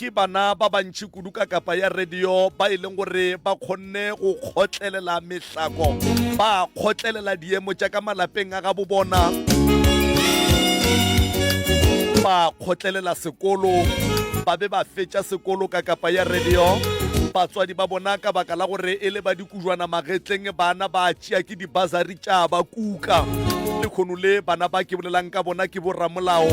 Ke bana ba bantši kudu ka kapa ya radio ba e leng gore ba kgonne go kgotlelela mehlako, ba kgotlelela diemo tša ka malapeng a gabo bona, ba kgotlelela sekolo, ba be ba fetša sekolo ka kapa ya radio. Batswadi ba bona ka baka la gore e le ba dikujwana magetleng, bana ba tšea ke dibasari tša ba kuka. Lekhono le bana ba ke bolelang ka bona ke boramolao,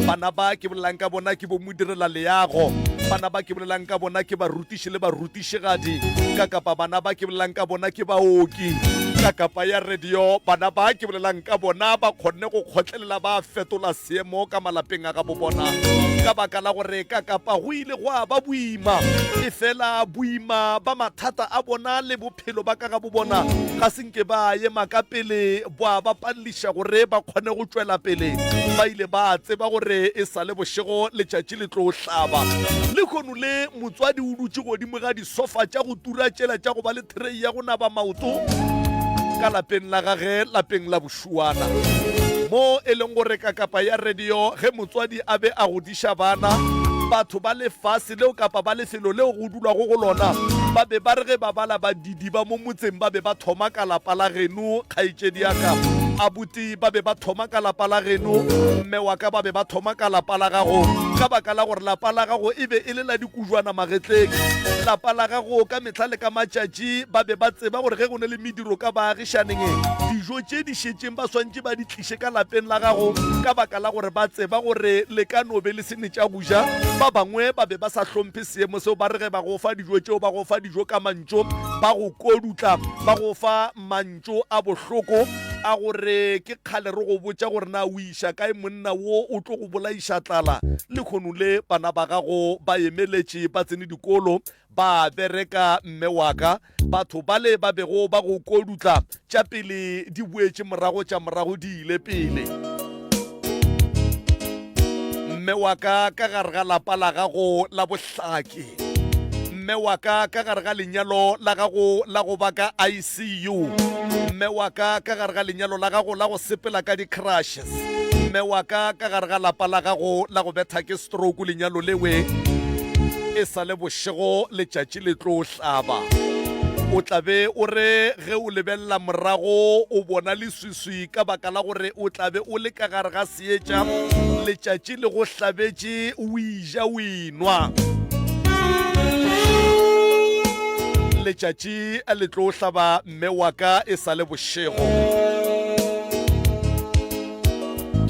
bana ba ke bolelang ka bona ke bo modirela leago, bana ba ke bolelang ka bona ke barutiši le barutišigadi, ka kapa bana ba ke bolelang ka bona ke baoki, ka kapa ya radio, bana ba ke bolelang ka bona ba kgonne go kgotlelela ba fetola seemo ka malapeng a gabo bona ka baka la gore ka kapa go ile gwa ba boima, efela boima ba mathata a bona le bophelo ba ka gabo bona ga se nke ba ema ka pele bwa ba paleliša gore ba kgone go tšwela pele. Ba ile ba tseba gore e sa le bošego letšatši le tlo hlaba. Lehono le motswadi o dutše godimo ga disofa tša go tura tšela tša go ba le threi ya go naba maoto ka lapeng la gage lapeng la bošuana mo e leng gore kakapa ya radio ge motswadi a be a godiša bana batho ba lefase leo kapa ba lefelo leo go dulwago go lona ba be ba re ge ba bala ba Didiba mo motseng ba be ba thoma ka lapa la geno, kgaetšedi ya ka. Abuti ba be ba thoma ka lapa la geno, mme wa ka ba be ba thoma ka lapa la gago, ka baka la gore lapa la gago e be e le la dikujwana magetleng. Lapa la gago ka mehla le ka matšatši ba be ba tseba gore ge go ne le mediro ka baagišaneng, dijo tše di šetšeng ba swantše ba di tliše ka lapeng la gago, ka baka la gore ba tseba gore le ka no be le se ne tša go ja. Ba bangwe ba be ba sa hlomphe seemo seo, ba re ge ba go fa dijo tšeo, ba go fa dijo ka mantšu. Mantšu, ba go kodutla, ba go fa mantšu a bohloko a gore ke kgale re go botša gore na o iša kae monna wo o tlo go bolaiša tlala. Lehono le bana ba gago ba emeletše, ba tsene dikolo, ba bereka mme wa ka. Batho bale ba bego ba go kodutla, tša pele di boetše morago, tša morago di ile pele. Mme wa ka ka gare ga lapa la gago la bohlaki. Mme wa ka ka gare ga lenyalo la gago la go ba ka ICU. Mme wa ka ka gare ga lenyalo la gago la go sepela ka di-crushes. Mme wa ka ka gare ga lapa la gago la go betha ke stroke lenyalo lewe e sa le bošego letšatši le tlo hlaba. O tla be o re ge o lebelela morago o bona leswiswi ka baka la gore o tla be o le ka gare ga seetša letšatši le go hlabetše o ija o enwa. Letšatši le tlo hlaba mme wa ka e sa le bošego.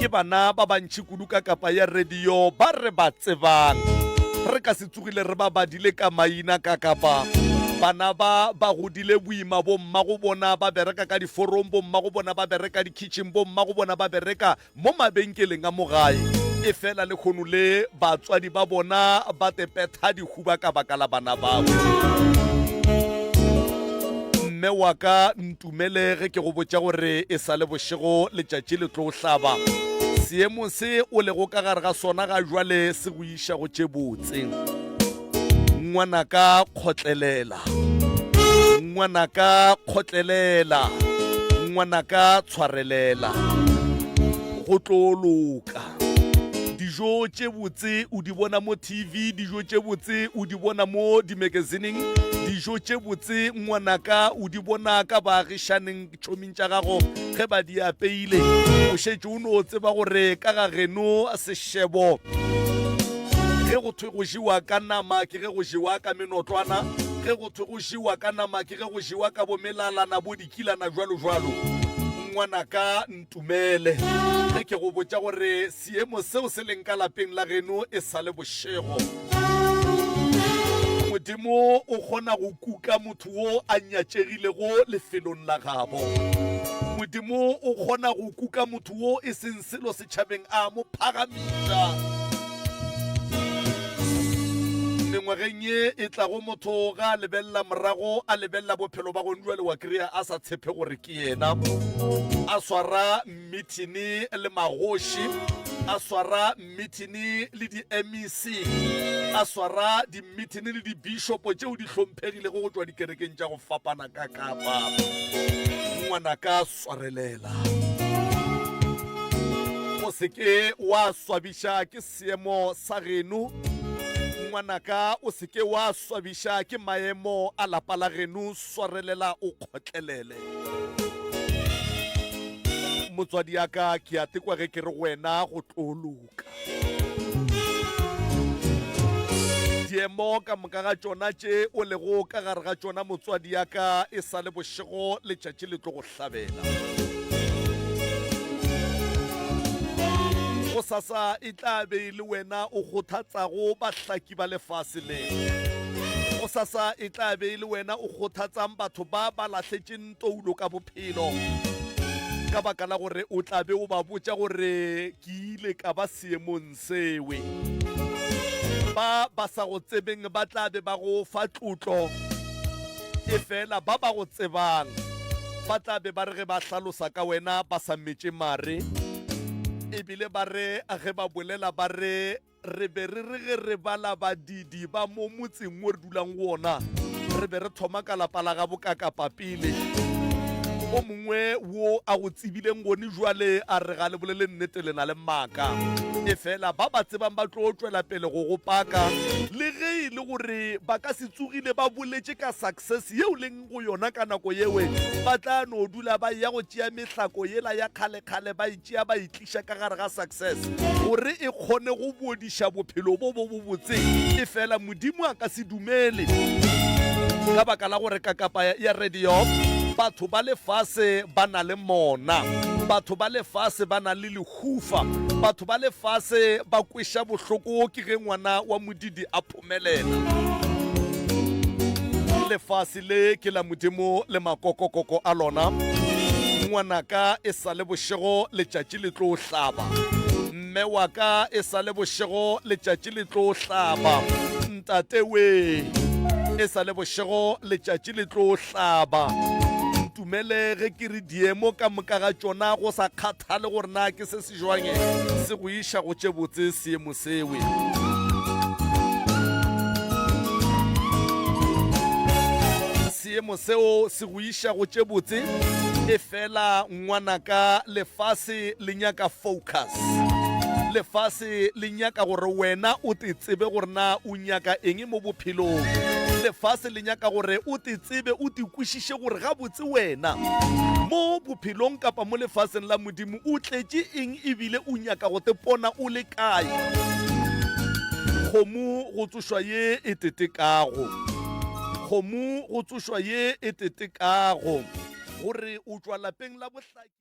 Ke bana ba bantši kudu ka kapa ya radio ba re ba tsebang. Re ka se tsogile re ba badile ka maina ka kapa. Bana ba ba godile boima bo mmago bona ba bereka ka diforong, bo mmago bona ba bereka dikitchen, bo mmago bona ba bereka Mo mabenkeleng a mo gae, efela lehono le batswadi ba bona ba tepetha dihuba ka baka la bana babo. Mme wa ka, ntumele ge ke go botša gore e sa le bošego letšatši le tlo hlaba. Seemo se o lego ka gare ga sona ga jwale se go iša go tše botse. Ngwanaka kgotlelela. Ngwanaka kgotlelela. Ngwanaka tshwarelela. Go tlo loka. Dijo tše botse o di bona mo TV, dijo tše botse o di bona mo dimakasineng, dijo tše botse ngwanaka o di bona ka baagišaneng tšhoming tša gago ge ba di apeile. O šetše o no tseba gore ka ga geno sešebo Ge go thwe go jewa ka nama ke ge go jewa ka menotlwana, ge go thwe go jewa ka nama ke ge go jewa ka bomelalana, bo dikilana jwalo jwalo. Ngwanaka ntumele ge ke go botša gore seemo seo se leng ka lapeng la geno e sa le bošego. Modimo o kgona go kuka motho wo a nyatšegilego lefelong la gabo. Modimo o kgona go kuka motho wo e seng selo setšhabeng a mo phagamiša. Mengwageng ye e tlago motho ga a lebelela morago a lebelela bophelo ba gone jwale wa kry-a a sa tshepe gore ke yena a swara mmithini le magoši a swara mmithini le di-mec a swara dimmithini le dibishopo tšeo di hlomphegilego go tšwa dikerekeng tša go fapana ka kapa ngwanaka swarelela. O se ke wa swabiša ke seemo sa geno. Ngwanaka o se ke wa swabiša ke maemo a lapa la geno, swarelela o kgotlelele. Motswadi ya ka ke a tekwa ge ke re go wena go tlo loka. Diemo ka moka ga tšona tše o lego ka gare ga tšona motswadi ya ka e sa le bošego letšatši le tlo go hlabela. Gosasa e tla be e le wena o kgothatsago bahlaki ba lefase le. Gosasa e tla be e le wena o kgothatsang batho ba ba lahletšeng toulo ka bophelo ka baka la gore o tla be o ba botša gore ke ile ka ba seemong sewe. Ba ba sa go tsebeng ba tla be ba go fa tlotlo, efela ba ba go tsebang ba tla be ba re ge ba hlalosa ka wena ba sa metše mare, e bile ba re ge ba bolela ba re, Re be re re ge re bala badidi ba mo motseng wo re dulang go wona, re be re thoma ka lapa la gabo Kakapa pele. O mongwe wo a go tsebileng gone jwale a re ga le bolele nnete le na le maaka. Efela ba ba tsebang ba tlo tšwela pele go go paka le ge e le gore ba ka se tsogile ba boletše ka success yeo leng go yona ka nako yewe, ba tla no dula ba eya go tšea mehlako yela ya kgalekgale ba e tšea ba e tliša ka gare ga success gore e kgone go bodiša bophelo bo bo bobotse. Efela Modimo a ka se dumele ka baka la gore kakapa ya radio batho ba lefase ba na le mona, batho ba lefase ba na le lehufa, batho ba lefase ba kweša bohloko ke ge ngwana wa modidi a phomelela. Lefase le ke la Modimo le makokokoko a lona. Ngwanaka e sa le bošego letšatši le tlo hlaba. Mme wa ka e sa le bošego letšatši le tlo hlaba. Ntate we e sa le bošego letšatši le tlo hlaba. Ntumele ge ke re diemo ka moka ga tšona go sa kgathale gore na ke se se jwang se go iša go tše botse seemo sewe. Seemo seo se go iša go tše botse, efela ngwanaka lefase le nyaka focus. Lefase le nyaka gore wena o te tsebe gore na o nyaka eng mo bophelong. Lefase le nyaka gore o te tsebe, o te kwešiše gore gabotse wena mo bophelong kapa mo lefaseng la Modimo o tletše eng ebile o nyaka go te pona o le kae. Kgomo go tsošwa ye e tetekago. Kgomo go tsošwa ye e tetekago. Gore o tšwa lapeng la bohlaki.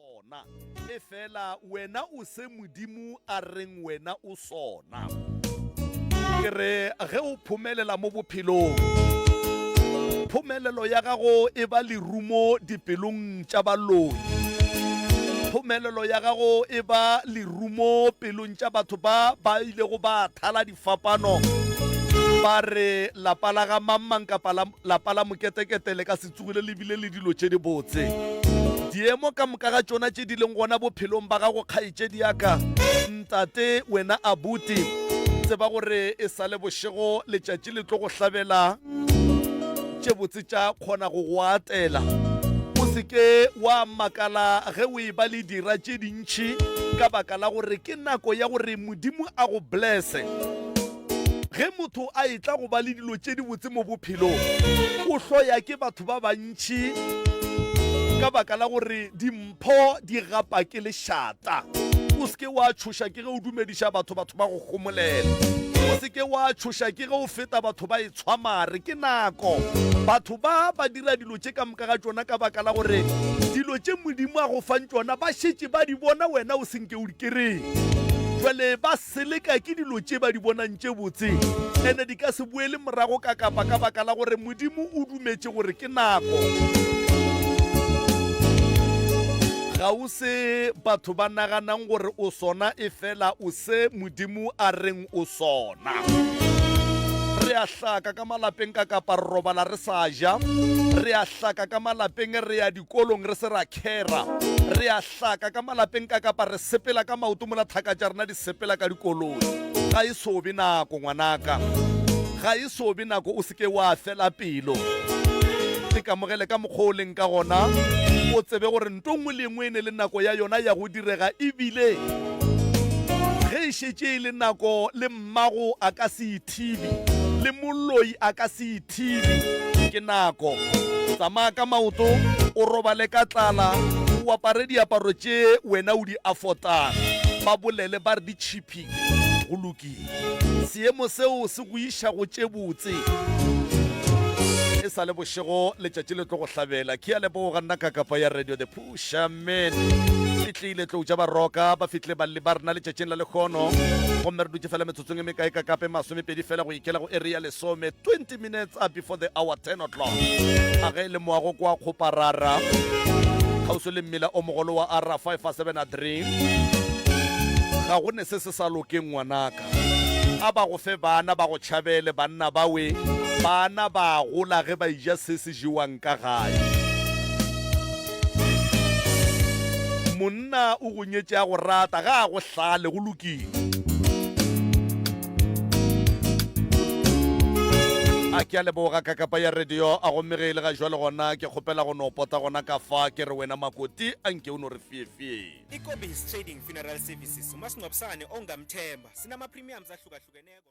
Sona. Efela wena o se Modimo a reng wena o sona. Ke re ge o phomelela mo bophelong, phomelelo ya gago e ba lerumo dipelong tša baloi. Phomelelo ya gago e ba lerumo pelong tša batho ba ba ilego ba thala difapano ba re lapa la ga mangmang kapa lapa la moketekete le ka se tsogile le bile le dilo tše dibotse. Diemo ka moka ga tšona tše di leng gona bophelong ba gago kgaetšedi ya ka, ntate, wena abuti, tseba gore e sa le bošego letšatši le tlo go hlabela tše botse tša kgona go go atela. O se ke wa makala ge o e ba le dira tše dintši ka baka la gore ke nako ya gore Modimo a go blesse. Ge motho a etla go ba le dilo tše dibotse mo bophelong, o hloya ke batho ba bantši ka baka la gore dimpho di gapa ke lešata. O se ke wa tšhoša ke ge o dumediša batho, batho ba go homolela. O se ke wa tšhoša ke ge o feta batho ba etshwa mare. Ke nako. Batho ba ba dira dilo tše ka moka ga tšona ka baka la gore dilo tše Modimo a go fang tšona ba šetše ba di bona wena o se nke o di kereye. Jwale ba seleka ke dilo tše ba di bonang tše botse ene di ka se boele morago ka kapa ka baka la gore Modimo o dumetše gore ke nako. Ga o se batho ba naganang gore o sona efela o se Modimo a reng o sona. Re a hlaka ka malapeng ka kapa re robala re sa ja. Re a hlaka ka malapeng re ya dikolong re se ra khera. Re a hlaka ka malapeng ka kapa re sepela ka maoto mola thaka tša rena di sepela ka dikoloi. Ga e so be nako ngwanaka. Ga e so be nako o se ke wa fela pelo. Ikamogele ka mokgwa o leng ka gona, o tsebe gore nto nngwe le nngwe e ne le nako ya yona ya go direga ebile ge e šetše e le nako le mmago a ka se e thibe, le moloi a ka se e thibe. Ke nako. Tsamaya ka maoto, o robale ka tlala, o apare diaparo tše wena o di affordang. Ba bolele ba re di tšhiphile. Go lokile. Seemo seo se go iša go tše botse. E sa le bošego, letšatši le tlo go hlabela. Ke a leboga nna ka kapa ya Radio The Pushamen. E tlile tlou tša baroka ba fihlile balli ba rena letšatšing la lekgono. Gomme re dutše fela metsotsong e mekae ka kape masomepedi fela go ikela go eri ya lesome, 20 minutes before the hour 10 o'clock. A ge e le moago kwa Kgoparara, kgauswi le mmila o mogolo wa R573. Ga go ne se se sa lokeng ngwanaka. A ba go fe bana ba go tšhabele banna ba we bana ba gola ge ba ija se se jewang ka gae. Monna o go nyetše a go rata ga a go hlale go lokile. A ke a leboga ka kapa ya radio a gomme ge e le ga jwale gona ke kgopela go no pota gona ka fa ke re wena makoti a nke o no re fiefie. I-Kobis Trading Funeral Services umasingcwabisane ongamthemba. Sinama-premiums ahlukahlukeneko.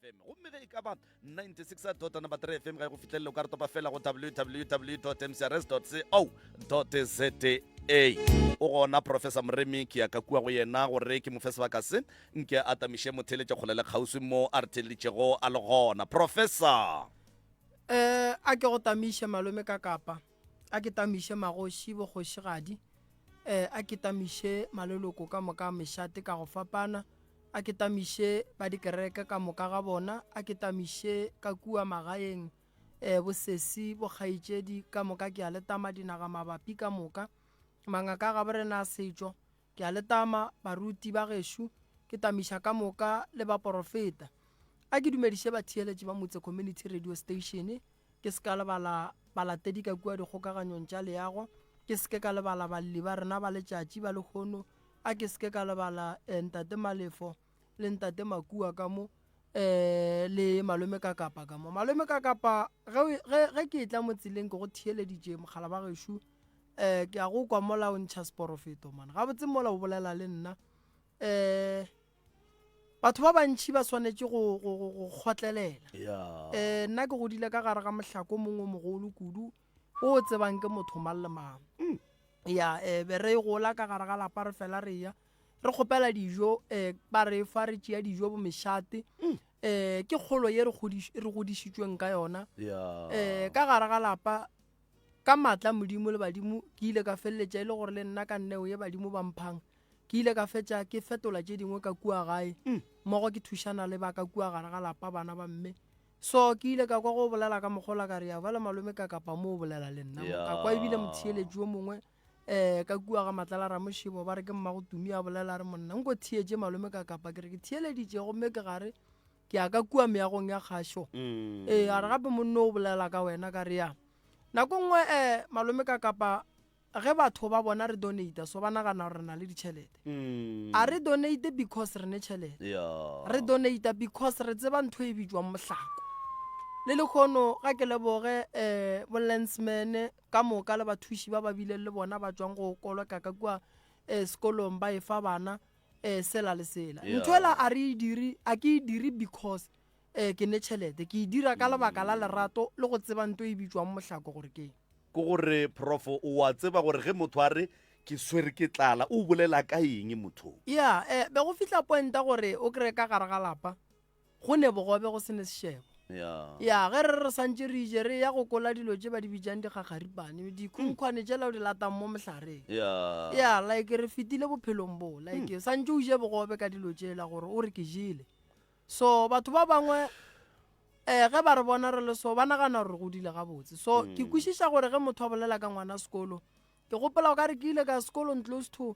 FM. Gomme ge e ka ba 96 dot number 3 FM ga e go fihlelele o ka re topa fela go www mcrs co za. O gona Professor Moremi ke ya ka kua go yena gore ke mo fe sebaka se nke a tamiše motheeletša kgole le kgauswi mo a re theeleditšego a le gona. Professor. Eh, a ke go tamiše malome ka kapa a ke tamiše magoši bokgošigadi eh, a ke tamiše maleloko ka moka a mešate ka go fapana A ke tamiše ba dikereke ka moka ga bona, a ke tamiše ka kua magaeng, e, bosesi, bokgaetšedi, ka moka ke a le tama, dinaga mabapi ka moka, mangaka a gaborena a setšo, ke a le tama, baruti ba gešo, ke tamiša ka moka le baporofeta. A ke dumediše batheeletši ba Motse Community Radio Station, ke se ka lebala balatedi ka kua dikgokaganyong tša leago, ke se ke ka lebala balli ba rena ba letšatši ba lehono, A ke se ke ka lebala eh, Ntate Malefo le Ntate Makua ka mo eh, le Malome Kakapa ka mo. Malome Kakapa, ge, ge, ge ke etla mo tseleng ke go theeleditše mogala ba gešo eh, ke a go kwa mola o ntšha seporofeto man. Gabotse mola o bolela le nna eh, batho ba bantši ba swanetše go, go, go, go kgotlelela. Yeah. Eh, nna ke godile ka gare ga mohlako mongwe o mogolo kudu o o tsebang ke motho mang le mang mm. ya um be re gola ka gare ga lapa re fela re ya re kgopela dijo um ba re fa re tšea dijo bo mešate um ke kgolo ye re godišitšweng ka yona um ka gare ga lapa ka maatla modimo le badimo ke ile ka feleletša e le gore le nna ka nneo ye badimo ba mphang ke ile ka fetša ke fetola tše dingwe ka kua gae mm. mmogo ke thušana le ba ka kua gare ga lapa bana ba mme So ke ile ka kwa go bolela ka mokgola ka re ya bale malome ka kapa mo o bolela le nna mo. Ka kwa ebile motheeletši yo mongwe um ka kua ga Matlala Ramošebo ba re ke mmago Tumi a bolela a re monna nko theetše malome ka kapa ke re ke theeleditše gomme ke gare ke ya ka kua meagong ya kgašo. Ee a re gape monno o bolela ka wena ka re ya. Nako nngwe um malome ka kapa Ge batho ba bona re donata so ba nagana gore re na le ditšhelete. Mm. A re donate because re ne tšhelete. Yeah. Re donata because re tseba ntho e bitšwang mohlako. Le lekgono ga ke leboge eh bo lensman ka moka le bathuši ba ba bileng le bona ba tšwang go koleka ka kua eh sekolong ba efa bana eh sela le sela. Yeah. Ntho ela a re e dire a ke e dire because eh ke ne tšhelete ke e dira ka lebaka la lerato le go tseba nto e bitšwang mohlako gore ke Ke gore prof o a tseba gore ge motho a re ke swere ke tlala o bolela ka eng motho? Ya, eh, be go fihla pointa gore o kry-e ka gare ga lapa go ne bogobe go se ne sešebo. Ya. Ya, ge re re santše re ije re ya go kola dilo tše ba di bitšang dikgakgaripane, dikhunkhwane tšela o di latang mo mohlareng. Ya. Ya, like re fetile bophelong bo, like santše o je bogobe ka dilo tšela gore o re ke jele. So batho ba bangwe eh ge ba re bona re le so ba nagana gore re godile gabotse. So ke mm. kwešiša gore ge motho a bolela ka ngwana sekolo, ke gopola o ka re ke ile ka sekolong close to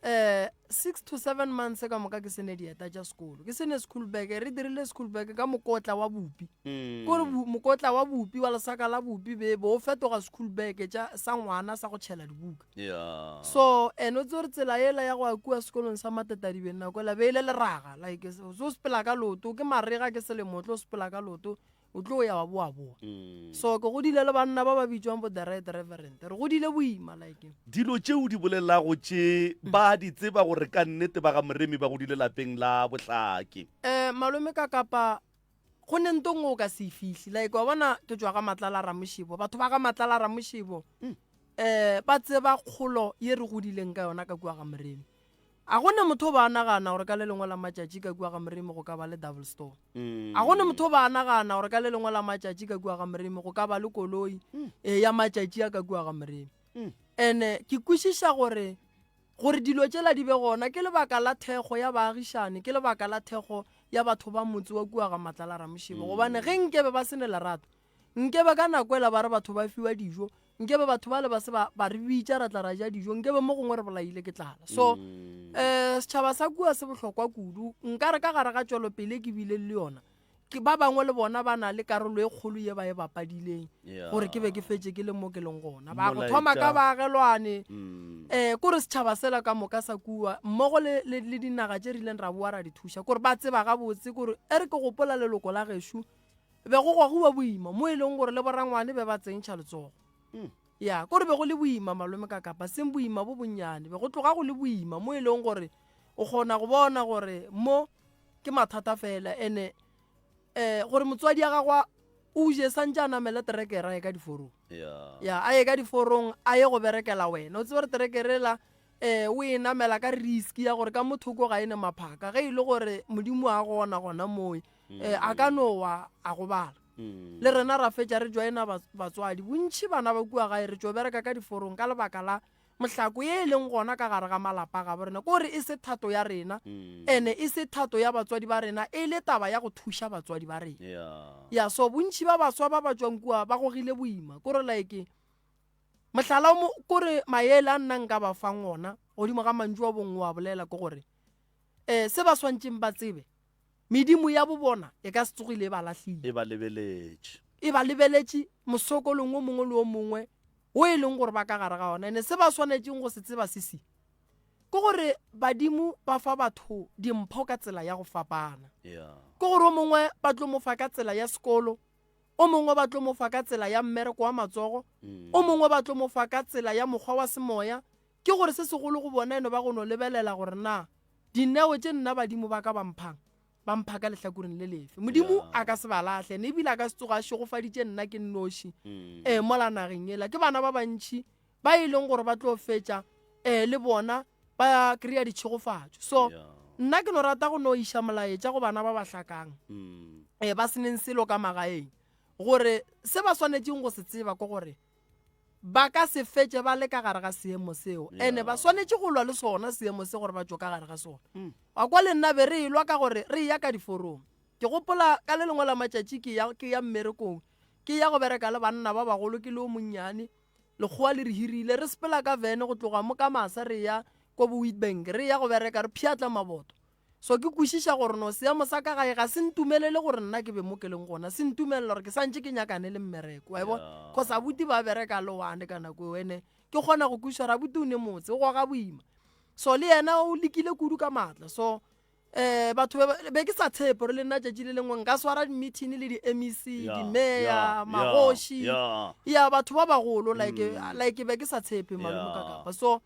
eh 6 to 7 months ka moka ke sene dieta tša sekolo ke sene school bag re dirile school bag ka mokotla wa bupi mm. kore mokotla wa bupi wa lesaka la bupi be bo fetoga school bag tša sa ngwana sa go tšhela dibuka Yeah. So and o tsore tsela yela ya go ya kua sekolong sa Matatadibeng nako ela be e le leraga like o tlo sepela ka loto ke marega ke selemo o tlo sepela ka loto o tlo ya wa boa boa mm. so ke godile le banna ba ba bitswang bo the right reverend re godile boima like dilo tše o di bolelago tše mm. ba di tseba gore ka nnete ba ga moremi ba godile lapeng la bohlake um malome ka kapa Go ne nto nngwe o ka se e fihle. Like, wa bona, ke tšwa ga Matlala Ramošebo. Batho ba ga Matlala Ramošebo um ba tseba kgolo ye re godileng ka yona ka kua ga Moremi. A go ne motho o ba a nagana gore ka le lengwe la matšatši ka kua ga Moremi go ka ba le double store. A go ne motho o ba a nagana gore ka le lengwe la matšatši ka kua ga Moremi go ka ba le koloi e ya matšatši a ka kua ga Moremi. Ene ke kwešiša gore Gore dilo tšela di be gona ke lebaka la thekgo ya baagišani, ke lebaka la thekgo ya batho ba motse wa kua ga Matlala Ramošebo. Gobane ge nkebe ba se ne lerato, nkebe ka nako ela ba re batho ba fiwa dijo, nkebe batho bale ba se ba, ba re bitša ra tla ra ja dijo, nkebe mo gongwe re bolaile ke tlala. So, um setšhaba sa kua se bohlokwa kudu. Nka re ka gare ga tšwelopele e ke bileng le yona, ke ba bangwe le bona ba na le karolo e kgolo ye ba e bapadileng gore ke be ke fetše ke le mo ke leng gona ba go thoma ka baagelwane um mm. kore setšhaba sela ka moka sa kua mmogo le, le, le dinaga tše rileng ra boa ra di thuša kore ba tseba gabotse kore e re ke gopola leloko la gešo be go gogiwa boima mo e leng gore le borangwane be ba tsentšha letsogo mm. ya kore be go le boima malome ka kapa seng boima bo bonnyane be go tloga go le boima mo e leng gore o kgona go bona gore mo ke mathata fela ene. Um gore motswadi ya gagwa o je santse a namele terekere a ye ka diforong. Ya, a ye ka diforong a ye go berekela wena. O tsebe gore terekere la um o e namela ka risk ya gore ka mo thoko ga e ne maphaka. Ge e le gore Modimo a gona gona moe, um a ka no wa a gobala. Mm. Le rena ra fetša re joina batswadi. Bontši bana ba kua gae re tšo bereka ka diforong ka lebaka la mohlako ye e leng gona ka gare ga malapa a gabo rena. Kore e se thato ya rena, mm. ene e se thato ya batswadi ba rena, e le taba ya go thuša batswadi ba rena. Yeah. Ya, so bontši ba baswa ba ba tšwang kua ba gogile boima. Kore like mohlala o kore maele a nna nka ba fang ona godimo ga mantšu a bongwe wa bolela ke gore um se ba swantšeng ba tsebe Medimo ya bobona e ka se tsogile e ba lahlile. E ba lebeletše. E ba lebeletše mosokolong o mongwe le o mongwe wo e leng gore ba ka gare ga ona. Ene se ba swanetšeng go se tseba se se, ke gore badimo ba fa batho dimpho ka tsela ya go fapana. Ke gore o mongwe ba tlo mo fa ka tsela ya sekolo, o mongwe ba tlo mo fa ka tsela ya mmereko wa matsogo, o mongwe ba tlo mo fa ka tsela ya mokgwa wa semoya. Ke gore se segolo go bona e no ba go no lebelela gore na dineo tše nna badimo ba ka ba mphang, ba mpha ka lehlakoreng le lefe. Modimo a ka se ba lahle, ene ebile a ka se tsoge a šegofaditše nna ke nnoši um mola nageng yela. Ke bana ba bantši ba e leng gore ba tlo fetša um le bona ba kry-a ditšhegofatšo. So nna ke no rata go no iša molaetša go bana ba ba hlakang um ba se neng selo ka magaeng gore se ba swanetšeng go se tseba ke gore ba ka se fetše ba le ka gare ga seemo seo ene ba swanetše go lwa le sona seemo se gore ba tšwe ka gare ga sona mm. wa kwa le nna be re elwa ka gore re ya ka diforong ke gopola ka le lengwe la matšatši ke ya ke ya mmerekong ke ya go bereka le banna ba bagolo ke le o monnyane lekgowa le re hirile re sepela ka vene go tloga mo ka masa re ya ko bo Witbank re ya go bereka re pšhatla maboto So ke kwešiša gore no seemo sa ka gae ga se ntumelele gore nna ke be mo ke leng gona, se ntumelela gore ke santše ke nyakane le mmereko, wa e bona? Yeah. Cause abuti ba bereka le one ka nako eo, ene ke kgona go kwešiša gore abuti o ne motse, o goga boima. So le yena o lekile kudu ka maatla. So eh batho be ba- be ke sa tshepe gore le nna tšatši le lengwe nka swara di-meeting le di-MEC, Yeah, di-mayor, yeah, yeah, magoši, yeah. ya batho ba bagolo like like be ke sa tshepe malome ka Yeah. kapa. So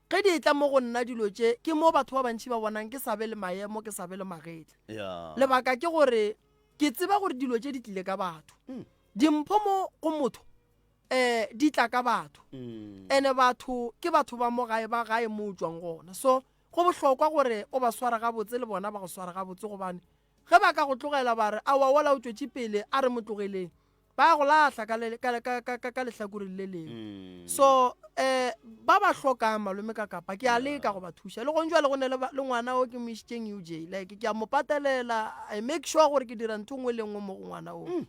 Ge di etla mo go nna dilo tše, ke mo batho ba bantši ba bonang ke sa be le maemo, ke sa be le magetla. Yeah. Lebaka ke gore ke tseba gore dilo tše di tlile ka batho. Mm. Dimpho mo go motho eh di tla ka batho. Mm. Ene batho ke batho ba mo gae ba gae mo o tšwang gona. So go bohlokwa gore o ba sware gabotse le bona ba go sware gabotse gobane ge ba ka go tlogela ba re aowa wola o tšwetše pele a re mo tlogeleng ba go lahla ka, le, ka, ka, ka, ka, ka lehlakoreng le lengwe mm. so um ba ba hlokang malome ka kapa ke a leka go ba thuša le gong jale go ne le ngwana o ke mo išitšeng uj like ke a mo patelela i make sure gore ke dira ntho nngwe le nngwe mo go ngwana o mm.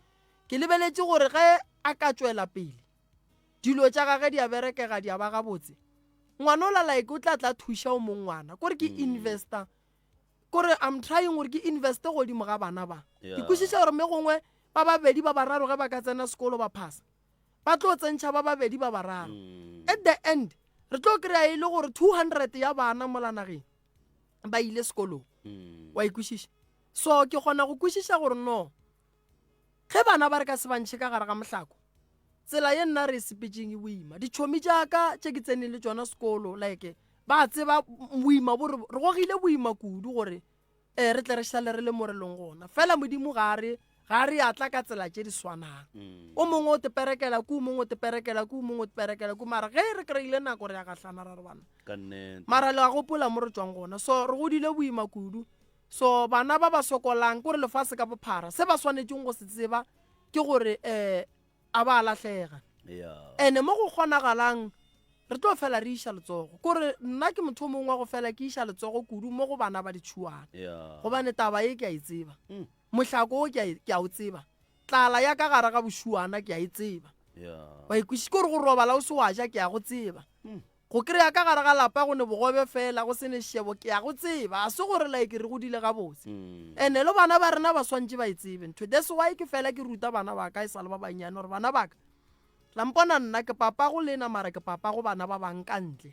ke lebeletše gore ge a ka tšwela pele dilo tša gage di a berekega di a ba gabotse ngwana ola like o tla tla thuša o mong ngwana kore ke mm. investor kore i'm trying gore ke investe godimo ga bana ba Yeah. ke kwešiša gore me gongwe ba babedi ba bararo ge ba ka tsena sekolo ba phasa ba tlo tsentšha ba babedi ba bararo Mm. at the end re tlo kry-a e le gore 200 ya bana mola nageng ba ile sekolong Mm. wa ikwešiša so ke kgona go kwešiša gore no Ge bana ba re ka se ba ntšhe ka gare ga mohlako, tsela ye nna re e sepetšeng e boima. Ditšhomi tša ka tše ke tseneng le tšona sekolo, like, ba tseba boima bo re, re gogile boima kudu gore um re tle re šale re le mo re leng gona. Fela Modimo ga a re, ga a re atla ka tsela tše di swanang. O mongwe o te perekela ku, o mongwe o te perekela ku, o mongwe o te perekela ku, mara ge re kry-ile nako re a gahlana ra re banna. Ka nnete. Mara le a gopola mo re tšwang gona. So re godile boima kudu. So bana ba ba sokolang, kore lefase ka bophara, se ba swanetšeng go se tseba ke gore um a ba lahlega. Yeah. Ene mo go kgonagalang re tlo fela re iša letsogo. Kore nna ke motho o mongwe wa go fela ke iša letsogo kudu mo go bana ba ditšhuana. Yeah. Gobane taba ye ke a e tseba. Mm. Mohlako wo ke a e, ke a o tseba. Tlala ya ka gare ga bošuana ke a e tseba. Yeah. Wa ikwešiša? Kore go robala o se wa ja ke a go tseba. Mm. Go kry-a ka gare ga lapa go ne bogobe fela go se ne šebo ke a go tseba a se gore like re godile gabotse and-e le bana ba rena ba swantše ba e tsebe ntho that's why ke fela ke ruta bana ba ka e sa le ba bannyane gore bana ba ka la mpona nna ke papa go lena mara ke papa go bana ba bang ka ntle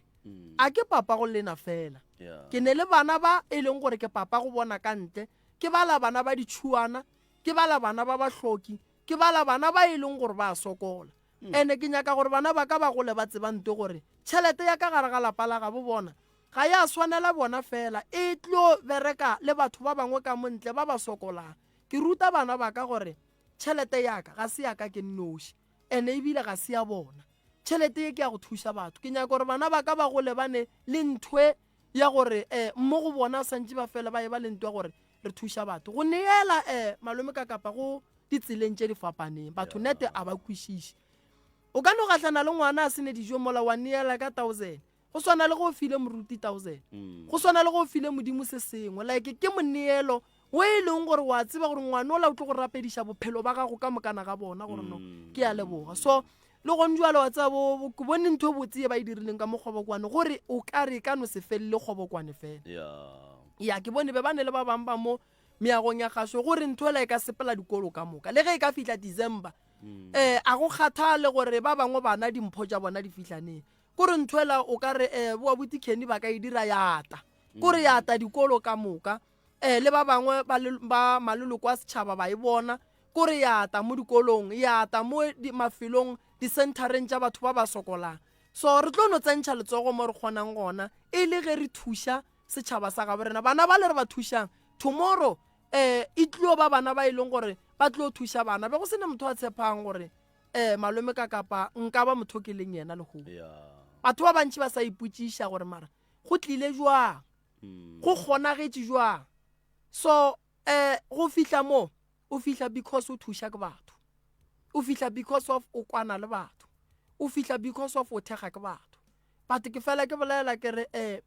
a ke papa go lena fela ke ne le bana ba e leng gore ke papa go bona ka ntle ke bala bana ba ditšhuana ke bala bana ba bahloki ke bala bana ba e leng gore ba a sokola Ene ke nyaka gore bana ba ka ba gole ba tseba nto gore tšhelete ya ka gare ga lapa la gabo bona ga ya swanela bona fela, e tlo bereka le batho ba bangwe ka mo ntle ba ba sokolang. Ke ruta bana ba ka gore tšhelete ya ka ga se ya ka ke nnoši, ene ebile ga se ya bona. Tšhelete ye ke ya go thuša batho. Ke nyaka gore bana ba ka ba gole ba ne le nthwe ya gore um mo go bona santše ba fela ba eba le ntwa gore re thuša batho. Go neela um malome ka kapa go ditseleng tše di fapaneng. Batho nete a ba kwešiše. O ka no gahlana le ngwana a se ne dijo mola wa neela ka thousand. Go swana le ge o file moruti thousand. Go swana le ge o file Modimo se sengwe. Like ke moneelo wo e leng gore wa tseba gore ngwana ola o tlo go rapediša bophelo ba gago ka mokana ga bona gore no ke a leboga. So le gone jwale wa tseba bo ke bone ntho e botse ye ba e dirileng ka mo kgobokwane gore o ka re e ka no se felele kgobokwane fela. Ya ke bone be ba ne le ba bang ba mo meagong ya kgašo gore ntho ela e ka sepela dikolo ka moka le ge e ka fihla December. Eh a go kgathale gore ba bangwe bana dimpho tša bona di fihla neng. Kore ntho ela o ka re eh bo abuti Kenny ba ka e dira ya ta. Kore ya ta dikolo ka moka. Eh le ba bangwe ba ba maloloko a setšhaba ba e bona. Kore ya ta mo dikolong, ya ta mo di mafelong, di-centereng tša batho ba ba sokolang. So re tlo no tsentšha letsogo mo re kgonang gona e le ge re thuša setšhaba sa gabo rena. Bana ba le re ba thušang tomorrow eh e tlo ba bana ba e leng gore ba tlo thuša bana. Be go se ne motho a tshepang gore eh malome ka kapa nka ba motho ke leng yena lehono. Batho ba bantši ba sa ipotšiša gore mara go tlile jwang, go kgonagetše jwang. So eh go fihla mo o fihla because o thuša ke batho, o fihla because of o kwana le batho, o fihla because of o thekga ke batho. But ke fela ke bolela ke re eh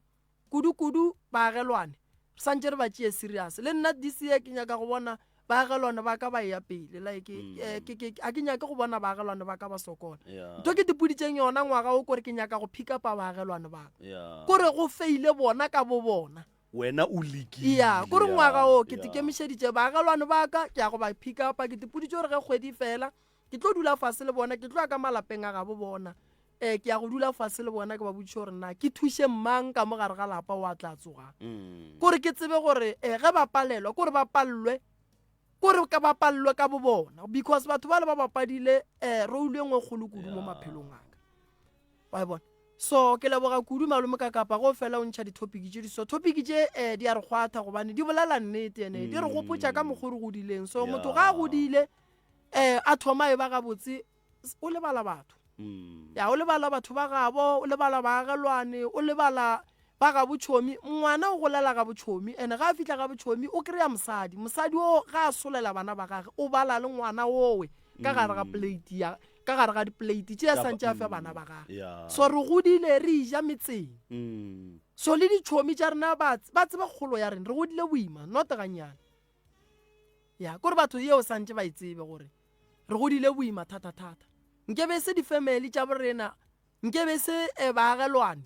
Kudu-kudu baagelwane, re santše re ba tšee serious. Le nna this year ke nyaka go bona baagelwane ba ka ba eya pele. Like, eh, ke, ke, a ke nyake go bona baagelwane ba ka ba sokola. Yeah. Ntho ke tipoditšeng yona ngwaga wo kore ke nyaka go pick up baagelwane ba ka. Yeah. Kore go feile bona ka bo bona. Wena o lekile. Ya, kore Yeah, ngwaga wo ke yeah. tikemišeditše baagelwane ba ka ke ya go ba pick up. Ke tipoditše gore ge kgwedi e fela ke tlo dula fase le bona, ke tlo ya ka malapeng a gabo bona. um ke ya go dula fase le bona ke ba botšiše gore na ke thuše mang ka mo gare ga lapa o a tla tsogang mm. kore ke tsebe gore um ge ba palelwa kore ba palelwe kore ka ba palelwe ka bo bona because batho ba le ba bapadile um role e nngwe kgolo kudu mo maphelong a ka wa e bona so ke leboga kudu malome ka kapa go fela o ntšha di-topic tše di so topic tše um di a re kgwatha gobane di bolela nnete ene di re gopotša ka mokgwa o re godileng so motho ga a godile um a thoma e ba gabotse o lebala batho mm. ya o lebala batho ba gabo o lebala baagelwane o lebala ba ga botšhomi ngwana o golela ga botšhomi ene ga a fitlha ga botšhomi o kry-a mosadi mosadi o ga a solela bana ba gage o bala le ngwana owe ka gare ga mm. plate ya ka gare ga diplate tše a santse a fe mm. bana ba gage so re godile re ja metseng mm. so le ditšhomi tša rena ba tseba kgolo ya rena re godile boima not ganyane ya kore batho yeo santse ba e tsebe gore Re godile boima thata-thata. Nkebe se difemeli tša borena, nkebe se eh, baagelwane,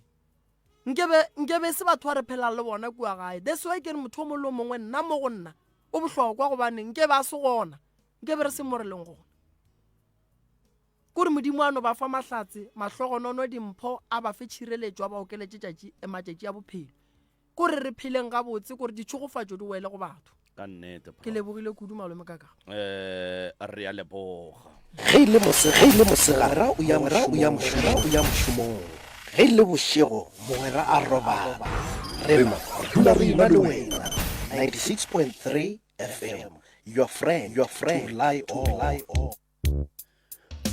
nkebe nkebe se batho ba re phelang le bona kua gae. That's why ke re motho o mongwe le o mongwe nna mo go nna o bohlokwa gobane nkebe a se gona, nkebe re se mo re leng gona. Kore Modimo a no ba fa mahlatse, mahlogonono, dimpho, a ba fe tšhireletšo, a ba okeletše tšatši, eh, matšatši a bophelo. Kore re pheleng gabotse, kore ditšhogofatšo di wele go batho. Ka nnete, Ke lebogile kudu malome ka ka. Eh, re a leboga. Ge e le mose, ge e le mosegare, o ya o ya o ya mošomong. Ge e le bošego, mogwera a robala. Rena re dula re ena le wena. 96.3 FM, your friend, your friend, to rely on.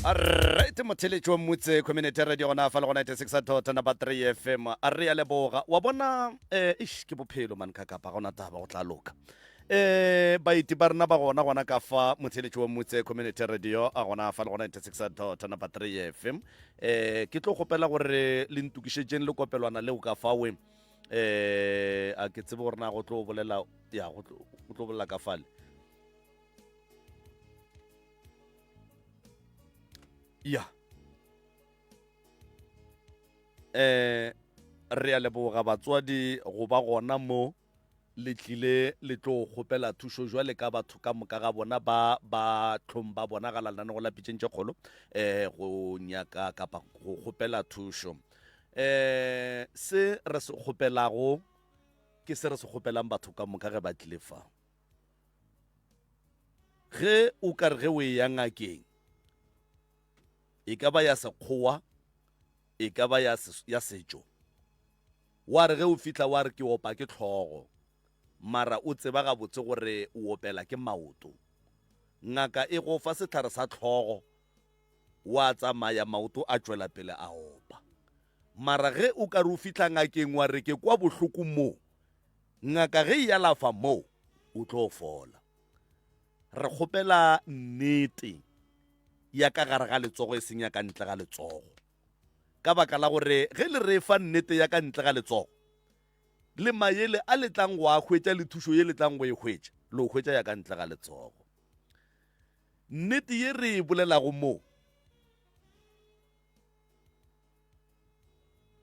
Alright, motheletši wa Mmutse Community Radio gona fa le gona 96 dot number 3 FM. A re ya leboga. Wa bona eh ish ke bophelo man ka kapa gona taba go tla loka. Eh baeti ba rena ba gona gona ka fa motheletši wa Mmutse Community Radio a gona fa le gona 96 dot number 3 FM. Eh ke tlo gopela gore le ntukišetšeng le kopelwana leo ka fa we. Eh a ke tsebe gore na go tlo bolela ya go tlo bolela ka fale. ya eh re a leboga batswadi go ba gona mo le tlile le tlo kgopela thušo jwale ka batho ka moka ga bona ba ba tlhong ba bonagala lenanego la pitšeng tše kgolo um go nyaka kapa go kgopela thušo um se re se kgopelago ke se re se kgopelang batho ka moka ge ba tlile fa Ge o ka re ge o eya ngakeng, e ka ba ya sekgowa, e ka ba ya, ya setšo, wa re ge o fihla wa re ke opa ke hlogo. Mara o tseba gabotse gore o opela ke maoto. Ngaka e go fa sehlare sa hlogo, wa tsamaya maoto a tšwela pele a opa. Mara ge o ka re o fihla ngakeng wa re ke kwa bohloko mo, ngaka ge e alafa mo, o tlo fola. Re kgopela nnete ya ka gare ga letsogo e seng ya ka ntle ga letsogo. Ka baka la gore ge le re fa nnete ya ka ntle ga letsogo, le maele a le tlang go a hwetša le thušo ye le tlang go e hwetša, le o hwetša ya ka ntle ga letsogo. Nnete ye re e bolelago mo,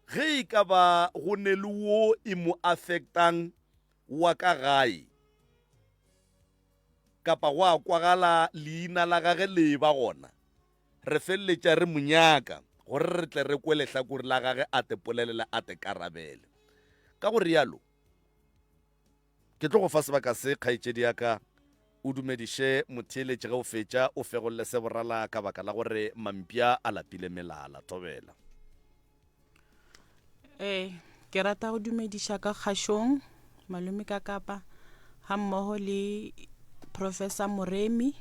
ge e ka ba go ne le wo e mo affectang wa ka gae, kapa gwa kwagala leina la gage le eba gona, re feleletša re mo nyaka gore re tle re kwe lehlakore la gage a te polelele a te karabele. Ka go rialo, ke tlo go fa sebaka se, kgaetšedi ya ka, o dumediše motheeletši ge o fetša o fegolle se borala ka baka la gore mampša a lapile melala. Thobela. Ee, ke rata go dumediša ka kgašong malome ka kapa ga mmogo le Professor Moremi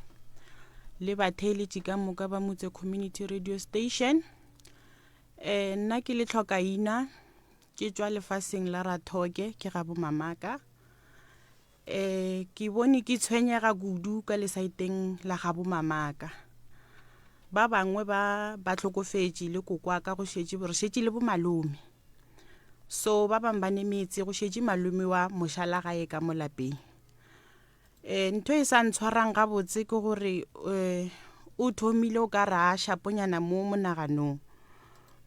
le batheeletši ka moka ba Motse Community Radio Station. Eh, nna ke le tlhokaina ke tšwa lefaseng la Rathoke ke ga bomamaka. Um ke bone ke tshwenyega kudu ka lesaeteng la gabo mamaka. Ba bangwe ba ba hlokofetše le kokwaka go šetše re šetše le bomalome. So ba bangwe ba ne metse go šetše malome wa mošala gae ka mo lapeng. Um ntho e sa ntshwarang gabotse ke gore um o thomile o ka re a šaponyana mo monaganong.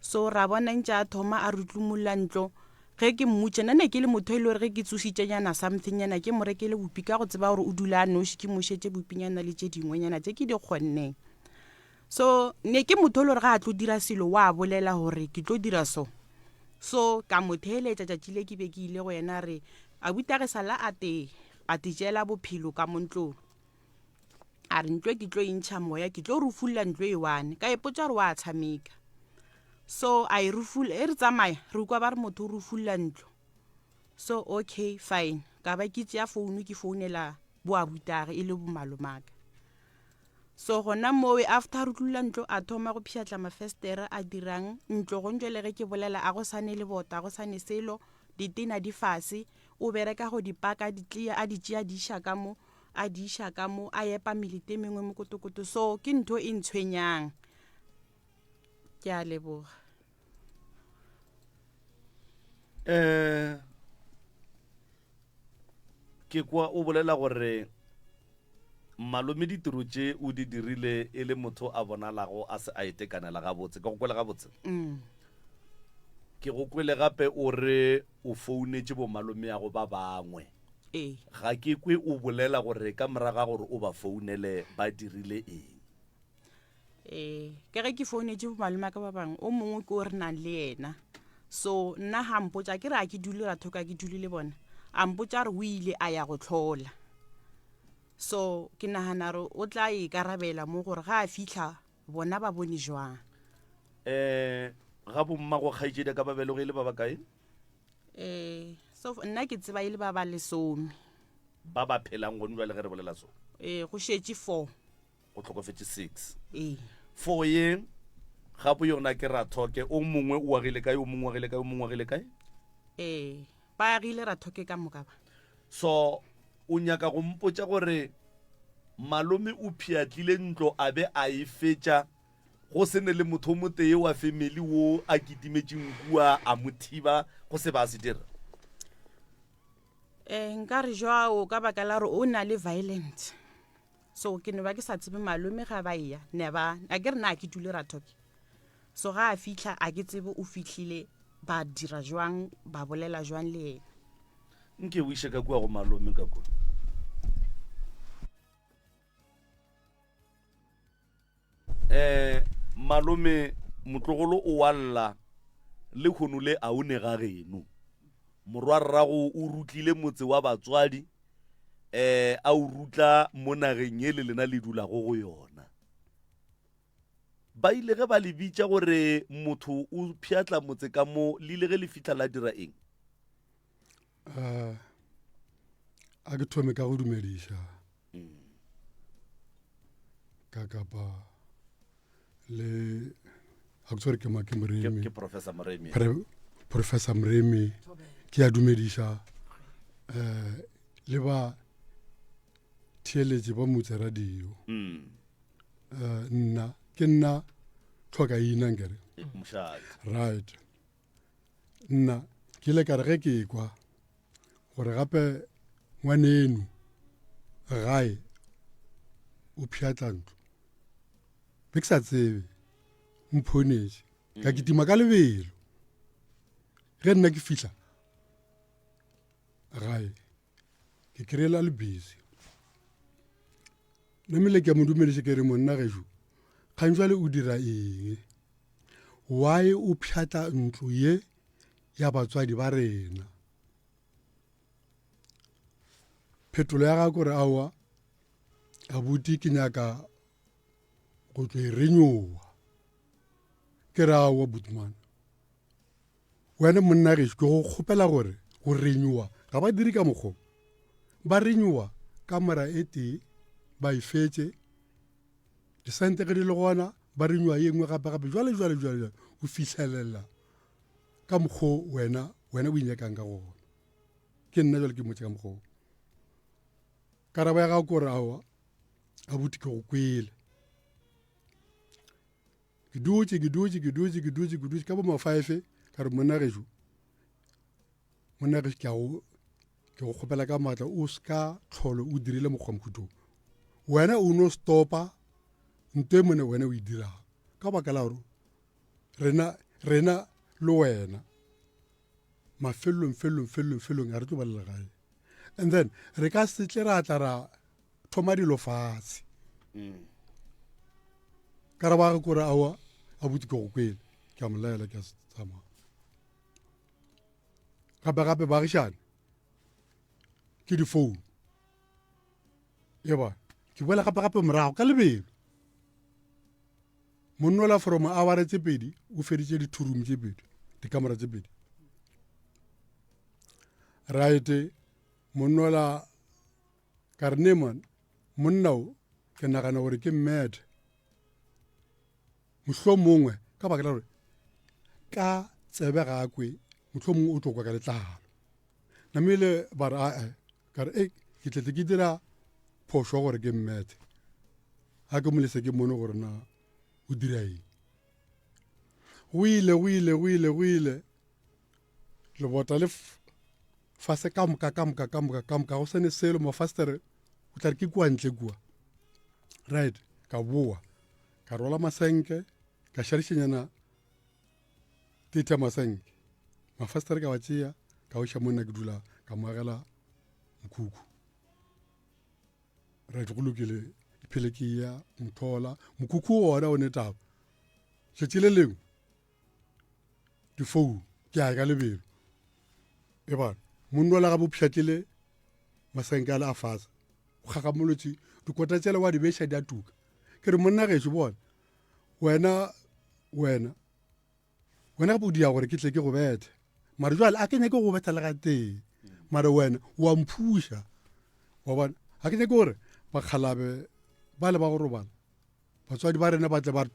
So ra bona ntše a thoma a rutlumolla ntlo Ge ke mmutša, nna ne ke le motho e le gore ge ke tsošitšenyana somethingnyana ke mo rekele bupi ka go tseba gore o dula a noši, ke mo šetše bupinyana le tše dingwenyana tše ke di kgonneng. So ne ke motho e le gore ga a tlo dira selo wa bolela gore ke tlo dira so. So ka mo theeletša tšatši le ke be ke ile go yena re abuti a re sala a te a te tšeela bophelo ka mo ntlong. A re ntlo e ke tlo e ntšha moya ke tlo rufulla ntlo e one ka ipotša gore wa tshameka. So a e rufulla e re tsamaya re ukwa ba re motho o rufulla ntlo. So okay fine ka ba ke tšea founu ke founela bo abutage e le bo malomaka. So gona mowe after a rutlulla ntlo a thoma go pšhatla mafestere a dirang ntlo go ntšwe le ge ke bolela a go sane lebota a go sane selo ditena di fase o bereka go di paka di tlia a di tšea di iša ka mo a di iša ka mo a epa melete e mengwe mokotokoto so ke ntho e ntshwenyang ke a leboga um ke kwa o bolela gore malome ditiro tše o di dirile e le motho a bonalago a se a itekanela gabotse ke go kwele gabotse mm. ke go kwele gape o re o founetše bomalomeago ba bangwe Ee. Ga ke kwe o bolela gore ka morago ga gore o ba founele ba dirile eng. Ee, ka ge ke founetše bomalome ka ba bangwe, o mongwe ke o re nang le yena. So nna ga mpotša ke re a ke dule rathoka ke dule le bona, a mpotša gore o ile a ya go hlola. So ke nagana gore o tla ikarabela mo gore ga a fihla bona ba bone jwang. Um ga bommago kgaetšedi ka ba belege e le ba bakae? Eh, so nna ke tseba e le ba ba lesome. Ba ba phelang gone jwale ge re bolela so? Eh, go šetše four. Go hlokofetše six. Ee. Four ye gape yona ke Rathoke, o mongwe o agile kae, o mongwe o agile kae, o mongwe o agile kae? Ee, ba agile Rathoke ka moka ba. So o nyaka go mpotša gore malome o pheatlile ntlo a be a e fetša Go se ne le motho o motee wa family wo a kitimetšeng kua a mo thiba go se ba se dira. Eh, nka re jwao ka baka la gore o na le violent so ke no ba ke sa tsebe malome ga ba eya ne ba a ke re na ke dule rathoke so ga a fitlha a ke tsebe o fitlhile ba dira jwang ba bolela jwang le yena Nke o iše ka kua go malome ka kua. Eh, malome motlogolo o wa lla le kgono le a o ne ga geno morwarrago o rutlile motse wa batswadi eh a o rutla mo nageng ye le lena le dulago go yona ba ile ge ba le bitša gore motho o pšhatla motse ka mo le ile ge le fitlha la dira eng um. A ke thome ka go dumediša ka kapa le a ke tshwere ke ma ke Moremi. Ke Professor Moremi. Professor Moremi ke a dumediša eh le ba theeletše ba motse radio. Mm. Eh nna ke nna tlhoka ina nkere. Right. Nna ke ile ka re ge ke ekwa gore gape ngwaneno gae o pšhatla ntlo be ke sa tsebe mphonetše ka kitima ka lebelo ge nna ke fihla gae ke kry-ela le busy namile ke a mo dumediše ke re monna gešo kgang jwale o dira eng why o pšhatla ntlo ye ya batswadi ba rena phetolo ya gagwe kore aowa abuti ke nyaka go tlo e renyowa ke re aowa butman Wena monna gešo ke go kgopela gore go renyowa ga ba dire ka mokgo ba renyowa kamora e tee ba e fetše disente ge di le gona ba renyowa ye nngwe gape gape jwale jwale jwale jwale o fihlelela ka mokgo wena wena o inyakang ka gona ke nna jwale ke mmotse ka mokgoo karabo ya gago ke gore aowa abuti ke go kwele Ke dutše, ke dutše, ke dutše, ke dutše, ke dutše ka bo mafive ka re monna gešo, monna gešo ke a go ke go kgopela ka maatla o se ka tlholo o dirile mokgwa mohuto wena o no stopa nto e mone wena o e dirago ka baka la gore rena rena le wena mafelelong felelong felelong felelong ga re tlo ba le legae and then re ka se tle ra tla ra thoma dilo fatshe mm. ka re ba re kore aowa a botse ke go kwele ke a mo laela ke a tsamaya gape gape baagišane ke difounu e ba ke boela gape gape morago ka lebelo Monna ola from awara tse pedi o feditše di-two room tse pedi dikamora tse pedi right monna ola ka re ne man monna o ke nagana gore ke mad mohlho mongwe ka baka la gore ka tsebe ga kwe mohlho mongwe o tlo kwa ka letlalo namile ba re ae ka re e ke tletse ke dira phošo gore ke mmethe ga ke molese ke mone gore na o dira eng go ile go ile go ile go ile lebota le fase ka moka ka moka ka moka ka moka go sene selo mafastere o tla re ke kua ntle kua right ka boa ka rwala masenke ka šarišenyana tete masenke mafastere ka wa tšea ka oša monna ke dula ka moagela mokhukhu right go lokile phele ke ya mothola mokhukhu ona o ne taba tšatši le lengwe difounu ke ya ka lebelo e bana monna la ga bopšhatlile masenke a le a fasa o kgagamolotse dikota tsele wa di beša di a tuka ke re monna gešo bona wena wena wena gape o dia gore ke tle ke go bethe mare jale a ke nyake go betha le gatee mare wena wa mphuša wa bona ga ke nyake gore bakgalabe ba le ba go robala batswadi ba rena ba tle ba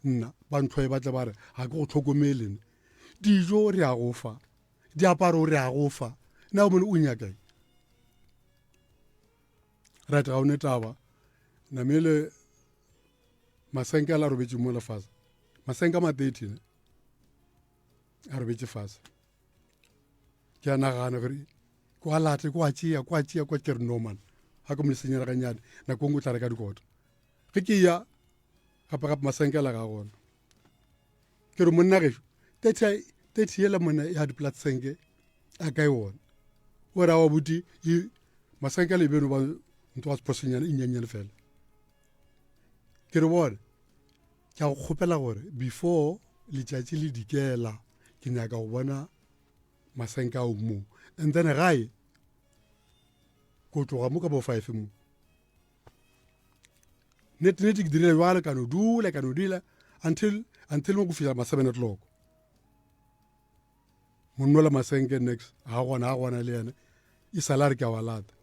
nna ba ntlhoe ba tle ba re ga ke go tlhokomele ne dijo re a go fa diaparo re a go fa na o mone o nyakae right ga o ne taba namele masenke a la robetše mo lefase masenke a ma-thirty ne a robetše fase ke a nagana gore kwa late kwa tšea kwa tšea kwa ke re no man ga ke mo lesenyela ganyane nako nngwe o tla reka dikota ge ke ya gape gape masenke a la ga gona ke re monna gešo 30 yela monna ya diplatsenke a kae ona o ra wa buti masenke a lebeno ba ntho wa sephosenyana e nyenyane fela ke re bone ke a go kgopela gore before letšatši le dikela ke nyaka go bona masenke ao mo and then gae ko tloga mo ka bo five mo nete nete ke dirile jalo ka no dula ka no dula until until mo go fihla ma seven o'clock monnola masenke next ga gona ga gona le yena e sala re ke a wa lata.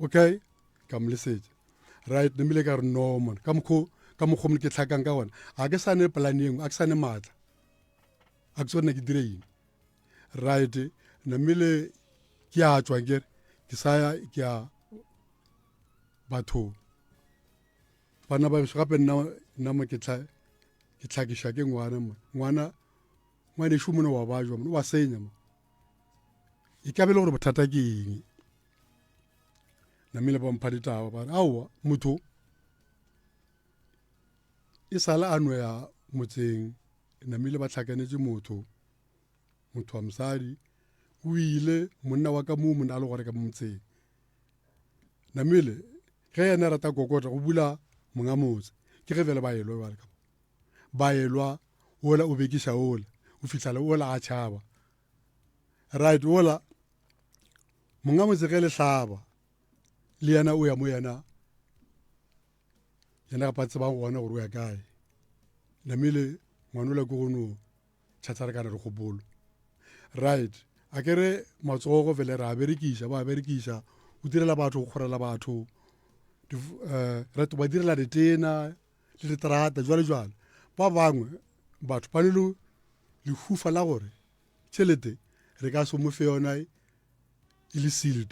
Okay, ka mo lesetša. Right, namile ka re no man, ka mokgo ka mokgo ke tlhakang ka gona. A ke sa ne plan e nngwe, a ke sa ne maatla. A ke tsone ke dire eng. Right, namile ke a tswa ke ke sa ya ke a bathong. Bana ba gape nna nna mo ke tla ke tlhakiša ke ngwana mo. Ngwana ngwanešu mone wa bajwa mone wa senya mo. E ka be le gore bothata ke eng? Namile ba mpha ditaba ba re aowa motho e sale a no ya motseng namile ba tlhakanetše motho motho wa mosadi o ile monna wa ka moo monna a le gore ka mo motseng namile ge yena rata kokota go bula monga motse ke ge bjale ba elwa bjale ka ba elwa ola o bekiša ola o fihlala ola a tšhaba right ola monga motse ge le hlaba le yena o ya mo yena yena gapa tsebang gona gore o ya kae namile ngwanola ke go no tšhatšharekana dikgopolo right a ke re matsogo fele re a berekiša ba a berekiša o direla batho go kgorela batho eh, re ba direla ditena le diterata jwale jwale ba bangwe batho ba le lehufa la gore tšhelete re ka se mo fe yona e le sealed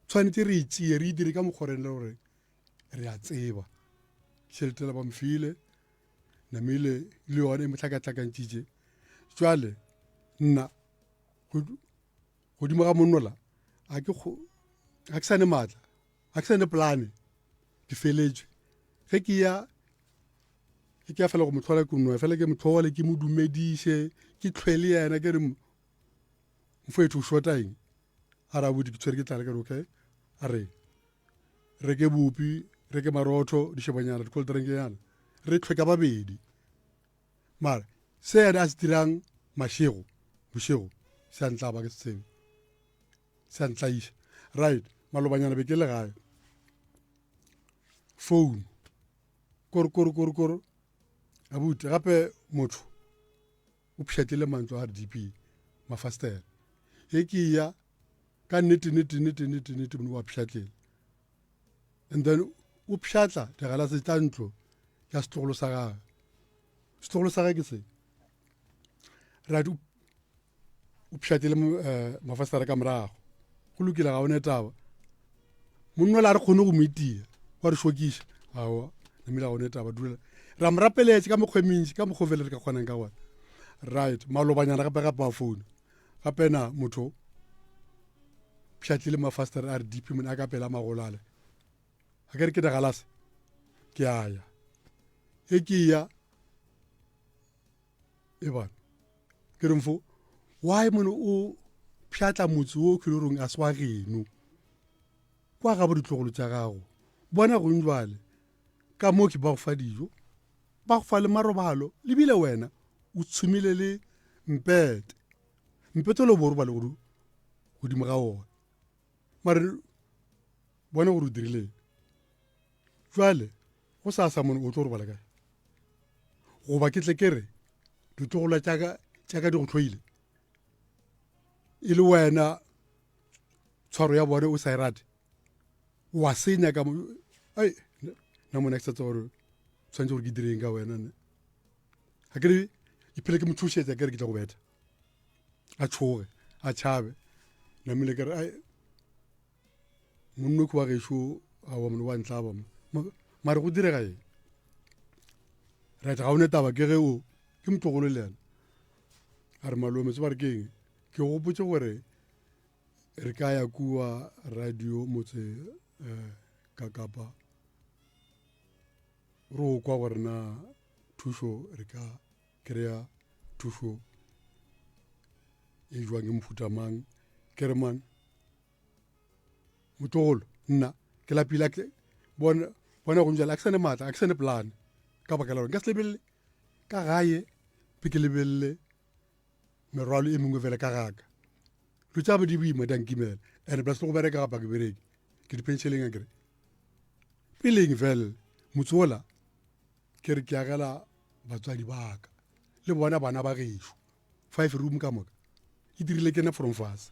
tshwanetse re e tšee re e dire ka mokgwa le gore re a tseba tšhelete la ba mfile namile le yone e mo tlhakatlhakantšitše jwale nna godimo ga monnola a ke ga ke sa ne maatla ga ke sa ne polane ke feletšwe ge ke ya ke ke ya fela go mo tlhola ke nwa fela ke mo tlhole ke mo dumediše ke tlhwele yena ke re mfoetho o shota eng a re abuti ke tshwere ke tlala ke re okay a re reke bupi reke marotho dišebanyana di-cold drinknyana re tlhwe ka babedi mara se yena a se dirang mašego bošego se a ntlaba ke se tsebe se a ntlaiša right malobanyana be ke le gae phone koro koro koro koro abuti gape motho o pšhatlile mantlo a rdp mafastere e ke ya ka nnete nnete nnete nnete nnete mone wa pšhatlile and then o pšhatla digalase tša ntlo ya setlogolo sa gage setlogolo sa gage ke se right o pšhatlile eh, mafastere ka morago go lokile ga one taba monnola a re kgone go mo itia wa re šokiša aowa namile ga one taba dula ra mo rapeletse ka mekgwa e mentši ka mokgwa o fele re ka kgonang ka gona right malobanyana gape gape wa founu gape na motho pšhatlile mafastere a re dipi mone a ka pela magolale a ke re ke digalase ke a ya e ke ya e bana ke re mfo why mone o pšhatla motse wo ke le goreng a se wa geno kwa gabo ditlogolo tša gago bona gong jwale ka mo ke ba go fa dijo ba go fa le marobalo lebile wena o tshumile le mpete mpete o le bo robale godimo ga ona mare bona gore o dirileng jwale go sa sa mone o tlo robala kae goba ke tle ke re ditlogolo tšaka tšaka di go tlhoile e le wena tshwaro ya bone o sa e rate wa senya ka ai nna mone ke sa tsa gore tshwanetse gore ke direng ka wena ne ga ke re iphele ke mo thušetsa ke re ke tla go betha a tshoge a tšhabe namile ke re ai monno ke wa gešo awa mone wa ntlaba mo mare go direga eng right ga o ne taba ke ge o ke motlogolo le ena a re malome tse ba re ke eng ke gopotse gore re ka ya kua radio motse um ka kapa re o kwa gore na thušo re ka kry-a thušo e jwang ke mofuta mang ke re man motlogolo nna ke lapile bona bona go njala a ke sane maatla a ke sane polane ka baka la gore nka se lebelele ka gae pe ke lebelele merwalo e mengwe fela ka gaka dilo tša ba di boima di a nkimela and plus le go bereka gapa ke bereke ke dipenšeleng a kere peleng fela motse ola ke re ke agela batswadi baka le bona bana ba gešo five room ka moka e dirile ke ne from fase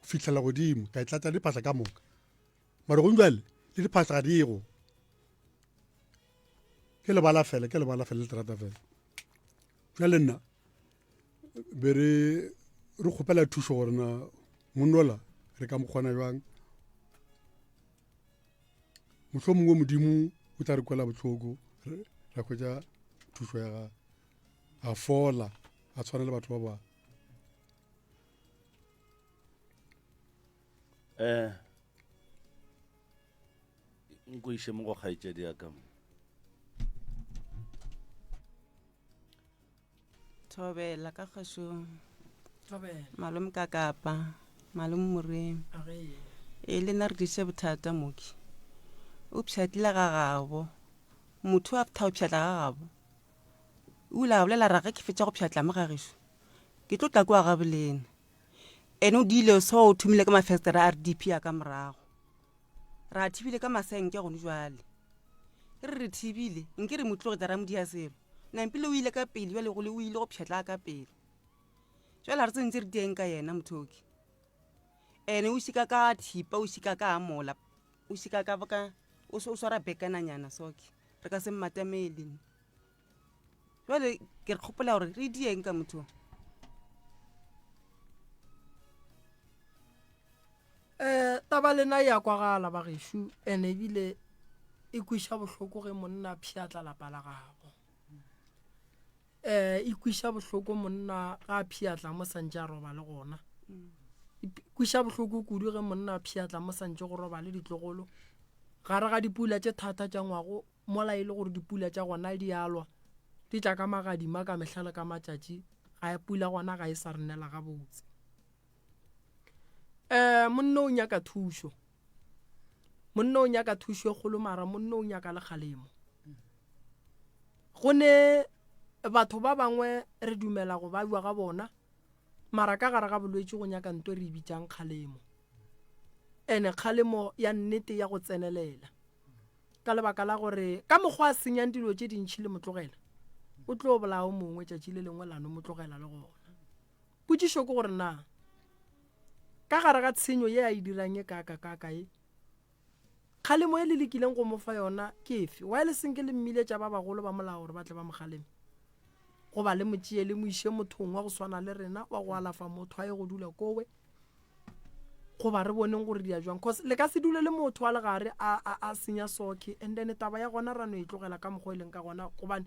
go fitlhela godimo ka e tlatsa diphahla ka moka. Mara gong jwale le diphahlo ga di go. Ke lebala fela, ke lebala fela le terata fela. Jwale nna be re re kgopela thušo gore na monnola re ka mo kgona jwang. Mohlomongwe Modimo o tla re kwela bohloko ra hwetša thušo ya gagwe. A fola, a tshwana le batho ba bangwe. Eh nko iše mo go kgaetšedi ya ka mo. Thobela ka kgašong. Thobela. Malome ka kapa, malome Moremi. Age. E le nna re tlišitše bothata moki. O pšhatlile ga gabo. Motho a ptha o pšhatla ga gabo. O ile a bolela ra ge ke fetša go pšhatla mo ga gešo. Ke tlo tla kua ga bolena. Ene o diile so o thomile ka mafestere a RDP a ka morago. Ra thibile ka masenke gone jwale. Re re thibile, nke re mo tlogetsa ra mo dia selo. Nampile o ile ka pele jwale go le o ile go pšhatla ka pele. Jwale re tsentse re dieng ka yena mothoki. Ene o šika ka thipa, o šika ka amola, o šika ka ka o swara bekananyana soke. Re ka se mmatamele. Jwale ke re kgopola gore re dieng ka motho. Um taba lena ya kwagala bagešo ene ebile e kweša bohloko ge monna a pšhatla lapa la gabo. Um e kweša bohloko monna ga a pšhatla mo santše a robale gona. E kweša bohloko kudu ge monna a pšhatla mo santše go robale ditlogolo gare ga dipula tše thata tša ngwago mola e le gore dipula tša gona di a lwa, di tla ka magadima ka mehla le ka matšatši, ga pula gona ga e sa re nela gabotse. Um monna o nyaka thušo, monna o nyaka thušo e kgolo mara monna o nyaka le kgalemo. Go ne batho ba bangwe re dumela go babja ga bona mara ka gare ga bolwetši go nyaka nto e re e bitsang kgalemo, ene kgalemo ya nnete ya go tsenelela. Ka lebaka la gore ka mokgwa a senyang dilo tše dintšhi le mo tlogela, o tlo bolaya o mongwe tšatši le lengwe la no mo tlogela le gona. Potšišo ke gore na ka gare ga tshenyo ye a e dirang e kaakakaaka ye, kgalemo ye le lekileng go mo fa yona ke efe? Why le senke le mmiletša ba bagolo ba molao gore ba tle ba mo kgaleme? Goba le mo tšee le mo iše mothong wa go swana le rena wa go alafa motho a ye go dula kowe? Goba re boneng gore di ya jwang cause le ka se dule le motho wa legare a, a, a senya soke and then taba ya gona ra no e tlogela ka mokgwa e leng ka gona gobane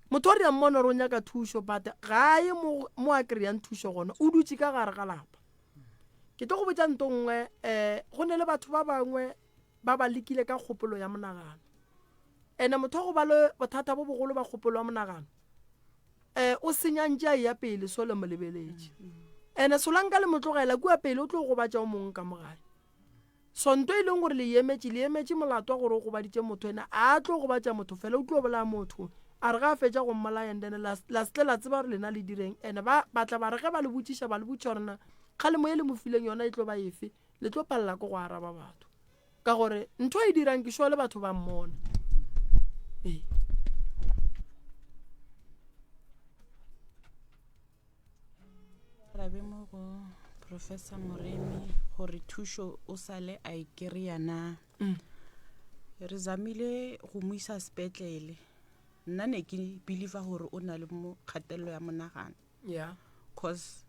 motho o re ya mmona gore o nyaka thušo but ga a ye mo, mo a kry-ang thušo gona o dutše ka gare ga lapa. Ke tlo go botša nto nngwe um go ne le batho ba bangwe ba ba lekile ka kgopolo ya monagano ene motho wa go ba le bothata bo bogolo ba kgopolo ya monagano um o senya ntše a eya pele so le mo lebeletše ene solanka le mo tlogela kua pele o tlo gobatša o mongwe ka mogae. So nto e leng gore le emetše le emetše molato wa gore o gobaditše motho ene a tlo gobatša motho fela o tlo bolaya motho a re ga a fetša go mmolaya and then la la se tle la tseba gore lena le direng ene ba batla ba re ge ba le botšiša ba le botšiša gore na kgalemo e le mo fileng yona e tlo ba efe le tlo palela ke go araba batho ka gore ntho e dirang ke sure le batho ba mmona ee. Rabe mo go Professor Moremi gore thušo o sale a e kry-a na. Mm. Re zamile go mo isa sepetlele. Nna ne ke believer gore o na le mo kgatelelo ya monagano. Yeah. Cause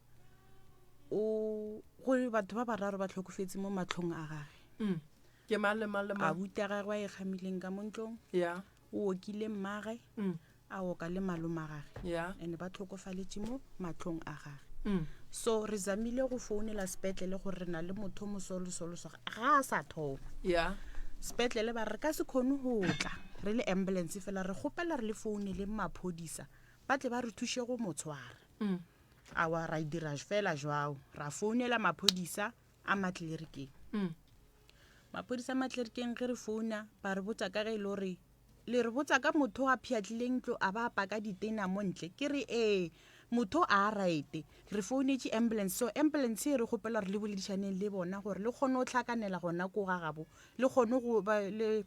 o go batho ba bararo ba tlhokofetse mo matlhong a gage. Mm. Ke mang le mang le mang? Abuti a gagwe a e kgamileng ka mo ntlong. Yeah. O okile mmagwe. Mm. A oka le malome a gage. Yeah. And ba tlhokofaletše mo matlhong a gage. Mm. So re zamile go founela sepetlele gore re na le motho o mosolosoloso ga a sa thoma. Yeah. Sepetlele ba re re ka se kgone go tla re le ambulance fela re kgopela re le founele maphodisa ba tle ba re thuše go mo tshwara. Mm. Awa ra dira fela jwao ra founela maphodisa a matlerikeng. Mm. Maphodisa a matlerikeng ge re founa ba re botsa ka ge e le gore le re botsa ka motho a pšhatlileng ntlo a ba paka ditena mo ntle ke re ee motho a right re founetše ambulance so ambulance e re kgopela gore le boledišaneng le bona gore le kgone go tlhakanela gona ko ga gabo le kgone go ba le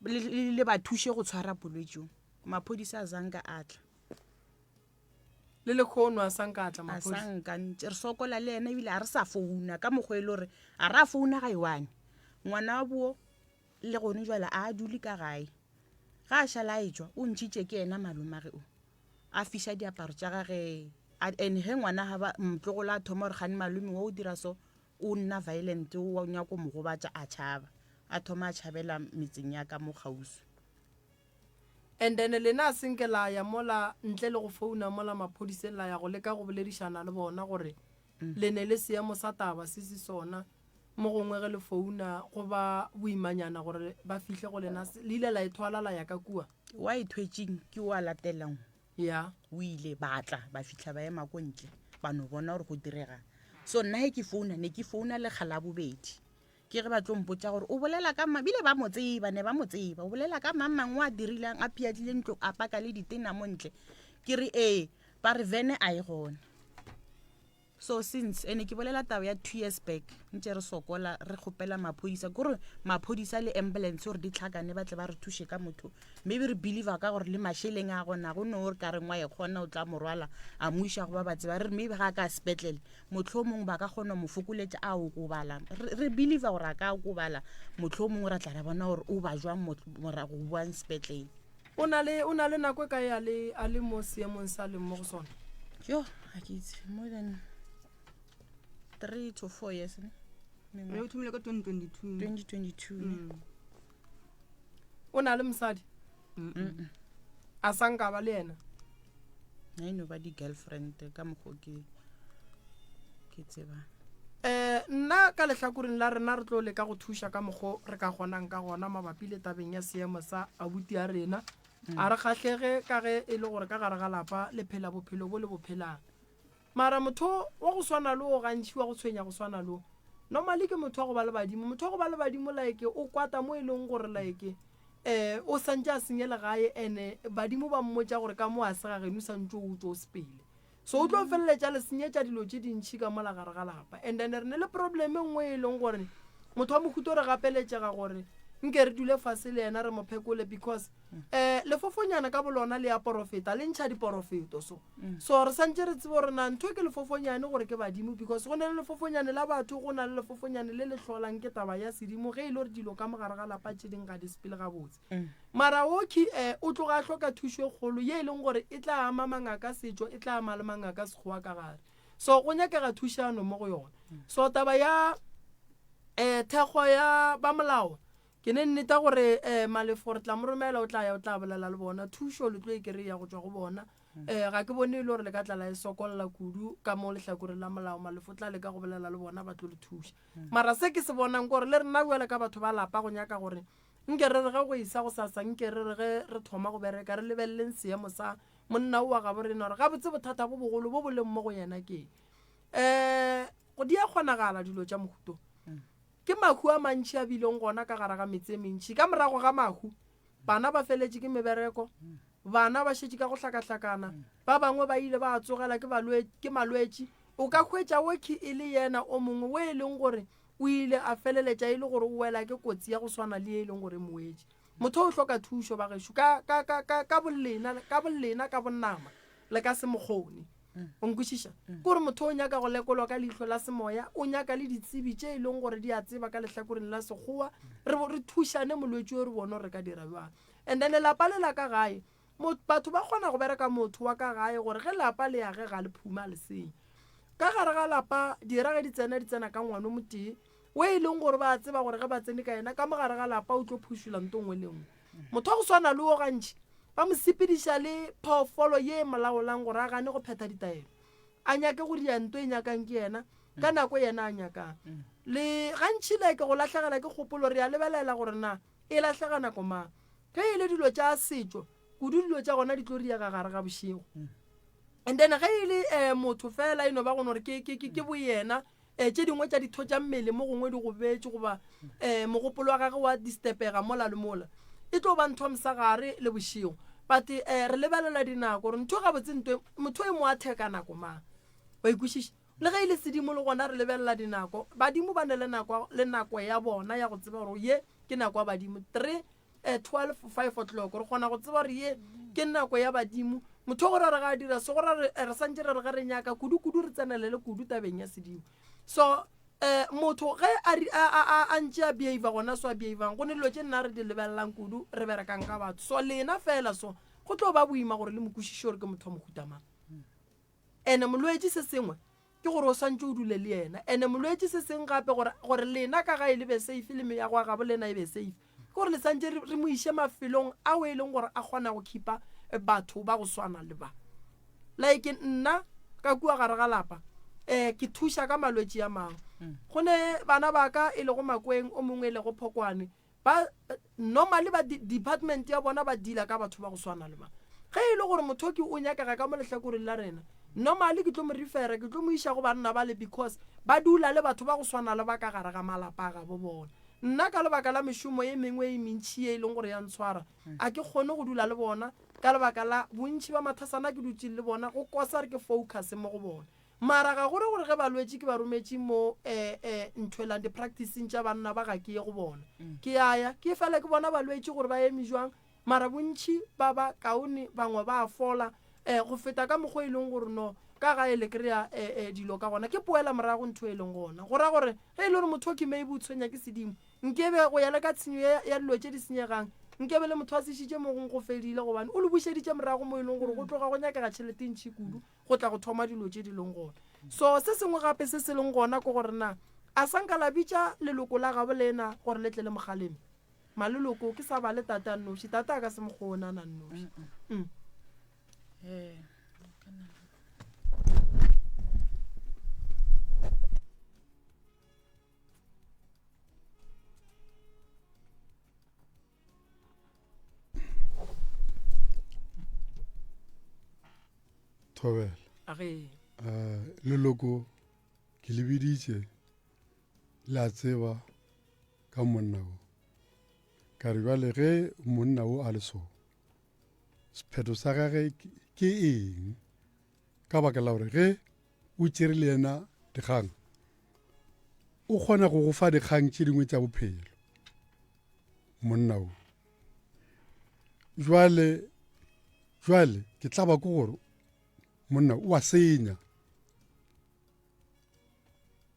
le ba thuše go tshwara bolwetši jo maphodisa a zanka a tla le lekgono a sanka a tla a maphodisa sanka ntse re sokola le ena ebile a re sa founa ka mokgwa e le gore a re a founa ga e one. Ngwana wa bo le gone jwale a a dule ka gae. Ga a šala a etšwa o ntšhitše ke yena malomage o. A fiša diaparo tša gage and ge ngwana ga ba motlogolo a thoma gore gane malome wa o dira so o nna violent o nyako mo gobatša a tšhaba. A thoma a tšhabela metseng ya ka mo kgauswi. And then lena a senke la ya mola ntle le go founa mola maphodiseng la ya go leka go boledišana le bona gore le ne le seemo sa taba se se sona mo gongwe ge le founa go ba boimanyana gore ba fihle go lena le ile la ithwala la ya ka kua? Wa ithwetšeng ke o a latelang. Ya. O ile ba tla ba fihla ba ema ko ntle ba no bona gore go diregang. So nna ge ke founa ne ke founa lekga la bobedi. Ke ge ba tlo mpotša gore o bolela ka mang, bile ba mo tseba, ne ba mo tseba, o bolela ka mang mang o a dirilang, a piatlile ntlo, a paka le ditena mo ntle. Ke re ee, ba re vene a e gona. So since, ene ke bolela taba ya 2 years back, ntše re sokola, re kgopela maphodisa, ke gore maphodisa le ambulance gore di tlhakane ba tle ba re thuše ka motho. Maybe re believer ka gore le mašeleng a gona, go no re ka reng wa e kgona o tla mo rwala a mo iša go ba ba tseba. Re re maybe ga a ka sepetlele, mohlomongwe ba ka kgona go mo fokoletša a okobala. Re, re believer gore a ka okobala, mohlomongwe ra tla ra bona gore o ba jwang morago go boang sepetlele. O na le, o na le nako e kae a le, a le mo seemong sa leng mo go sona? Yo, ga ke itse, more than 3 to 4 years ne? Mengwaga. O thomile ka 2022. 2022 ne. O na le mosadi? A sa nka ba le yena? Na e no ba di-girlfriend ka mokgwa o ke ke tsebang. Um nna ka lehlakoreng la rena re tlo leka go thuša ka mokgo re ka kgonang ka gona mabapi le tabeng ya seemo sa abuti ya rena. A re kgahlege ka ge e le gore ka gare ga lapa le phela bophelo bo le bo phelang. Mara motho wa go swana le o gantši wa go tshwenya go swana le o normally ke motho wa go ba le badimo. Motho wa go ba le badimo like o kwata mo e leng gore like um o santše a senye legae ene badimo ba mmotša gore ka mo a se ga geno santše o tšo o sepele. So o tlo feleletša le senyetša dilo tše dintšhi ka mola gare ga lapa. And then re ne le problem e nngwe e leng gore motho wa mohuta o re gapeletšega gore nke re dule fase le yena re mo phekole because um lefofonyana ka bolona le ya porofeta le ntšha diporofeto so so re santše re tsebe gore na ntho ke lefofonyane gore ke badimo because go na le lefofonyane la batho go na le lefofonyane le le hlolang ke taba ya sedimo ge e le gore dilo ka mogare ga lapa tše ding ga di sepele gabotse mara oki um o tloga a hloka thušo e kgolo ye e leng gore e tla ama mangaka setšo e tla ama le mangaka sekgowa ka gare so go nyakega thušano mo go yona so taba ya um thekgo ya ba molao Ke ne nneta gore um Malefo re tla mo romela, o tla ya o tla bolela le bona. Thušo le tlo e kry-a go tšwa go bona. Um ga ke bone e le gore le ka tla la e sokolla kudu ka mo lehlakoreng la molao. Malefo o tla leka go bolela le bona ba tlo le thuša. Mara se ke se bonang ke gore le rena bjale ka batho ba lapa go nyaka gore nke re re ge go esa gosasa nke re re ge re thoma go bereka re lebeleleng seemo sa monna o wa gabo rena gore gabotse bothata bo bogolo bo bo leng mo go yena ke eng. Um di a kgonagala dilo tša mohuto. Ke mahu a mantši a bileng gona ka gare ga metse e mentši. Ka morago ga mahu, bana ba feletše ke mebereko, bana ba šetše ka go hlakahlakana, ba bangwe ba ile ba tsogela ke ke malwetši. O ka hwetša Woki e le yena o mongwe wo e leng gore o ile a feleletša e le gore o wela ke kotsi ya go swana le ye e leng gore e mo wetše. Motho o hloka thušo, bagešo, ka, ka, ka, ka, ka bolena, ka bolena, ka bonama, le ka se mo kgone. O nkwešiša? Ke gore motho o nyaka go lekolwa ka leihlo la semoya, o nyaka le ditsebi tše e leng gore di a tseba ka lehlakoreng la sekgowa, re, re thušane molwetši o re bone gore re ka dira bjang. And then lelapa le la ka gae, mo, batho ba kgona go bereka motho wa ka gae gore ge lapa le ya ge ga le phuma le senye. Ka gare ga lapa, dira ge di tsena, di tsena ka ngwano motee, o e leng gore ba a tseba gore ge ba tsene ka yena ka mo gare ga lapa o tlo phušola nto nngwe le nngwe. Motho wa go swana le wo gantši ba mo sepediša le phoofolo ye e mo laolang gore a gane go phetha ditaelo, a nyake go dira nto e nyakang ke yena ka nako yena a nyakang. Le gantši like go lahlegela ke kgopolo re a lebelela gore na e lahlega nako mang. Ge e le dilo tša setšo kudu dilo tša gona di tlo riega gare ga bošego. And then ge e le um motho fela e no ba go no re ke, ke, ke, ke boyena um tše dingwe tša ditho tša mmele mo gongwe di gobetše goba um mogopolo wa gagwe wa distepega mola le mola, e tlo ba ntho mosegare le bošego. But um re lebelela dinako gore ntho gabotse nto motho e mo atheka nako mang, wa ikwešiša? Le ge e le sedimo le gona re lebelela dinako, badimo ba ne le nako le nako ya bona ya go tseba gore ye ke nako ya badimo. 3 12 5 o'clock re kgona go tseba gore ye ke nako ya badimo. Motho o gore re ga a dira se go ra re, re santše re re ge re nyaka kudu-kudu re tsenelele kudu tabeng ya sedimo. So. Um motho ge a, a, a, a, a ntše a behavior gona so a behavang, go ne dilo tše nna re di lebelelang kudu re berekang ka batho. So lena fela so go tlo ba boima gore le mo kwešiše gore ke motho wa mohuta mang. Ene molwetši se sengwe ke gore o swantše o dule le yena. Ene molwetši se seng gape gore, gore lena ka gae le be safe le meago ya gabo lena e be safe, ke gore le swantše re, re mo iše mafelong ao e leng gore a kgona go khipa batho ba go swana le ba. Like nna ka kua gare ga lapa um ke thuša ka malwetši a mangwe. Go ne bana ba ka e lego Makweng, o mongwe e lego Phokwane, ba normally ba department ya bona ba deala ka batho ba go swana le ba. Ge e le gore motho ke o nyakega ka mo lehlakoreng la rena, normally ke tlo mo refera, ke tlo mo iša go banna bale because ba dula le batho ba go swana le ba ka gare ga malapa a gabo bona. Nna ka lebaka la mešomo e mengwe e mentši ye e leng gore ya ntshwara, a ke kgone go dula le bona ka lebaka la bontši ba mathasana a ke dutšeng le bona, go kosa re ke focus mo go bona. Mara ga go re gore ge balwetši ke ba rometše mo eh, eh, nthwelang di-practiceng tša banna ba ga ke ye go bona. Ke a ya, ke fela ke bona balwetši gore ba eme jwang, mara bontši ba ba kaone, bangwe ba a fola eh, go feta ka mokgwa e leng gore no ka gae le kry-a eh, eh, dilo ka gona. Ke poela morago ntho e leng gona. Go ra gore ge e le gore motho ke maybe o tshwenya ke sedimo, Nkebe go ya le ka tshenyo ya, ya dilo tše di senyegang, nkebe le motho a sešitše mo gong go fedile, gobane o le bušeditše morago mo e leng gore go tloga go nyakega tšhelete e ntši kudu go tla go thoma dilo tše di leng gona. So se sengwe gape se se leng gona ke gore na a sa nka la bitša leloko la gabo lena gore le tle le mo kgaleme? Maleloko ke sa ba le tate a nnoši, tate a ka se mo kgone a na nnoši. Mm. Eh, Thobela. Age. Uh, leloko ke le biditše le a tseba ka monna o ka re bjale ge monna o a le so sephetho sa gage ke eng ka baka la gore ge o tšere le yena dikgang o kgona go go fa dikgang tše dingwe tša bophelo monna o jwale jwale ke tlaba ke gore monna o a senya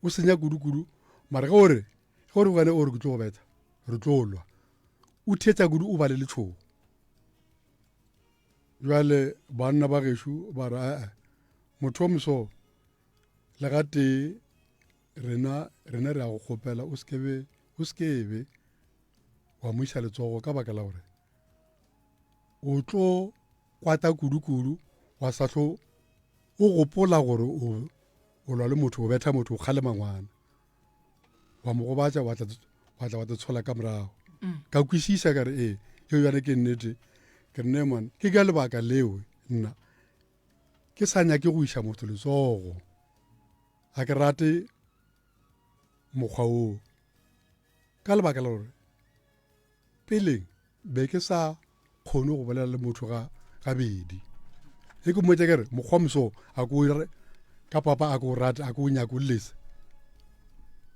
o senya kudu-kudu mara ge o re ge o re gane o re ke tlo go betha re tlo lwa o thetsa kudu o ba le letšhogo Bjale banna ba gešo ba re, Ee, motho o moso le gatee rena rena re a go kgopela o se be o se ke be wa mo iša letsogo ka baka la gore o tlo kwata kudu-kudu wa sa hlo o gopola gore o o lwa le motho o betha motho o kgalema ngwana wa mo gobatša wa tla wa tla wa te tshola ka morago mm. ka kwešiša ka re ee yeo yone ke nnete ke re ne man ke ka lebaka leo nna ke sa nyake go iša motho letsogo ga ke rate mokgwa oo ka lebaka la gore Peleng be ke sa kgone go bolela le motho ga gabedi. E ke mmotša ke re mokgwa moso a ko ka papa a ko rate a ko nyake o lese.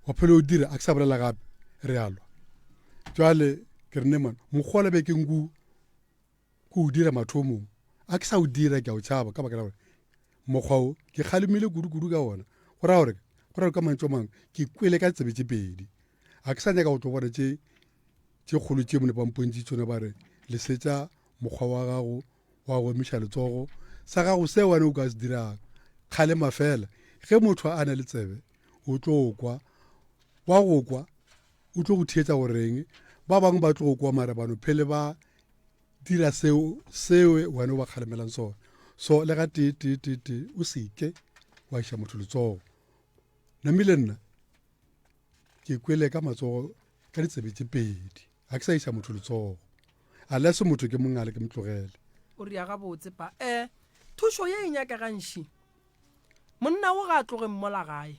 Wa phele o dira a ke sa bolela gape re a lwa. Jwale ke re ne man mokgwa le be ke nku ko o dira mathomong a ke sa o dira ke a o tšhaba ka baka la gore mokgwa o ke kgalemile kudu-kudu ka ona go raya gore go raya ka mantšu a mangwe ke kwele ka tsebe tše pedi a ke sa nyaka go tlo bona tše tše kgolo tše mone pampontši tsone ba re lesetša mokgwa wa gago wa go emiša letsogo sa gago se wane o ka se dirang kgalema fela ge motho a na le tsebe o tlo kwa wa go kwa o tlo go theetsa goreng ba bangwe ba tlo go kwa mara bano phele ba dira seo seo wena o ba kgalemelang sona so le ga tee tee tee tee o seke wa iša motho letsogo namile nna ke kwele ka matsogo ka ditsebe tše pedi ga ke sa iša motho letsogo unless motho ke mongale ke mo tlogele o ria gabotse pa um thušo ye e nyakegang ši monna o ga a tloge mmola gae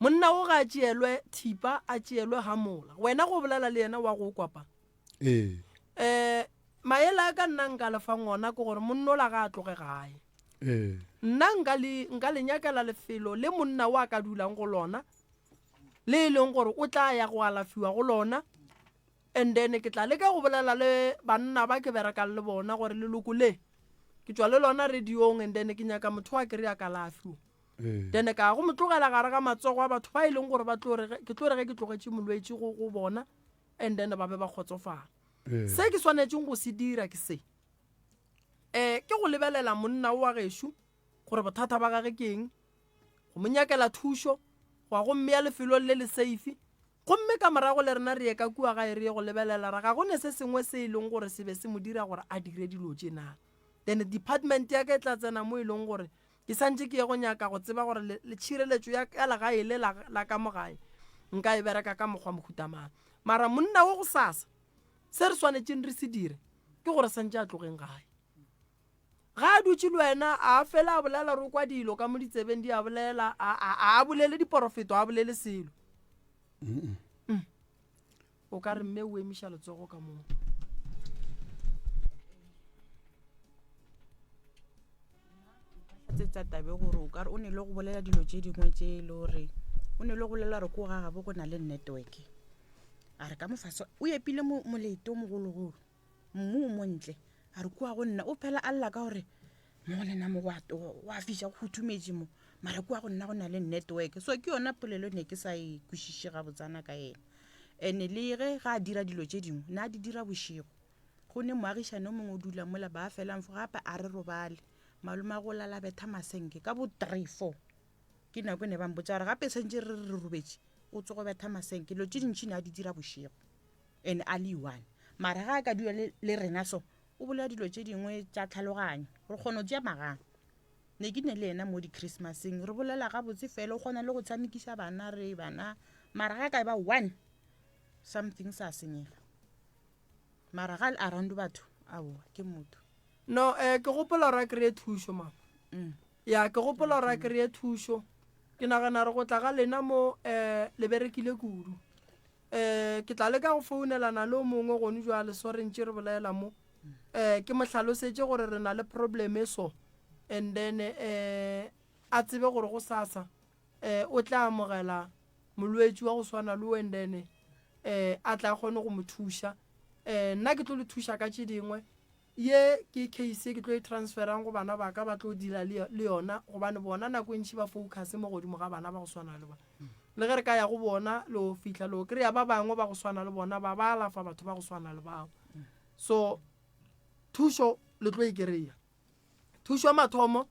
Monna o ga a tšeelwe thipa, a tšeelwe hamola. Wena go bolela le yena wa go kwa pa. Ee. Eh, maele a ka nna nka le fang ona ke gore monna ola ga a tloge gae. Ee. Nna nka le nka le nyakela lefelo le monna o a ka dulang go lona, le e leng gore o tla ya go alafiwa go lona. And then ke tla leka go bolela le banna ba ke berekang le bona gore leloko le ke tšwa le lona radiong and then ke nyaka motho wa kry-a kalafi. Then ka ya go mo tlogela gare ga matsogo a batho ba e leng gore ba tlo re ke tlo re ge ke tlogetše molwetši go, go bona and then ba be ba kgotsofala. Se ke swanetšeng go se dira ke se. Um ke go lebelela monna wa gešo gore bothata ba gage ke eng, go mo nyakela thušo, go ya go mmea lefelong le le safe. Gomme ka morago le rena re ye ka kua gae re ye go lebelela ra ga go ne se sengwe se e leng gore se be se mo dira gore a dire dilo tše na. Then department ya ka e tla tsena mo e leng gore ke santše ke ye go nyaka go tseba gore le, le tšhireletšo ya, ya legae le la, la ka mo gae nka e bereka ka mokgwa mohuta mang. Mara monna wo gosasa se re swanetšeng re se dire ke gore santše a tlogeng gae. Ga a dutše le wena, a a fele a bolela re o kwa dilo ka mo ditsebeng di a bolela, a, a, a a bolele diporofeto, a bolele selo. Mm. O ka re mme o emiša letsogo ka moo. Tsetsa tabe gore o ka re o ne le go bolela dilo tše dingwe tše e le gore o ne le go bolela gore ko ga gabo go na le network. A re ka mofase o epile molete o mogologolo. Mmu o montle. A re kua go nna o phela a lla ka gore mo go lena mo go a fiša go huthumetše mo mara kua go nna go na le network. So ke yona polelo ne ke sa e kwešiše gabotsana ka yena. Ene le ge ga a dira dilo tše dingwe ne a di dira bošego. Go ne moagišane o mongwe o dula mola ba felang fo gape a re robale. Malome a go lala betha masenke ka bo 3 4 ke nako e ne ba mpotša gore gape santše re re robetše o tsogo betha masenke. Dilo tše dintši ne a di dira bošego. And a le one mara ga a ka dula le rena so o bolela dilo tše dingwe tša tlhaloganyo re kgona go tšea magang ne ke ne le yena mo di-christmaseng re bolela gabotse fela o kgona le go tshamekisa bana re bana mara ga ka ba one something sa senyega mara ga le around batho aowa ke motho no eh ke gopola gore a kry-e thušo mama mm. ya ke gopola gore a kry-e thušo ke nagana re go tla ga lena mo um le berekile kudu um ke tla leka go founelana le o mongwe gone jwale so re ntše re bolela mo um ke mo hlalosetše gore re na le problem e so and then um a tsebe gore go sasa um o tla amogela molwetši wa go swana le and then um a tla kgone go mo thuša um nna ke tlo le thuša ka tše dingwe Ye ke case ye ke tlo e transferang go bana ba ka ba tlo deala le, le yona gobane bona nako e ntši ba focus mo godimo ga bana ba go swana le ba. Le ge re ka ya go bona lo fihla lo kry-a ba bangwe ba go swana le bona ba ba alafa batho ba go swana le bao. So thušo le tlo e kry-a. Thušo ya mathomo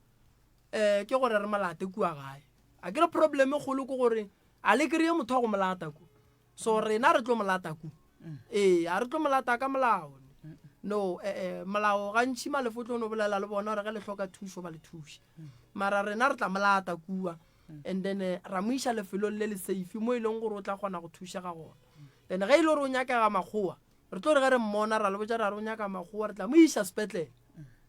um ke gore re molate kua gae. A ke re problem e kgolo ke gore a le kry-e motho wa go molata ku. So rena re tlo molata ku. Ee, a re tlo molata ka molao. No, eh, eh, molao gantši malefo o tlo no bolela le bona gore ge le hloka thušo ba le thuše. Mara rena re tla molata kua and then eh, ra mo iša lefelong le le safe mo e leng gore o tla kgona go thušega gona. Then ge e le gore o nyakega makgowa, re tlo re ge re mmona ra le botša ra re o nyaka makgowa, re tla mo iša sepetlele.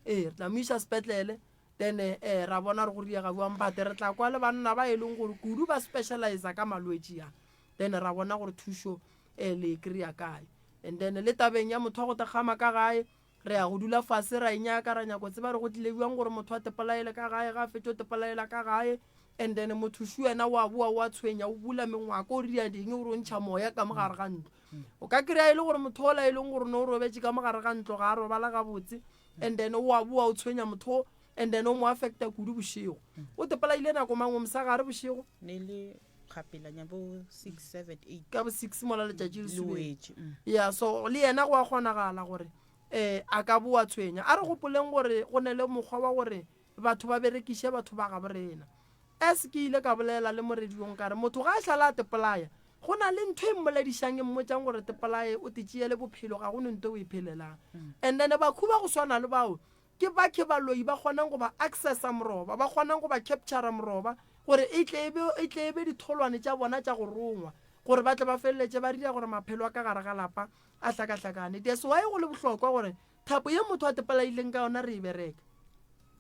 Ee, re tla mo iša sepetlele then eh, ra bona re go riega bjang but re tla kwa le banna ba e leng gore kudu ba specializer ka malwetši a. Then ra bona gore thušo eh, le e kry-a kae. And then le tabeng ya motho wa go tekgama ka gae, re ya go dula fase ra e nyaka, ra nyako tseba re go tlile bjang gore motho a tepolaele ka gae, ga a fetše o tepolaela ka gae, and then motho šu yena wa boa wa tshwenya, o bula mengwako, o ria ding, o re o ntšha moya ka mo gare ga ntlo. O ka kry-a e le gore motho ola e leng gore no o robetše ka mo gare ga ntlo ga a robala gabotse, and then wa boa o tshwenya motho o, and then o mo affecta kudu bošego. O tepolaile nako mang o mosegare bošego? Ne le kgapelanya bo 6 7 8 ka bo 6 mola letšatši le subetše mm. ya so le yena go a kgonagala gore eh a ka boa tshwenya a re gopoleng gore go ne le mokgwa wa gore batho ba berekiše batho ba gabo rena as ke ile ka bolela le morediong ka re motho ga a šala a tepolaya go na le ntho e mmoledišang e mmotšang gore tepolaye o te tšeele bophelo ga go ne nto o e phelelang mm. and then bakhu ba go swana le bao Ke bakhe baloi ba kgonang go ba accessa moroba, ba kgonang go ba captura moroba, gore e tle e be, e tle e be ditholwane tša bona tša go rongwa, gore ba tle ba feleletše ba dira gore maphelo a ka gare ga lapa a hlakahlakane. That's why go le bohlokwa gore thapo ye motho a tepolaileng ka yona re e bereke,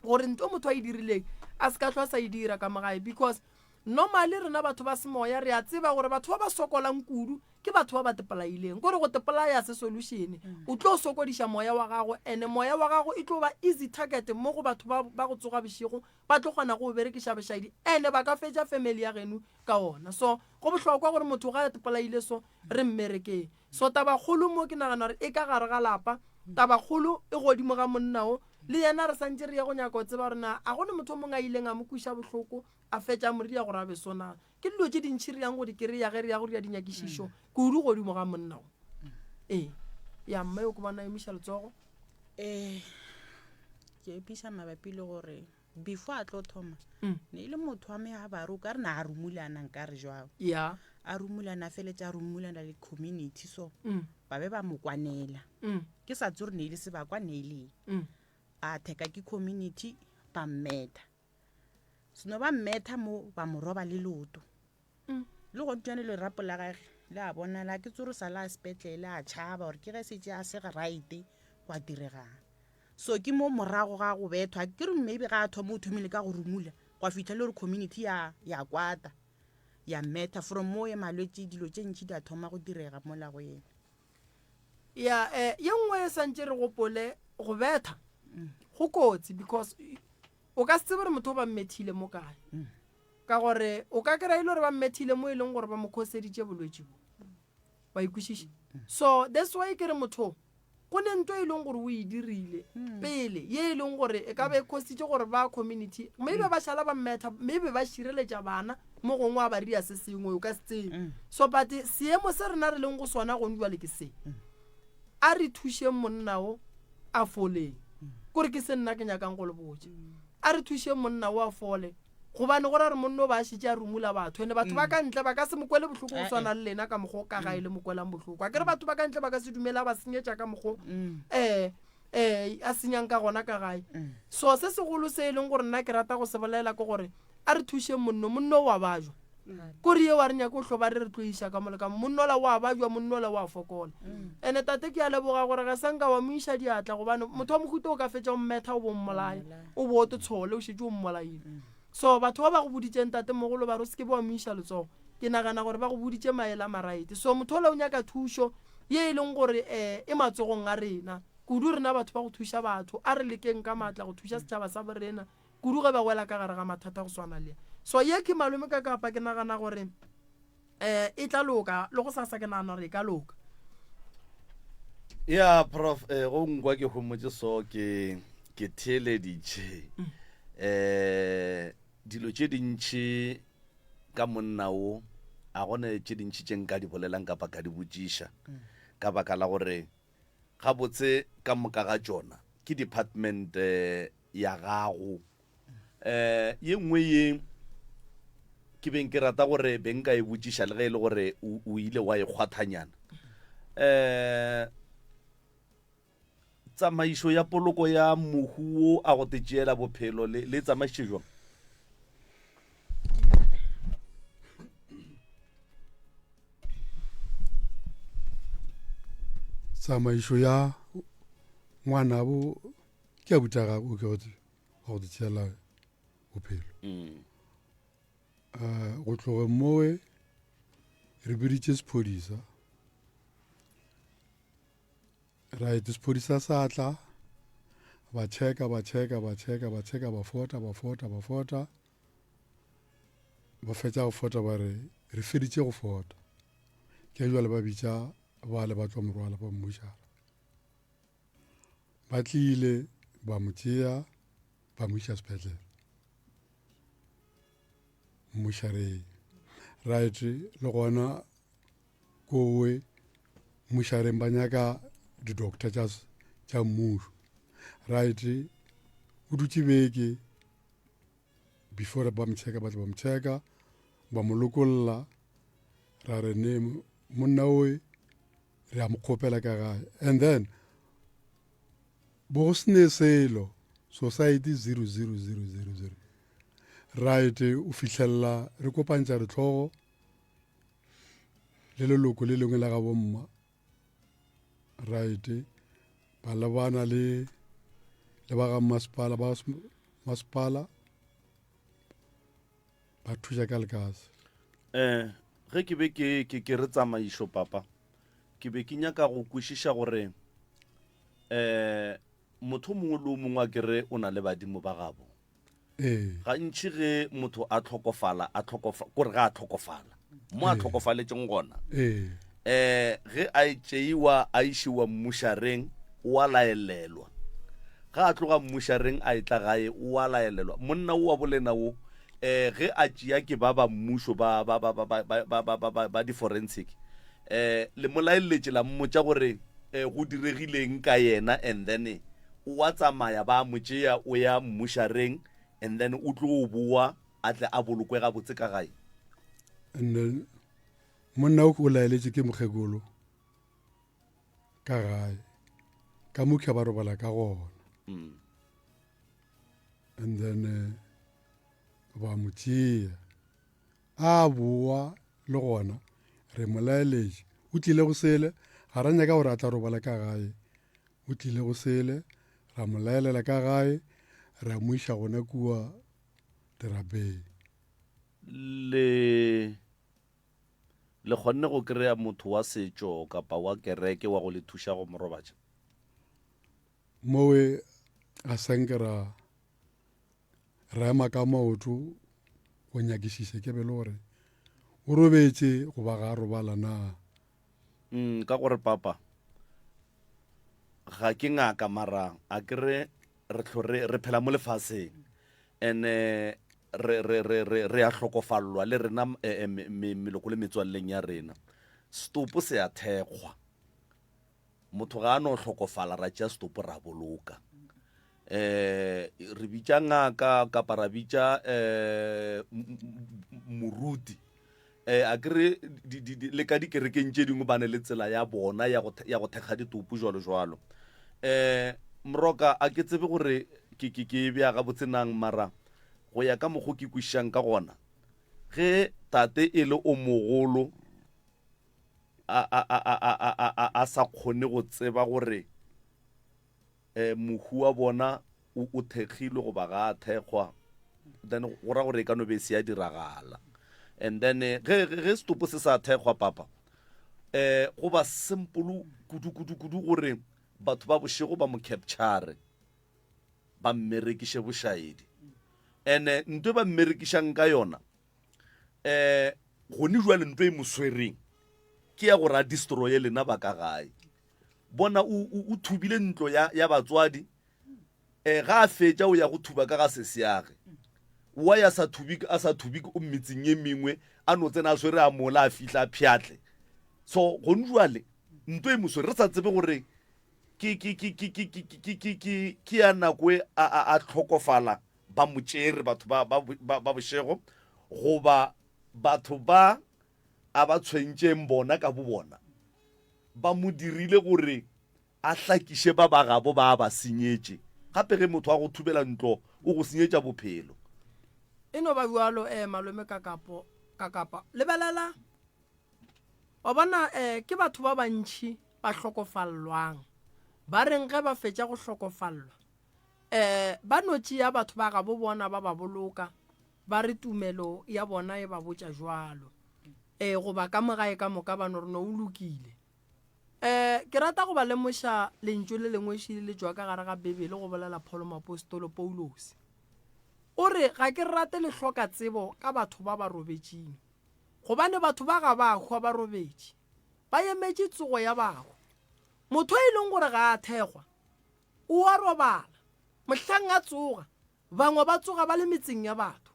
gore ntho motho a e dirileng a se ka hlwa sa e dira ka mo gae. Because normally rena batho ba semoya re a tseba gore batho ba ba sokolang kudu Ke batho ba ba tepolaileng. Kore go tepolaya se solution. O tlo sokodiša moya wa gago and moya wa gago e tlo ba easy target mo go batho ba ba go tsoga bošego ba tlo kgona go o berekiša bošaedi and ba ka fetša family ya geno ka ona. So go bohlokwa gore motho ga a tepolaile so re mmerekeng. So tabakgolo mo ke nagana gore e ka gare ga lapa, tabakgolo e godimo ga monna o. Le yena re santše re ye go nyaka go tseba gore na a go ne motho o mongwe a ileng a mo kweša bohloko a fetša a mo ria gore a be so na. Ke dilo tše dintši re yang go di kry-a ge re ya go dira dinyakišišo kudu godimo ga monna o. Ee. Ya mme o ke bona a emiša letsogo. Eh, ke epiša mabapi le gore before a tlo thoma ne e le motho wa megabaru o ka re na a rumulana nka re jwang ya a rumulana a feletša a rumulana le community so mm. ba be ba mo kwanela mm. ke sa tse gore ne e le sebakwa ne e leng mm. a theka ke community ba mmetha seno ba mmetha mo ba mo roba le loto mm. le go tswane lerapo la gage le a bonala ke tsore sa la sepetlele a tšhaba gore ke ge setse a sege right gwa diregang so ke mo morago ga go bethwa ke re maybe ga a thoma o thomile ka go rumula gwa fitlha le gore community ya ya kwata ya mmetha from mo ye malwetse dilo tše ntši di a thoma go direga mola go yena ya eh ye nngwe e santše re gopole go betha go kotsi because o ka se tsebe gore motho o ba mmethile mo kae ka gore o ka kry-a e le gore ba mmethile mo e leng gore ba mo khoseditše bolwetši bo wa ikwešiša so that's why ke re motho go ne nto e leng gore o e dirile pele ye e leng gore e ka be e khositše gore ba community maybe ba šala ba mmetha maybe ba šireletša bana mo gongwe a ba ria se sengwe o ka se tsebe so but seemo se rena re leng go sona gone jwale ke se a re thušeng monna o a foleng kore ke se nna ke nyakang go le botša a re thušeng monna o a fole gobane go ra re monna o ba a šetše a rumula batho ene batho ba ka ntle ba ka se mo kwele bohloko go swana le lena ka mokgwa o ka gae le mo kwelang bohloko a ke re batho ba ka ntle ba ka se dumele a ba senyetša ka mokgwa um um a senyang ka gona ka gae so se segolo se e leng gore nna ke rata go se bolela ke gore a re thušeng monno monno o a bajwa kore ye wa re nyake o hloba re re tlo iša ka mole ka mo monnola wa bajwa monnola wa fokola ene tate ke a leboga gore ga sa nka wa mo iša diatla gobane motho wa mohuta o ka fetša o mmetha o bo mmolaya o bo o te tshole o šetše o mmolaile so batho ba ba go boditšeng tate mogolo ba re o se ke be wa mo iša letsogo ke nagana gore ba go boditše maele a maraete so motho ola o nyaka thušo ye e leng gore um e matsogong a rena kudu rena batho ba go thuša batho a re lekeng ka maatla go thuša setšhaba sa borena kudu ge ba wela ka gare ga mathata go swana le so ye ke malome ka kapa ke nagana gore um e tla loka le go sasa ke nagana gore e ka loka ya prof eh, go nkwa ke homotse so ke ke theeleditše um dilo tše dintšhi ka monna o a gone tše dintšhi tše nka di bolelang kapa ka di botšiša ka baka la gore gabotse ka moka ga tšona ke department ya gago. Um ye nngwe ye ke beng ke rata gore be nka e botšiša le ge e le gore o ile wa e kgwathanyana um tsamaišo ya poloko ya mohu wo a go tetšeela bophelo le le tsamaišitše jwang? Tsamaišo ya ngwanabo ke abuti a gagwe o ke wa go di tšeela bophelo um go tloge mowe re biditše sephodisa right sephodisa sa tla ba checka ba checka ba checka ba checka ba fota ba fota ba fota ba fetša go fota ba re re feditše go fota ke jale ba bitša bale ba tlo morwala ba mmušala Ba tlile ba mo tšea ba mo iša sepetlele mmušareng right le gona kowe mmušareng ba nyaka di-doctor tša tša mmušo right o dutše beke before ba mo checka ba tla ba mo checka ba mo lokolla ra re ne monna oe re a mo kgopela ka gae and then bo go sene selo society 00000 right o fihlelela re kopantša ditlhogo le leloko le lengwe la ga bomma right ba lebana le le ba ga masepala ba masepala ba thuša ka lekase. Eh, ge ke be ke, ke, ke re tsamaišo, papa, ke be ke nyaka go kwešiša gore eh motho o mongwe le o mongwe a ke re o na le badimo ba gabo. Ee. Gantši ge motho a tlhokofala, a tlhokofa, kore ge a tlhokofala, mo a Ee. tlhokofaletšeng gona, Ee. eh ge a e tšeiwa a išiwa mmušareng, o a laelelwa. Ga a tloga mmušareng a etla gae, o a laelelwa. Monna wo wa bolena wo, um ge a tšea ke ba ba mmušo ba, ba, ba, ba, ba, ba, ba, ba, ba, ba, ba di-forensic, um le mo laeletše la mmotša gore um go diregileng ka yena, and then o a tsamaya, ba a mo tšea, o ya mmušareng, and then o tlo boa a tle a bolokwe gabotse ka gae. And then monna o o laeletše ke mokgekolo ka gae ka mokha ba robala ka gona mm. and then eh, ba mo tšea a boa le gona re mo laeletše o tlile go sele ga ra nyaka gore a tla robala ka gae o tlile go sele ra mo laelela ka gae ra mo iša gona kua terapeng le Le kgonne go kry-a motho wa setšo kapa wa kereke wa go le thuša go mo robatša? Mowe ga sa nke ra ra ema ka maoto go nyakišiša ke be le gore o robetše goba ga a robala na. Mm, ka gore papa ga ke ngaka mara a ke re re hlo re re phela mo lefaseng ene re re re re re a hlokofallwa le rena eh, eh, meloko le metswalleng ya rena setopo se a thekgwa motho ga a no hlokofala ra tšea setopo ra boloka eh re bitša ngaka kapa ra bitša eh moruti eh a kere le ka dikerekeng tše dingwe ba ne le tsela ya bona ya go ya go thekga ditopo jwalo jwalo eh mroka a ke tsebe gore ke ke ke e bea gabotse nang mara go ya ka mokgo ke kwešišang ka gona ge tate e le o mogolo a a a a a a a a sa kgone go tseba gore um mohu wa bona o, o thekgilwe goba ga a thekgwa, then go ra gore e ka no be e se ya diragala. And then eh, ge, ge, ge setopo se sa thekgwa papa, um go ba simple kudu kudu kudu gore batho ba bošego ba mo capture ba mmerekiše bošaedi. And-e nto e ba mmerekišang ka yona um gone jwale nto e mo swereng ke ya gore a destroye lena ba ka gae. Bona o, o, o thubile ntlo ya, ya batswadi. E, ga a fetša o ya go thuba ka ga sesiage. Wa ya sa thubi, a sa thubi o metseng ye mengwe, a no tsena a swere a mola a fihla a pšhatle. So gone jwale nto e mo swere re sa tsebe gore ke, ke, ke, ke, ke, ke, ke, ke, ke, ke ya nako e a, a, a hlokofala ba mo tšere batho ba, ba, ba, ba bošego goba batho ba a ba tshwentšeng bona ka bobona ba mo dirile gore a hlakiše ba ba gabo ba a ba senyetše. Gape ge motho a go thubela ntlo o go senyetša bophelo. E no ba bjalo eh malome Kakapo, Kakapa. Lebelela, wa bona eh ke batho ba bantši ba hlokofallwang. Ba reng ge ba fetša go hlokofallwa eh ba no tšea batho ba gabo bona ba ba boloka ba re tumelo ya bona e ba botša jwalo. Ee, goba ka mo gae ka moka ba no re no o lokile. Um ke rata go ba lemoša lentšu le lengwe šele le tšwa ka gare ga Bibele go bolela Paulo moapostolo Paulose. O re ga ke rate le hloka tsebo ka batho ba ba robetšeng. Gobane batho ba ga ba hwa ba robetše. Ba emetše tsogo ya bahu. Motho e leng gore ga a thekgwa, o a robala. Mohlang a tsoga, Bangwe ba tsoga ba le metseng ya batho.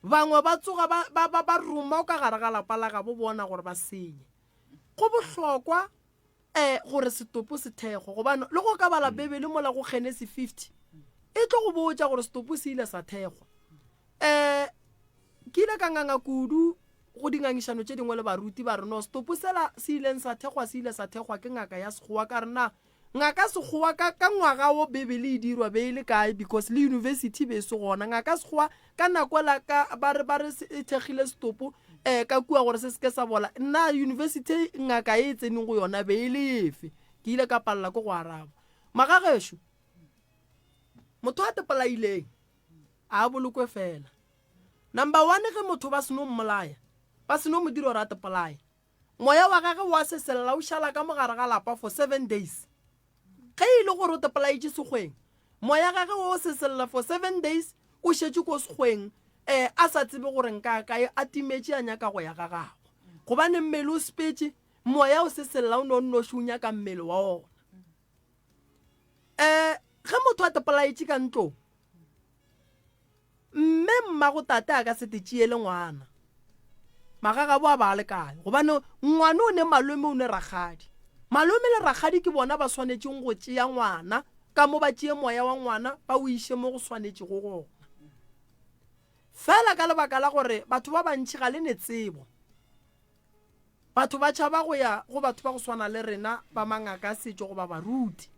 Bangwe ba tsoga ba, ba, ba, ba roma ka gare ga lapa la gabo bona gore ba senye. Go bohlokwa eh, gore setopo se thekgwe gobane le go ka bala Bibele mola go Genesi 50 e tlo go botša gore setopo se ile sa thekgwa. Eh, ke ile ka nganga kudu go dingangišano tše dingwe le baruti ba re no setopo sela se ileng sa thekgwa se ile sa thekgwa ke ngaka ya sekgowa ka re na Ngaka Sekgowa ka, ka ngwaga wo Bibele e dirwa be e le kae because le university be e se gona. Ngaka Sekgowa ka nako la ka ba re ba re e thekgile setopo eh ka kua gore se seke sa bola. Nna university ngaka e e tseneng go yona be e le efe? Ke ile ka palela ke go araba. Magagešo, motho a tepolaileng a a bolokwe fela. Number one ge motho ba seno mmolaya, ba seno mo dira gore a tepolaye, Moya wa gage wa sesella o šala ka mo gare ga lapa for seven days. Ge e le gore o tepolaetše sekgweng, moya gage o sesella for seven days o šetše ko sekgweng um a sa tsebe gore nka kae, a timetše a nyaka go ya ga gagwe. Gobane mmele o sepetše, moya o sesella o no nnoši o nyaka mmele wa ona. Um. Ge motho a tepolaetše ka ntlong, mme mmago tate a ka se te tšeele ngwana. Magagabo a ba a le kae? Gobane ngwana o ne malome o ne rakgadi. Malome le rakgadi ke bona ba swanetšeng go tšea ngwana ka mo ba tšee moya wa ngwana ba o iše mo go swanetšego gona. Fela ka lebaka la gore batho ba bantši ga le ne tsebo, Batho ba tšhaba go ya go batho ba go swana le rena ba mangaka a setšo goba baruti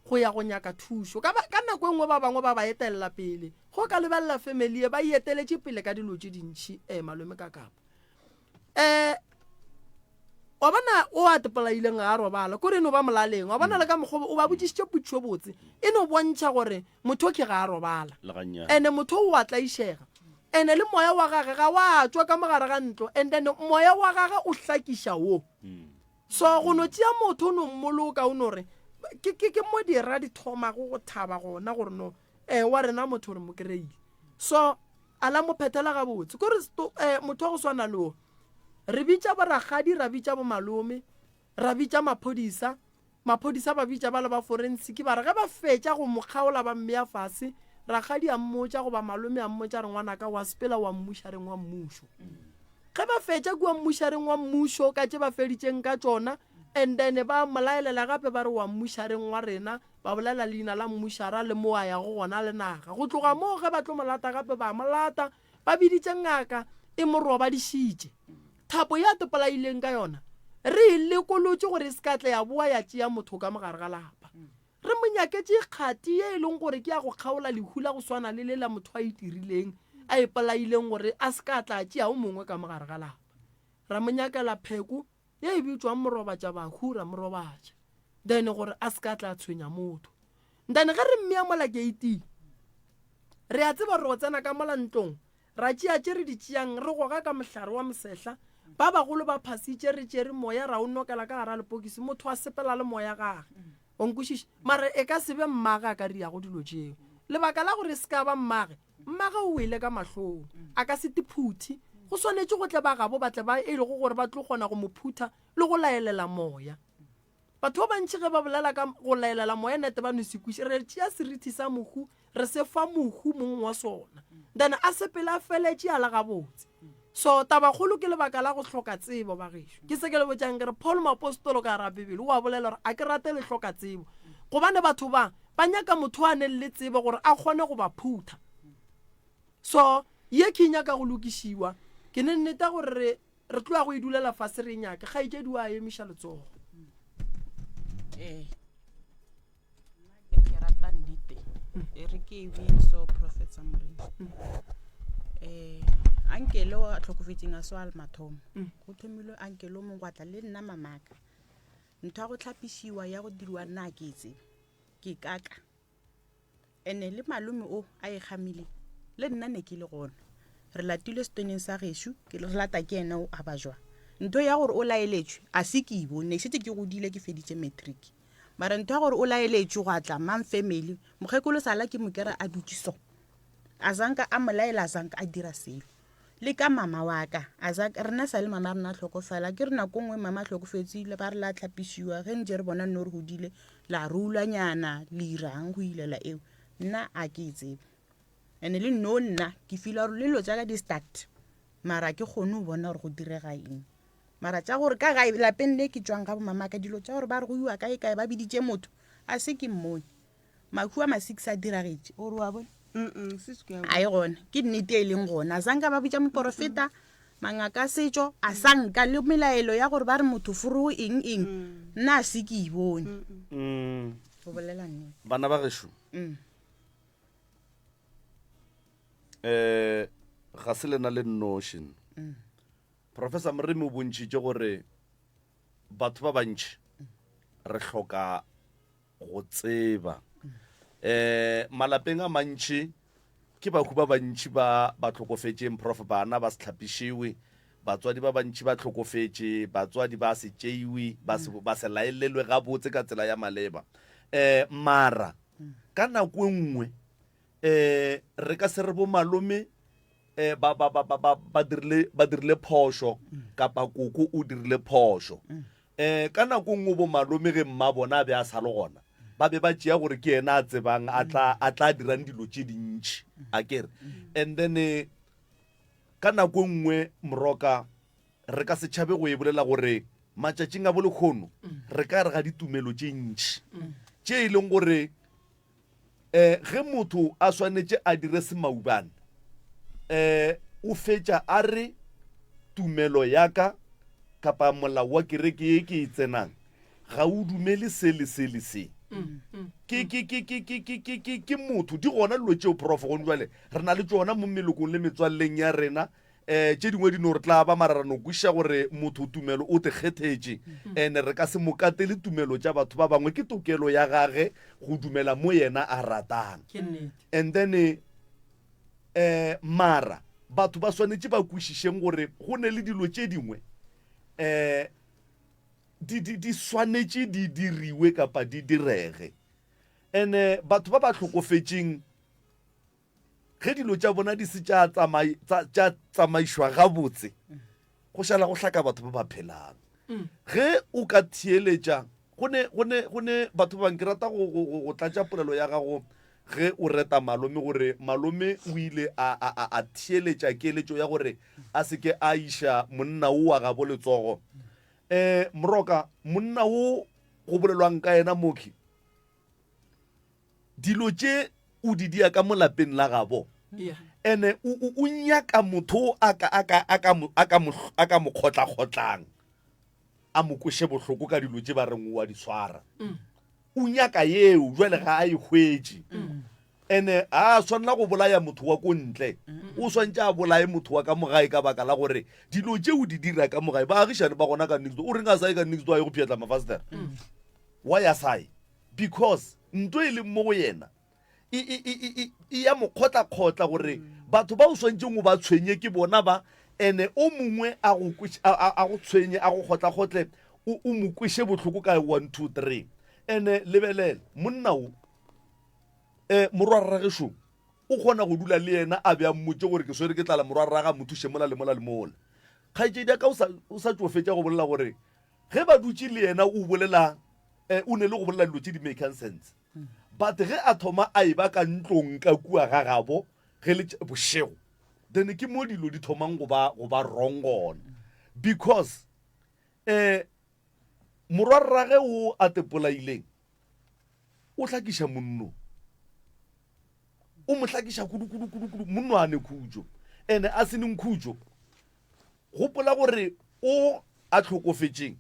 go ya go nyaka thušo. Ka, ka nako e nngwe ba bangwe ba ba etelela pele. Go ka lebelela family ye ba e eteletše pele ka dilo tše dintši, eh, malome ka kapa. Eh, wa bona o a tepolaileng ga a robala, kore e no ba molaleng. Wa bona le ka mokgwa o ba botšišitše potšišo botse, e no bontšha gore motho ke ga a robala. Ene motho o a tlaišega. Ene le moya wa gage ga wa tšwa ka mogare ga ntlo and then moya wa gage o hlakiša wo. So go no tšea motho o no mmoloka o no re ke ke ke mo dira di thomago go thaba gona gore no eh wa rena motho re mo kry-ile. So a la mo phethela gabotse kore eh, motho wa go swana le wo re bitša borakgadi ra bitša bomalome ra bitša maphodisa Maphodisa ba bitša bale ba forensiki ba re ge ba fetša go mo kgaola ba mmea fase, rakgadi a mmotša goba malome a mmotša re ngwanaka wa sepela wa mmušareng wa mmušo. Ge ba fetša kua mmušareng wa mmušo ka tše ba feditšeng ka tšona and then ba mo laelela gape ba re wa mmušareng wa rena ba bolela leina la mmušara le mo a yago gona le naga. Go tloga moo ge ba tlo mo lata gape ba mo lata Ba biditše ngaka e mo robadišitše. Thapo ye a topolaileng ka yona re e lekolotše gore e se ka tla ya boa ya tšea motho ka mo gare ga lapa. Re mo nyaketše kgati ye e leng gore ke ya go kgaola lehu la go swana le le la motho a itirileng, a ipolaileng gore a se ka tla a tšea o mongwe ka mo gare ga lapa. Ra mo nyakela pheko ye e bitšwang morobatša-bahu ra mo robatša then gore a se ka tla tshwenya motho. Then ge re mmea mola keiting, re a tseba gore go tsena ka mola ntlong ra tšea tše re di tšeang re goga ka mohlare wa mosehla, ba bagolo ba phasitše re tšere moya ra o nokela ka gara lepokisi, motho a sepela le moya gage. O nkwešiša? Mara e ka se be mmage a ka riago dilo tšeo. Lebaka la gore e se ka ba mmage, Mmage o wele ka mahlong. A ka se tiphuthe. Go swanetše go tle ba gabo ba tle ba e lego gore ba tlo kgona go mo phutha le go laelela moya. Batho ba bantši ge ba bolela ka go laelela moya nete ba no se kweše. Re tšea serithi sa mohu re se fa mohu mong wa sona. Then a sepele a feletše a le gabotse. So tabakgolo ke lebaka la go hloka tsebo bagešo. Ke se ke le botšang ke re Paul moapostolo ka gara Bibele o a bolela gore a ke rate le hloka tsebo. Gobane batho ba Ba nyaka motho a neng le tsebo gore a kgone go ba phutha. So, ye ke e nyaka go lokišiwa. Ke ne nneta gore re, re tlo ya go e dulela fase re e nyake. Kgaetšedi o a emiša letsogo. Ee. Nna ke re ke rata nnete. E re ke e bee so Professor Morena. Eh, ankele o a tlhokofetseng a so a le mathomo. Go thomilwe ankele o mongwe gwa tla le nna mamaka. Ntho ya go tlhapišiwa ya go diriwa nna a ke e tsebe. Ke kaka. Ene le malome o a e gamile le nna ne ke le gona. Re latilwe setoneng sa gešo, ke re lata ke ena o a ba jwa. Ntho ya gore o laeletšwe a se ke e bone, ne šetše ke godile ke feditše matric. Mara ntho ya gore o laeletšwe gwa tla mang family, mokgekolo sala ke mo kera a dutše so. A zanka a mo laela a zanka a dira selo. Le ka mama wa ka, a za, rena sa le mama rena a hlokofala. Ke re nako nngwe mama a hlokofetše, le ba re la hlapišiwa, ge ntše re bona nno re godile, la rulwanyana, le irang go ilela eo. Nna a ke e tsebe. And-e le no nna, ke feela gore le dilo tša ka di start, mara ke kgone go bona gore go direga eng. Mara tša gore ka gae lapeng le ke tšwang ga bo mama ka, dilo tša gore ba re go iwa kae kae, ba biditše motho, a se ke mmone. Mahu a ma-six a diragetše o re wa bona a e gona ke nnete e leng gona a sanka ba bitša moporofeta mangaka a setšo a sanka le melaelo ya gore ba re motho forogo eng eng mm. nna a se ke e bone mm. go bolela nnete bana ba gešo um ga se lena le nnoši mm. professor moremi o bontšhitše gore batho ba bantši re hloka go tseba um malapeng a mantši ke bahu ba bantši ba ba hlokofetšeng prof bana ba se hlapišiwe batswadi ba bantši ba hlokofetše batswadi ba se tšeiwe ba se, ba se laelelwe gabotse ka tsela ya maleba um mara ka nako e nngwe um re ka se re bo malome um ba, ba, ba, ba, ba, ba dirile, ba dirile phošo kapa koko o dirile phošo um ka nako nngwe bo malome ge mma bona a be a sa le gona. Ba be ba tšea gore ke yena a tsebang a tla a tla dirang dilo tše dintši a kere. And then eh, ka nako e nngwe moroka re ka se tšhabe go e bolela gore matšatšing a bolekgono re ka re ga ditumelo tše ntši tše e leng gore um ge motho a swanetše a dire semaubane um o fetša a re tumelo ya ka kapa molao wa kereke ye ke e tsenang ga o dumele se le se le se. Ke, ke, ke, ke, ke, ke, ke, ke, ke motho. Di gona dilo tšeo, Prof. Gone jwale re na le tšona mo melokong le metswalleng ya rena. Um tše dingwe di no re tla ba mara ra no kwešiša gore motho tumelo o te kgethetše. And re ka se mo katele tumelo tša batho ba bangwe. Ke tokelo ya gage go dumela mo yena a ratang. Ke nnete. And then um mara batho ba swanetše ba kwešišeng gore go ne le dilo tše dingwe um di, di, di swanetše di diriwe kapa di direge. Ene batho ba ba hlokofetšeng ge dilo tša bona di se tša tsamai, tša, tša tsamaišwa gabotse, go šala go hlaka batho ba ba phelang. Ge o ka theeletša, go ne, go ne, go ne batho ba bang, ke rata go, go, go, go tlatša polelo ya gago ge o reta malome gore malome o ile a, a, a, a theeletša keletšo ya gore a se ke a iša monna wo wa gabo letsogo. Um Moroka, monna wo go bolelwang ka yena mokhwi, dilo tše o di dia ka mo lapeng la gabo, ene o, o, o nyaka motho a ka, a ka, a ka, a ka mo, a ka mo kgotlakgotlang, a mo kweše bohloko ka dilo tše ba reng o a di swara. O nyaka yeo, jwale ga a e hwetše. Ene ga a swanela go bolaya motho wa ko ntle, o swantše a bolaye motho wa ka mo gae ka baka la gore dilo tše o di dira ka mo gae, baagišane ba gona ka next door. O reng a sa ye ka next door a ye go pšhetla mafastere? Why a sa ye? Because nto e leng mo go yena e, e, e, e, e, e ya mo kgotlakgotla gore batho ba o swantšeng o ba tshwenye ke bona ba, ene o mongwe a go kweše, a, a, a go tshwenye, a go kgotlakgotle, o, o mo kweše bohloko ka 1, 2, 3. Ene lebelela, monna wo, um morwarragešo o kgona go dula le yena a be a mmotše gore ke swere ke tlala, morwarrage a mo thuše mola le mola le mola. Kgaetšedi ya ka o sa, o sa tšo fetša go bolela gore ge ba dutše le yena o bolela, um o ne le go bolela dilo tše di makang sense. But ge a thoma a eba ka ntlong ka kua ga gabo ge le bošego, then ke mo dilo di thomang go ba, go ba wrong gona. Because um morwarrage o a tepolaileng o hlakiša monno, o mo hlakiša kudu kudu kudu kudu, monno a ne khutšo, ene a se neng khutšo. Gopola gore o a hlokofetšeng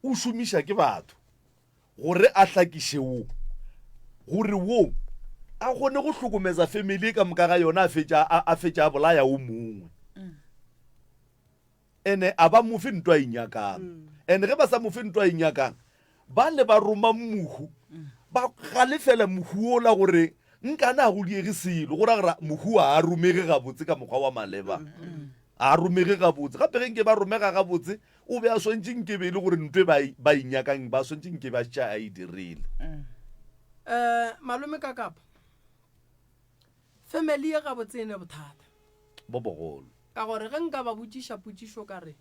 o šomiša ke batho gore a hlakiše wo, gore wo a kgone go hlokomeza family ka moka ga yona, a fetša a fetša a bolaya o mongwe. Ene a ba mo fe ntwa a e nyakang. Ene ge ba sa mo fe ntwa a e nyakang, ba le ba roma mohu, ba galefela mohu wola gore nkane a go diege selo, go ra gore mohu a a romege gabotse ka mokgwa wa maleba. A a romege gabotse. Gape ge nke ba romega gabotse, o be a swantše nke be e le gore ntwe ba e, ba e nyakang, ba swantše nke ba šetše a e dirile. Um malome Kakapa, family ye gabotse e ne bothata. Bo bogolo. Ka gore ge nka ba botšiša potšišo ka re,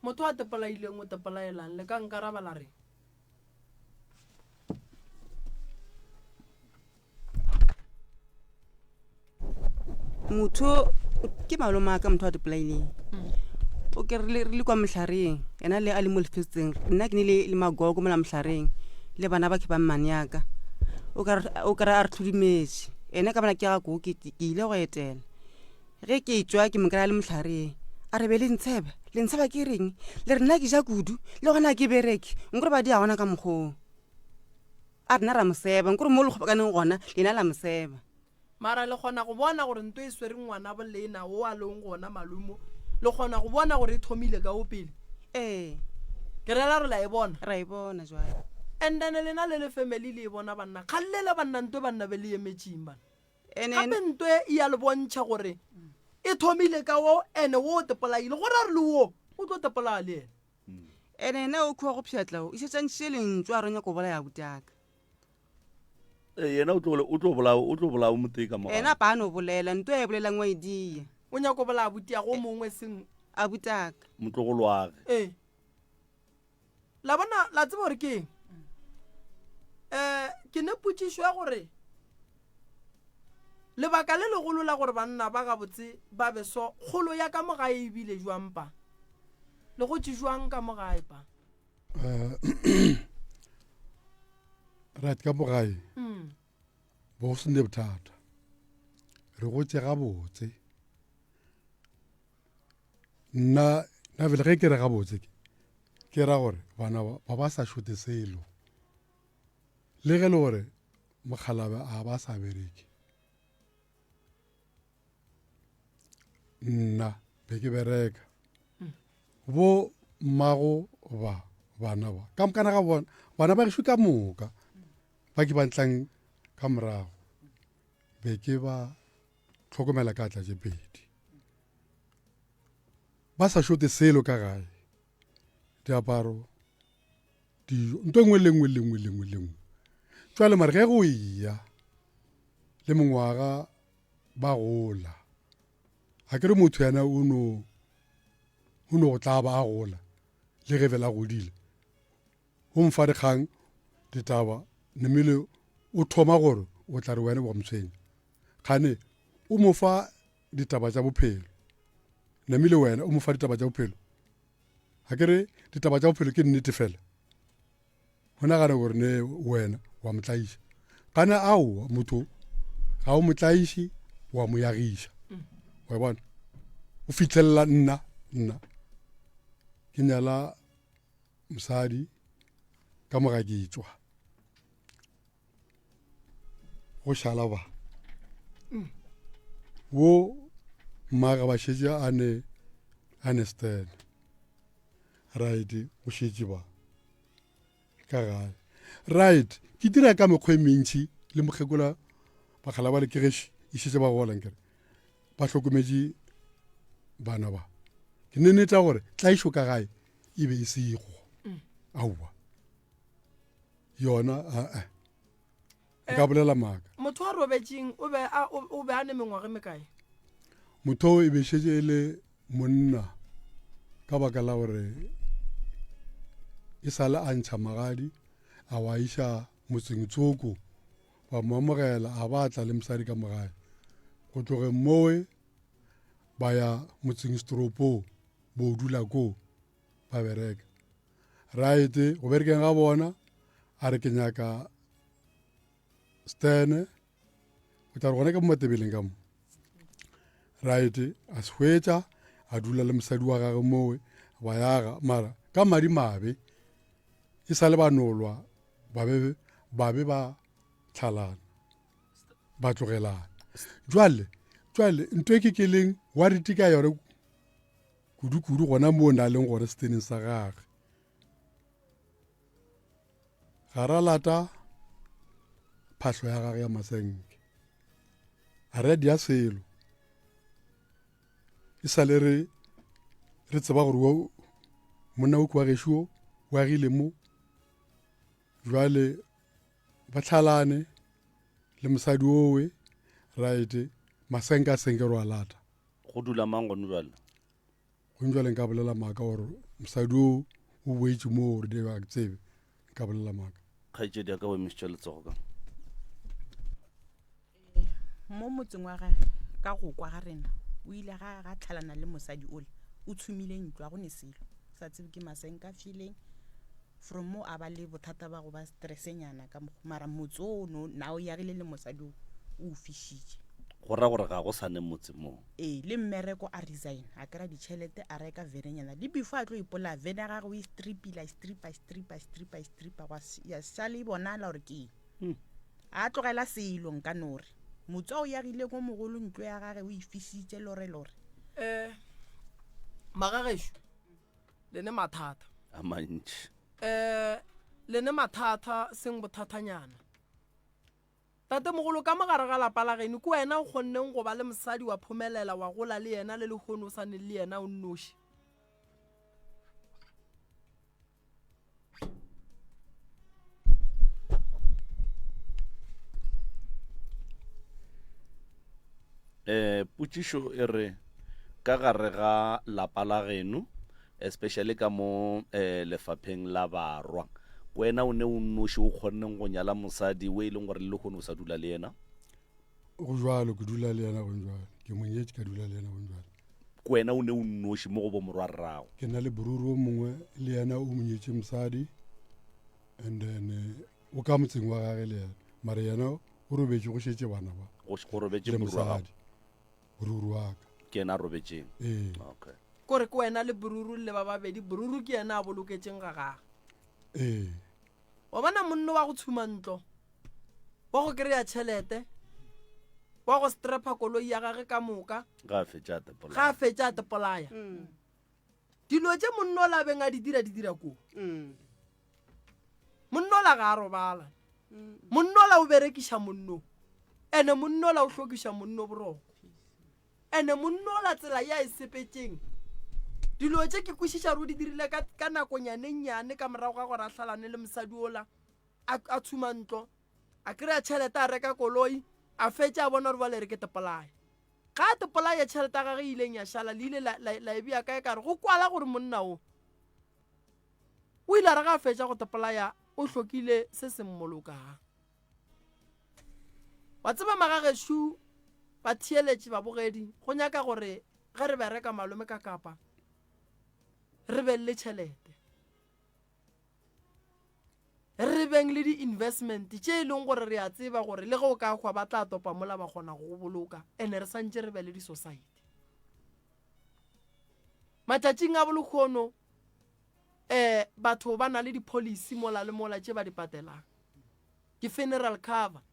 Motho a tepolaileng o tepolaelang? Le ka nkaraba la reng? Motho ke malome a ka motho a tepolaileng. O ke re le re le kwa mohlareng, yena le a le mo lefetseng, nna ke ne le le magogo mola mohlareng le bana ba ke ba mmane ya ka. O ka re o ka re a re tlhodumetše. Ene ka bona ke ga ko ke ke ile go etela. Ge ke etšwa ke mo kry-a le mohlareng. A re be le ntsheba, le ntsheba ke reng? Le re nna ke ja kudu, le gona ke bereke. Nkore ba dia gona ka mokgoo. A rena ra mo seba, nkore mo le kgobokaneng gona, lena la mo seba. Mara le kgona go bona gore nto e swere ngwanabo lena wo a leng gona malumo, le kgona go bona gore e thomile ka wo pele? Ee. Ke rela gore la e bona? Ra e bona jwale. And then lena le le family le e bona banna, kgalle le banna nto banna be le emetšeng banna? Ene Gape nto e ya le bontšha gore e thomile ka wo ene wo o tepolaile, go ra gore le wo o tlo tepolaya le yena. Ene yena o khuwa go pšhatla o išetšantšitše lentšu a re o nyaka go bolaya abuti-aka. Ee, yena o tlo o tlo bolaya o tlo bolaya o motee ka mo Ena gae. pa a no bolela, nto e bolelang wa e dia. O nyaka go bolaya abuti-aka o mongwe seng. Abuti-aka. Motlogolo wage. Ee. La bona, la tseba gore ke eng? Um ke ne potšišo ya gore lebaka le legolo la gore banna ba gabotse ba be so, kgolo ya ka mo gae e bile jwang pa? Le gotše jwang ka mo gae pa? Eh, right ka mo gae Mm. bo go sene bothata re gotše gabotse nna nna fela ge ke re gabotse ke ke ra gore bana ba ba ba sa šote selo le ge le gore mokgalabe a ba sa bereke nna be ke bereka bo mmago ba bana ba ka mokana ga bona bana ba gešo ka moka ba ke ba ntlang ka morago be ke ba tlhokomela ka tla tše pedi ba sa šote selo ka gae diaparo dijo nto e nngwe le nngwe le nngwe le nngwe le nngwe jwale mare ge go eya le mengwaga ba gola a ke re motho yena o no o no go tla ba a gola le ge fela godile o mfa dikgang ditaba nemele o thoma gore o tla re wena wa motshwenya kgane o mo fa ditaba tša bophelo namile wena o mo fa ditaba tša bophelo ga ke re ditaba tša bophelo ke nnete fela o nagana gore ne wena wa mo tlaiša kana aowa motho ga o mo tlaiše wa mo yagiša wa bona o fitlhelela nna nna ke nyala mosadi ka moga ke tswa go šala ba wo mmaga ba šetše a ne a ne stand right go šetše ba ka gae right ke dira ka mekgwa e mentši le mokgekola bakgala ba le ke gešo e šetše ba golang kere ba hlokometše bana ba ke neneta gore tlaišo ka gae e be e sego mm. aowa yona aa nka bolela maaka motho a robetšeng o be a o be a ne mengwaga e mekae motho o e be šetše e le monna ka baka la gore e sale a ntšha magadi a wa iša motseng tsoko ba mo amogela a ba tla le mosadi ka mogae go tlogeng mowe ba ya motseng setoropong bo dula koo ba bereka right go berekeng ga bona a re ke nyaka stene o tla re gona ka mo matebeleng ka mo right a se hwetša a dula le mosadi wa gage mowe ba yaga mara ka madi mabe e sa le ba nolwa ba be ba be ba tlhalana ba tlogelana jwale jwale ntho e ke ke leng wa reti ka yone kudu-kudu gona moo na leng gore seteneng sa gage ga ra lata phahlo ya gage ya masenke a re dia selo e sa le re re tseba gore wo monna o kwa gešo o agile mo jwale ba tlhalane le mosadi owe right masenke a senke ro a lata Go dula mang gone bjale? Gone bjale nka bolela maaka gore mosadi o o boetše moo gore di ga ke tsebe nka bolela maaka. Kgaetšedi ya ka o emišitše letsogo ka. Mo motseng wa gage ka go kwa ga rena o ile ga ga tlhalana le mosadi ole o tshumile ntlo a go ne selo sa tsebe ke masenka feeling from mo a ba le bothata ba go ba stressenyana ka mokgo mara motse o no na o yagile le mosadi o o fišitše go ra gore ga go sa ne motse moo ee le mmereko a resign a kry-a ditšhelete a reka venenyana le before a tlo ipolaya vene ya gagwe o e stripile a e stripa a stripa a stripa a stripa gwa ya sale e bonala gore ke eng hmm. a tlogela selo nka nore motse o yagile ko mogolo ntlo ya gage o e fisitse lorelore um eh, magagešo le ne mathata a mantši um le ne mathata seng bothathanyana tatemogolo ka mogare ga lapa la geno ke wena o kgonneng go ba le mosadi wa phomelela wa gola le yena le lehono o sa ne le yena o nnoši Eh, potšišo e re ka gare ga lapa la geno especially ka mo eh, lefapheng la barwa. Wena o ne o nnoši o kgonneng go nyala mosadi o e leng gore le lehono o sa dula le yena? Go jwalo, ke dula le yena gong jwale. Ke mo nyetše ka dula le yena gong jwale. Wena o ne o nnoši mo go bomorwarrago? Ke na le boruru o mongwe le yena o mo nyetše mosadi and then eh, o ka motseng wa gage le yena mara yena o robetše go šetše bana ba Go robetše le boruru wa gago? mosadi boruru wa ka. Ke yena a robetšeng? Ee. Okay. Kore ke wena le boruru le ba babedi, boruru ke yena a boloketšeng ga gage. Ee. Wa bona monno wa go tshuma ntlo, wa go kry-a tšhelete, wa go strapha koloi ya gage ka moka, Ga a fetša a tepolaya. Ga a fetša a tepolaya. Dilo tše monno o la beng a di dira, di dira koo. Monno ola ga a robala. Monno ola o berekiša monno. Ene monno ola o hlokiša monno boroko. Ene monno ola tsela ye a e sepetšeng. Dilo tše ke kwešiša gore o di dirile ka, ka nakonyane nnyane ka morago ga gore a hlalane le mosadi ola, a, a tshuma ntlo, a kry-a tšhelete a reka koloi, a fetša a bona gore bjale re ke tepolaya. Ga a tepolaya tšhelete ya gage e ileng ya šala, le ile la, la, la e bea kae ka re go kwala gore monna o o ile a re ga a fetša go tepolaya o hlokile se se mmolokang. Wa tseba magagešo, batheeletši, babogedi, go nyaka gore ge re bereka malome ka Kapa re beng le tšhelete, re beng le di-investment tše e leng gore re a tseba gore le ge o ka hwa ba tla topa mola ba kgona go go boloka, ene re santše re be le di-society. Matšatšing a bolekgono um batho ba na le di-policy mola le mola tše ba di patelang. Ke funeral cover.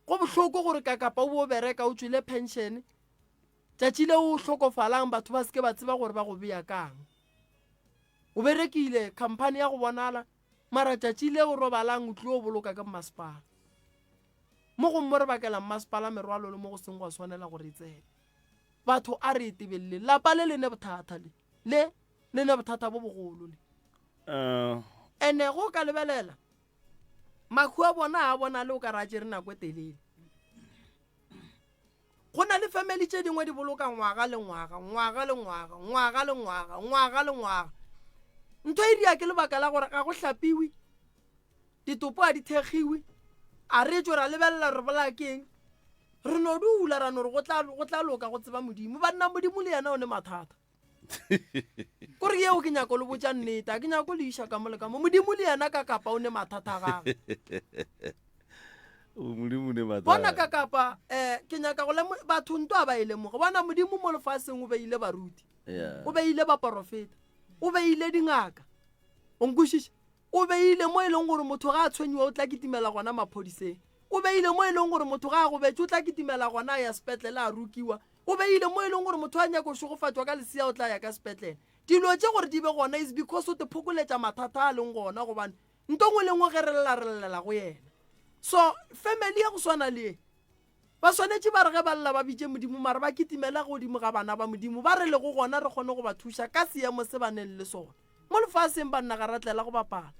Go bohloko gore kakapa o bo bereka o tšwele pension, tšatši le o hlokofalang batho ba seke ba tseba gore ba go bea kang. O berekile company ya go bonala, mara tšatši le o robalang o tlio boloka ke mmasepala. Mo gongwe mo re bakela mmasepala merwalo le mo go seng gwa swanela gore e tsene. Batho a re e tebeleleng. Lapa le le ne bothata le. Le le ne bothata bo bogolo le. Uh. Ene go ka lebelela mahu a bona a bona le o ka ra tšere nako e telele. Go na le family tše dingwe di boloka ngwaga le ngwaga, ngwaga le ngwaga, ngwaga le ngwaga, ngwaga le ngwaga. Ntho e dia ke lebaka la gore ga go hlapiwe, ditopo a di thekgiwe, a re tšwe ra lebelela re bolaya keng. Re no dula ra no re go tla go tla loka go tseba Modimo. Banna Modimo le yena o ne mathata. Kore yeo ke nyako le botša nnete, a ke nyako le iša ka mo le ka mo. Modimo le yena ka kapa o ne mathata a gagwe. Modimo ne mathata. Bona ka kapa eh ke nyaka go lemo batho nto a ba e lemoge. Bona Modimo mo lefaseng o beile baruti. Yeah. O beile baporofeta. O beile dingaka. O nkwešiša? O beile mo e leng gore motho ga a tshwenyiwa o tla kitimela gona maphodiseng. O beile mo e leng gore motho ga a gobetše o tla kitimela gona a ya sepetlele a rukiwa. O beile mo e leng gore motho a nyaka go šegofatšwa ka lesea o tla ya ka sepetlele. Dilo tše gore di be gona is because o te phokoletša mathata a leng gona gobane nto nngwe le nngwe ge re lla re llela go yena. So family ya go swana le ye ba swanetše ba re ge ba lla ba bitše Modimo mara ba kitimele godimo ga bana ba Modimo ba re lego gona re kgone go ba thuša ka seemo se ba neng le sona. Mo lefaseng banna ga ra tlela go bapala.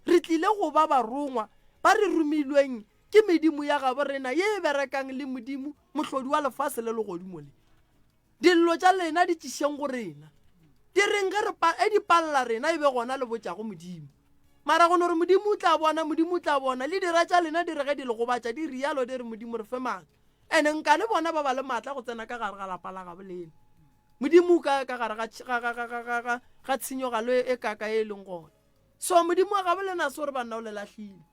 Re tlile go ba barongwa ba re romilweng ke medimo ya gabo rena ye e berekang le Modimo, Mohlodi wa lefase le legodimo le. Dillo tša lena di tlišeng go rena. Di reng ge re pa, e di palla rena e be gona le botšago Modimo. Mara go no re Modimo o tla bona, Modimo o tla bona, le dira tša lena di re ge di le gobatša di rialo di re Modimo re fe maatla. Ene nka le bona ba ba le maatla go tsena ka gare ga lapa la gabo lena. Modimo o kae ka gare ga, ga, ga, ga, ga, ga, ga, ga tshenyogalo e, e kaka e e leng gona. So Modimo wa gabo lena se gore banna o le lahlile.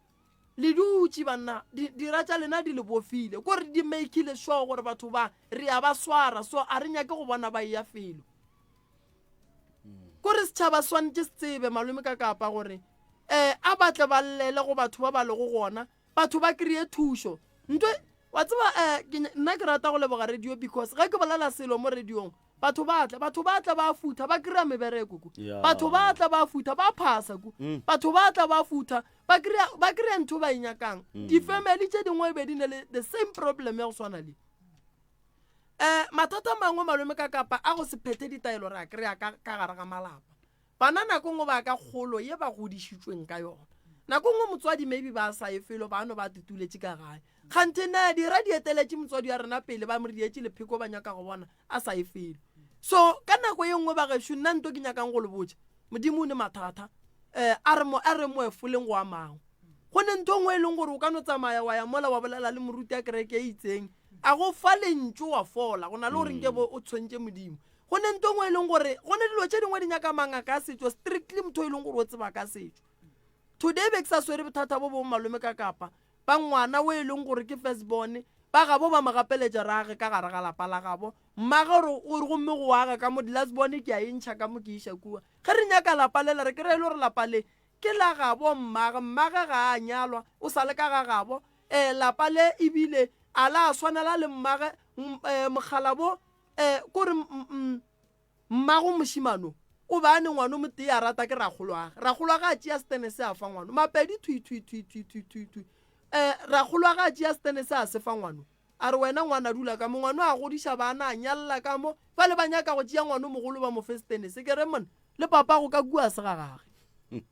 Le dutše banna, di, dira tša lena di le bofile. Ko re di makile sure gore batho ba re a ba swara, so a re nyake go bona ba eya felo. Ko re setšhaba swanetše se tsebe malome ka kapa gore eh a batle ba llele go batho ba ba lego gona, batho ba kry-e thušo. Ntwe wa tseba eh ke nna ke rata go leboga radio because ge ke bolela selo mo radiong batho ba tla batho ba tla ba futha ba kry-a mebereko ku batho ba tla ba futha ba phasa ku mm. batho ba tla ba futha ba kry-a ba kry-a ntho ba e nyakang mm. di-family tše dingwe e be di ne le the same problem ya go swana le um mathata mangwe malome ka kapa a go se phethe ditaelo re a kry-a ka gare ga malapa Bana nako nngwe ba ka kgolo ye ba godišitšweng ka yona. Nako nngwe motswadi maybe ba sa ye felo ba no ba tutuletše ka gae. Kganthe na dira di eteletše motswadi wa rena pele ba mo dietše lepheko ba nyaka go bona a sa ye felo. So ka nako ye nngwe ba gešo nna nto ke nyakang go le botša Modimo o ne mathata. um a re mo a re mo efoleng go a mangwe go ne ntho nngwe e leng gore o ka no tsamaya wa ya mola wa bolela le moruti a kereke e itseng a go fa lentšu wa fola go na le gore nke bo o tshwentše modimo go ne ntho nngwe e leng gore go ne dilo tše dingwe di nyaka mangaka a setšo strictly motho e leng gore o tseba ka setšo today be ke sa swere bothata bo bong malome ka kapa ba ngwana o e leng gore ke first born ba gabo ba mo gapeletša re age ka gare ga lapa la gabo mmage gore o re gomme go aga ka mo di-last born ke a e ntšha ka mo ke iša kua ge re nyaka lapa lela re kry-e le gore lapa le ke la gabo mmage mmage ga a nyalwa o sa le ka ga gabo um lapa le ebile a la swanela le mmage um mokgalabo um kore Mmago mošemano o be a ne ngwano motee a rata ke rakgoloage. Rakgoloage a tšea setene se a fa ngwano. Mapedi thwi thwi thwi thwi thwi thwi thwi. Eh, rakgoloage a tšea setene se a se fa ngwano. A re wena ngwana dula ka mo. Ngwano a godiša bana a nyalla ka mo. Bale ba nyaka go tšea ngwano mogolo ba mo fe setene se. Ke re monna, le papago ka kua se ga gage.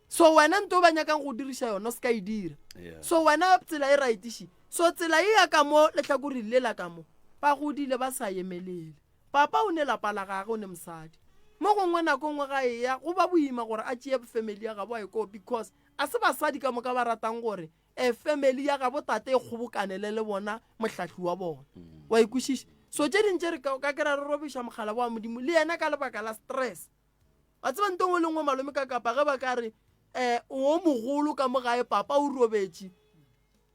So wena nto ba nyakang go diriša yona o se ka e dira. Yeah. So wena tsela e right še. So tsela e ya ka mo lehlakoreng le la ka mo. Ba godile ba sa emelele. Papa o ne lapa la gage, o ne mosadi. Mo gongwe nako nngwe ga eya go ba boima gore a tšee family ya gabo a ye koo because a se basadi ka moka ba ratang gore eh, family ya gabo tate e kgobokanele le bona mohlahli wa bona. Wa e kwešiša? So tše ding tše re ka ka kry-a re robiša mogala wa Modimo le yena ka lebaka la stress. Wa tseba nto nngwe le nngwe malome ka kapa ge ba ka re eh o mogolo ka mo gae papa o robetše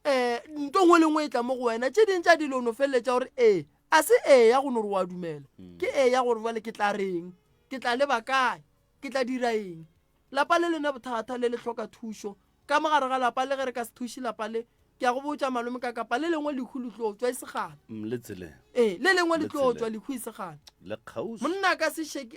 um nto nngwe le nngwe e tla mo go wena tše ding tša dilo o no feleletša gore ee a se ee ya go no re wa dumela mm. ke ee ya gore jale ke tla reng ke tla leba kae ke tla dira eng lapa le lena bothata le le hloka thušo ka mogare ga lapa le ge re ka se thuše lapa le ke a go botša malome ka kapa le lengwe lehu le tlo tswa e segale mm, le tseleng ee le lengwe le tlo tswa lehu e segale le kgauswi monna a ka se šeke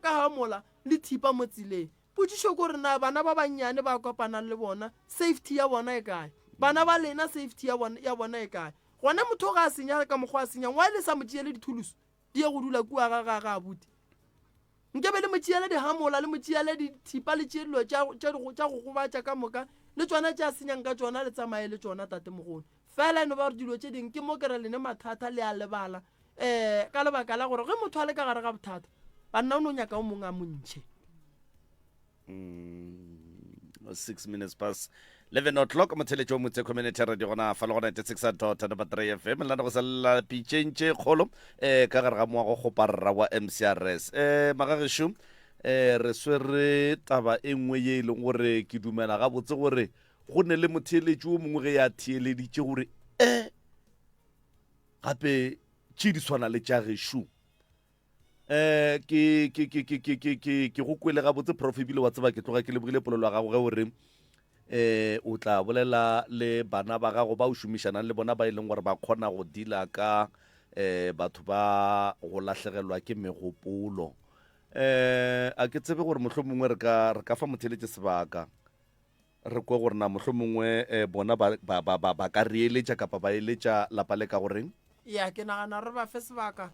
ka gamola le thipa mo tseleng Potšišo ke gore na bana ba bannyane ba kopanang le bona safety ya bona e kae? Bana ba lena safety ya bona, ya bona e kae? Gona motho ga a senya ka mokgwa a senyang, why le sa mo tšeele dithulusu di ye go dula kua ga ga ga abuti? Nkebe le mo tšeele dihamola, le mo tšeele dithipa, le tšee dilo tša tša tša go gobatša ka moka, le tšona tše a senyang ka tšona le tsamaye le tšona tatemogolo. Fela e no ba gore dilo tše dingwe ke mo ke re lene mathata le a lebala um ka lebaka la gore ge motho a le ka gare ga bothata banna o no nyaka o mongwe a mo ntšhe. 6 minutes past 11 o'clock motheletšo wa motse community radio gona fa le go 96 dot number 3 fm lana go sa lela pitšeng tše kgolo um ka gare ga moago kgoparra wa mcrs um magagešo um re swere taba e nngwe ye e leng gore ke dumela gabotse gore go ne le motheeletši wo mongwe ge ya theeleditše gore e gape tše di swana le tša gešo um ke ke ke ke ke ke ke ke go kwele gabotse prof ebile wa tseba ke tloga ke lebogile polelo ya gago ge o re eh o tla bolela le bana ba gago ba o šomišanang le bona ba e leng gore ba kgona go dila ka eh batho ba go lahlegelwa ke megopolo eh a ke tsebe gore mohlomongwe re ka re ka fa motheletše sebaka Re kwe gore na mohlomongwe eh, bona ba, ba, ba, ba, ba ka re eletša kapa ba eletša lapa le ka goreng. Ya, ke nagana re ba fe sebaka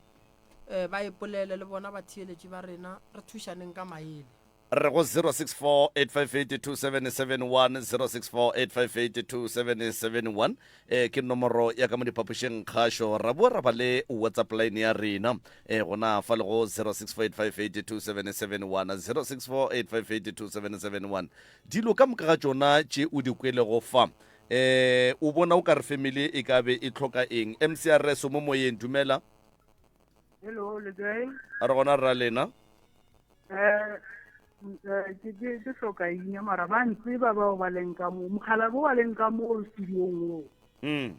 um ba ipolele le bona batheeletši ba rena, re thušaneng ka maele. Re go 0648582771, 0648582771 eh, ke nomoro ya ka mo diphapošeng kgašo. Ra boa ra ba le WhatsApp line ya rena eh, gona fa le go 0648582771, 0648582771. Dilo ka moka ga tšona tše o di kwelego fa, eh, o bona o ka re family e ka be e hloka eng? MCRS o mo moyeng, dumela. Hello, le kae? A re gona rra lena. Eh, eh, ke ke ke hloka ina mara ba ntseba bao ba leng ka mo mogala bo ba leng ka mo studiong wo. Mm.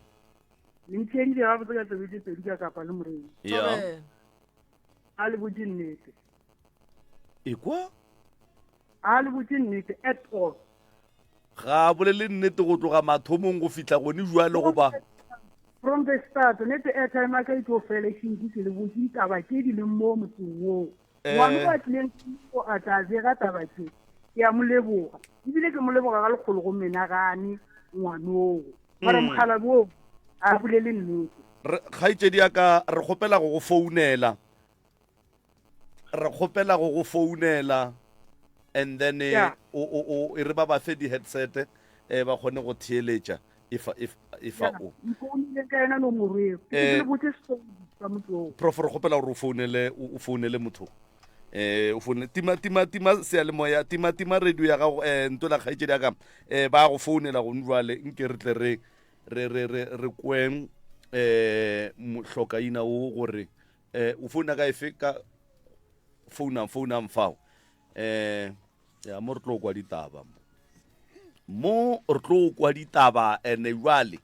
Le ntheeditše gabotse ka tsebe tše pedi ka kapa le morena. Yeah. A le botše nnete. Ekwa? A le botše nnete at all. Ga a bolele nnete go tloga mathomong go fihla gone jwale goba? From the start, nete airtime ya ka e tlo fela e seng ke le botše ditaba tše di leng mo motseng woo. Eh. Ngwana o a tlileng o a tla bega taba tše, ke a mo leboga. Ebile ke mo leboga ka lekgolo go menagane ngwanoo. Mara mokgalabje oo a bolele nnete. Re, kgaetšedi ya ka, re kgopela go go founela. Re kgopela go go founela and then eh, Yeah. o, o, o, e re ba ba fe di-headset eh, ba kgone go theeletša efa, efa, efa Yeah, o. nfounile ka yona nomoro eo. Ke Eh. le botse story sa motho oo. Prof, re kgopela gore o founele, o, o founele motho. Eh o foune tima tima tima seyalemoya tima tima radio ya gago eh ntola kgaetšedi ya ka eh ba go founela gone jwale nke re tle re re re re re kweng eh mohlokaina o gore eh o founa ka efe ka founang founang fao eh ya mo re tlo kwa ditaba mo mo re tlo kwa ditaba ene jwale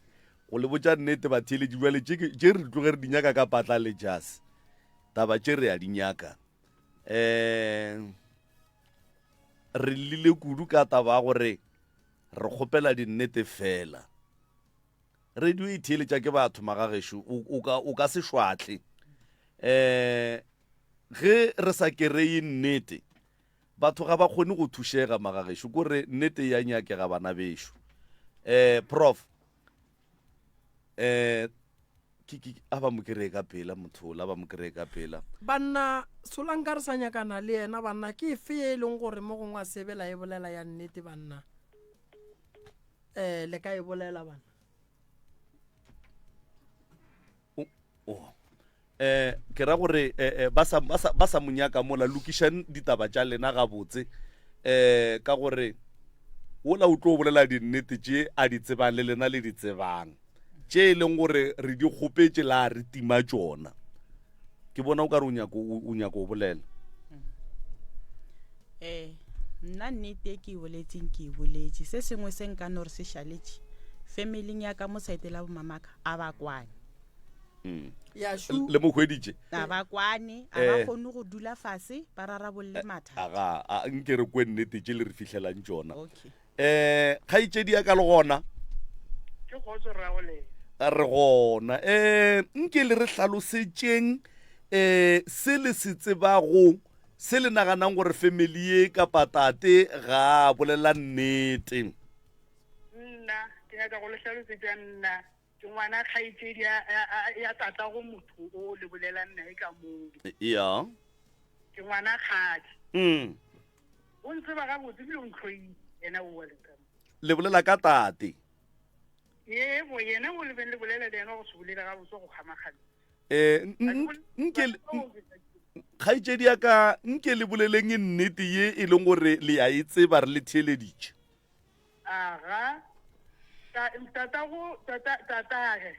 go le botša nnete batheeletši jwale tše re tloge re di nyaka ka patla le jase taba tše re a di nyaka um re llile kudu ka taba ya gore re kgopela dinnete fela radio e theeletša ke batho magagešo o ka se šwatle um ge re sa kereye nnete batho ga ba kgone go thušega magagešo kore nnete ya nyakega bana bešo um prof um ke ke a ba mo kry-e ka pela motho ola ba mo kry-e ka pela banna solanka re sa nyakana le yena banna ke efe ye e leng gore mo gongwe a sebela e bolela ya nnete banna um le ka e bolela banna oh. eh ke ra gore eh, eh, ba sa ba sa ba sa monyaka mola lokišang ditaba tša lena gabotse eh ka gore wola o tlo bolela dinnete tše a di tsebang le lena le di tsebang tše e leng gore re di kgopetše la re tima tšona ke bona o ka re o nyako o nyako o bolela ee nna nnete e ke e boletseng ke e boletše se sengwe se nka no re se šaletše familing ya ka mo saete la bomamaka a ba kwane mm. le mo hweditše a ba kwane a ba eh. kgone go dula fase ba rarabolle eh, mathata aga a nke re kwe nnete tše le re fihlelang tšona okay eh kgaetšedi ya ka le gona ke kgotso rrago le re gona eh nke le re hlalosetšeng eh se le se tsebago se le naganang gore family ye kapa tate ga a bolela nnete nna ke nyaka go le hlalosetša nna ke ngwana kgaetšedi ya tatago motho o le bolelang nae ka moo ya ke ngwana kgadi mm. o ntseba gabotse ebile o ntlhoile yena o wa letamo le bolela ka tate yebo yena o lebeng le bolela le yena go se bolele gabotse go kgamakgame um nke kgaetšedi ya ka nke le boleleng nnete ye e leng gore le ya e tseba re le theeleditše Aga, ta, tatago, tata, tatage,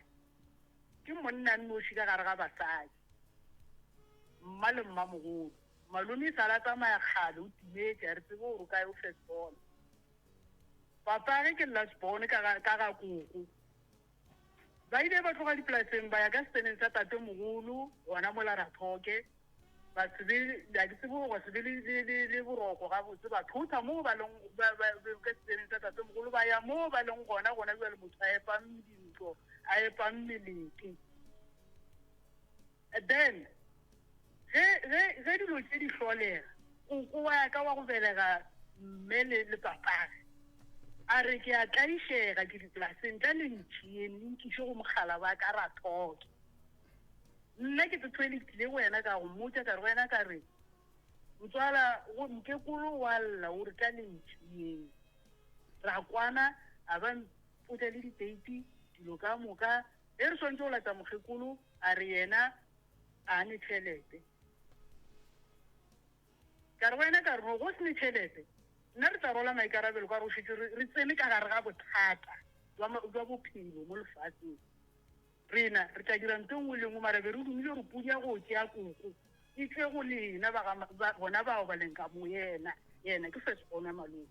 ke monna nnoši ka gare ga basadi, mma le mmamogolo. Malome e sa le a tsamaya kgale, o timetše, ga re tsebe gore o kae, o first born. Papage ke last born ka ga, ka ga koko. Ba ile ba tloga dipolaseng ba ya ka seteneng sa tatemogolo gona mola Rathoke. Ba se be, ga ke tsebe gore gwa se be le, le, le, le boroko gabotse. Ba thotha moo ba leng, ba, ba, ka seteneng sa tatemogolo, ba ya moo ba leng gona gona bjale motho a epang dintlo, a epang melete. Then, ge, ge, ge dilo tše di hlolega, koko wa ka wa go belega mme le, le papage, a re, Ke a tlaišega, ke dipolaseng, tla le ntšeeng, le nkiše go mogala wa ka Rathoke. Nna ke tsethoele ke tlile go yena ka go mmotša ka re go yena ka re, Motswala, go, mokekolo wa lla o re tla le ntšeeng. Ra kwana, a ba mpotša le diteiti, dilo ka moka. Ge re swanetše go lata mokgekolo, a re yena a ne tšhelete. Ka re go yena ka re, No, go se ne tšhelete, nna re tla rwala maikarabelo ka gore o šetše re, re tsene ka gare ga bothata bja, bja bophelo mo lefaseng. Rena re tla dira nto nngwe le nngwe, mara be re dumile gore pudi ya go tšea koko e tšwe go lena ba ga, ba, bona bao ba leng ka mo. Yena, yena ke first born ya malome.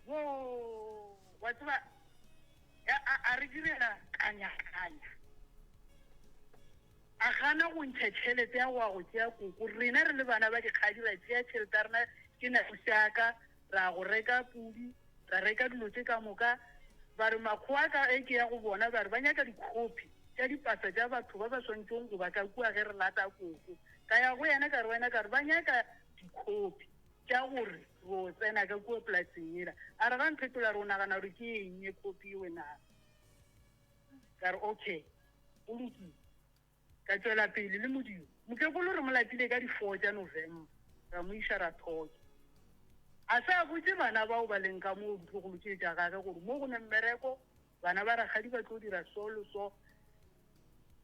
Wo, wa tseba, a, a, a re direla kanya-kanya. A gana go ntšha tšhelete ya go ya go tšea koko. Rena re le bana ba dikgadi ra tšea tšhelete ya rena, ke na ya ka, ra go reka pudi, ra reka dilo tše ka moka. Ba re makgowa ka ge ke ya go bona ba re ba nyaka dikhopi tša dipasa tša batho ba ba swanetšeng go ba ka kua ge re lata koko. Ka ya go yena ka re wena ka re ba nyaka dikhopi tša gore re o tsena ka kua polaseng yela. A re ga mphetola re o nagana gore ke eng ye khopi ewe na? Ka re okay, go lokile. Ka tšwela pele le modiro. Mokekolo re mo latile ka di four tša November, ra mo iša Rathoke. A se a botše bana bao ba leng ka moo ditlogolo tše tša gage gore mo go ne mmereko, bana ba rakgadi ba tlo dira so le so.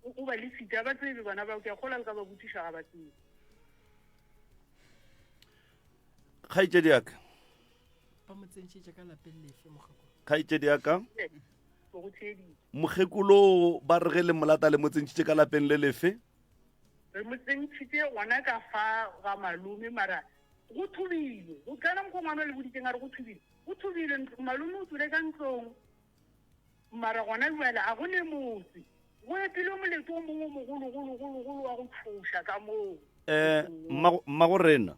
O, o ba lesitše, a ba tsebe bana bao, ke a kgolwa le ka ba botšiša ga ba tsebe. Kgaetšedi ya ka. Ba mo tsentšhitše ka lapeng lefe mokgekolo? Kgaetšedi ya ka. Mokgekolo ba re ge le molata le mo tsentšhitše ka lapeng le lefe? Re mo tsentšhitše gona ka fa ga malome mara go thubile. Go kana mokgwa ngwana o le boditseng a re go thubile. Go thubile ntlo malome o tswile ka ntlong. Mara gona bjale a go ne motse. Go epilwe molete o mongwe o mogologologologolo wa go tšhoša ka moo. Eh, mmago rena.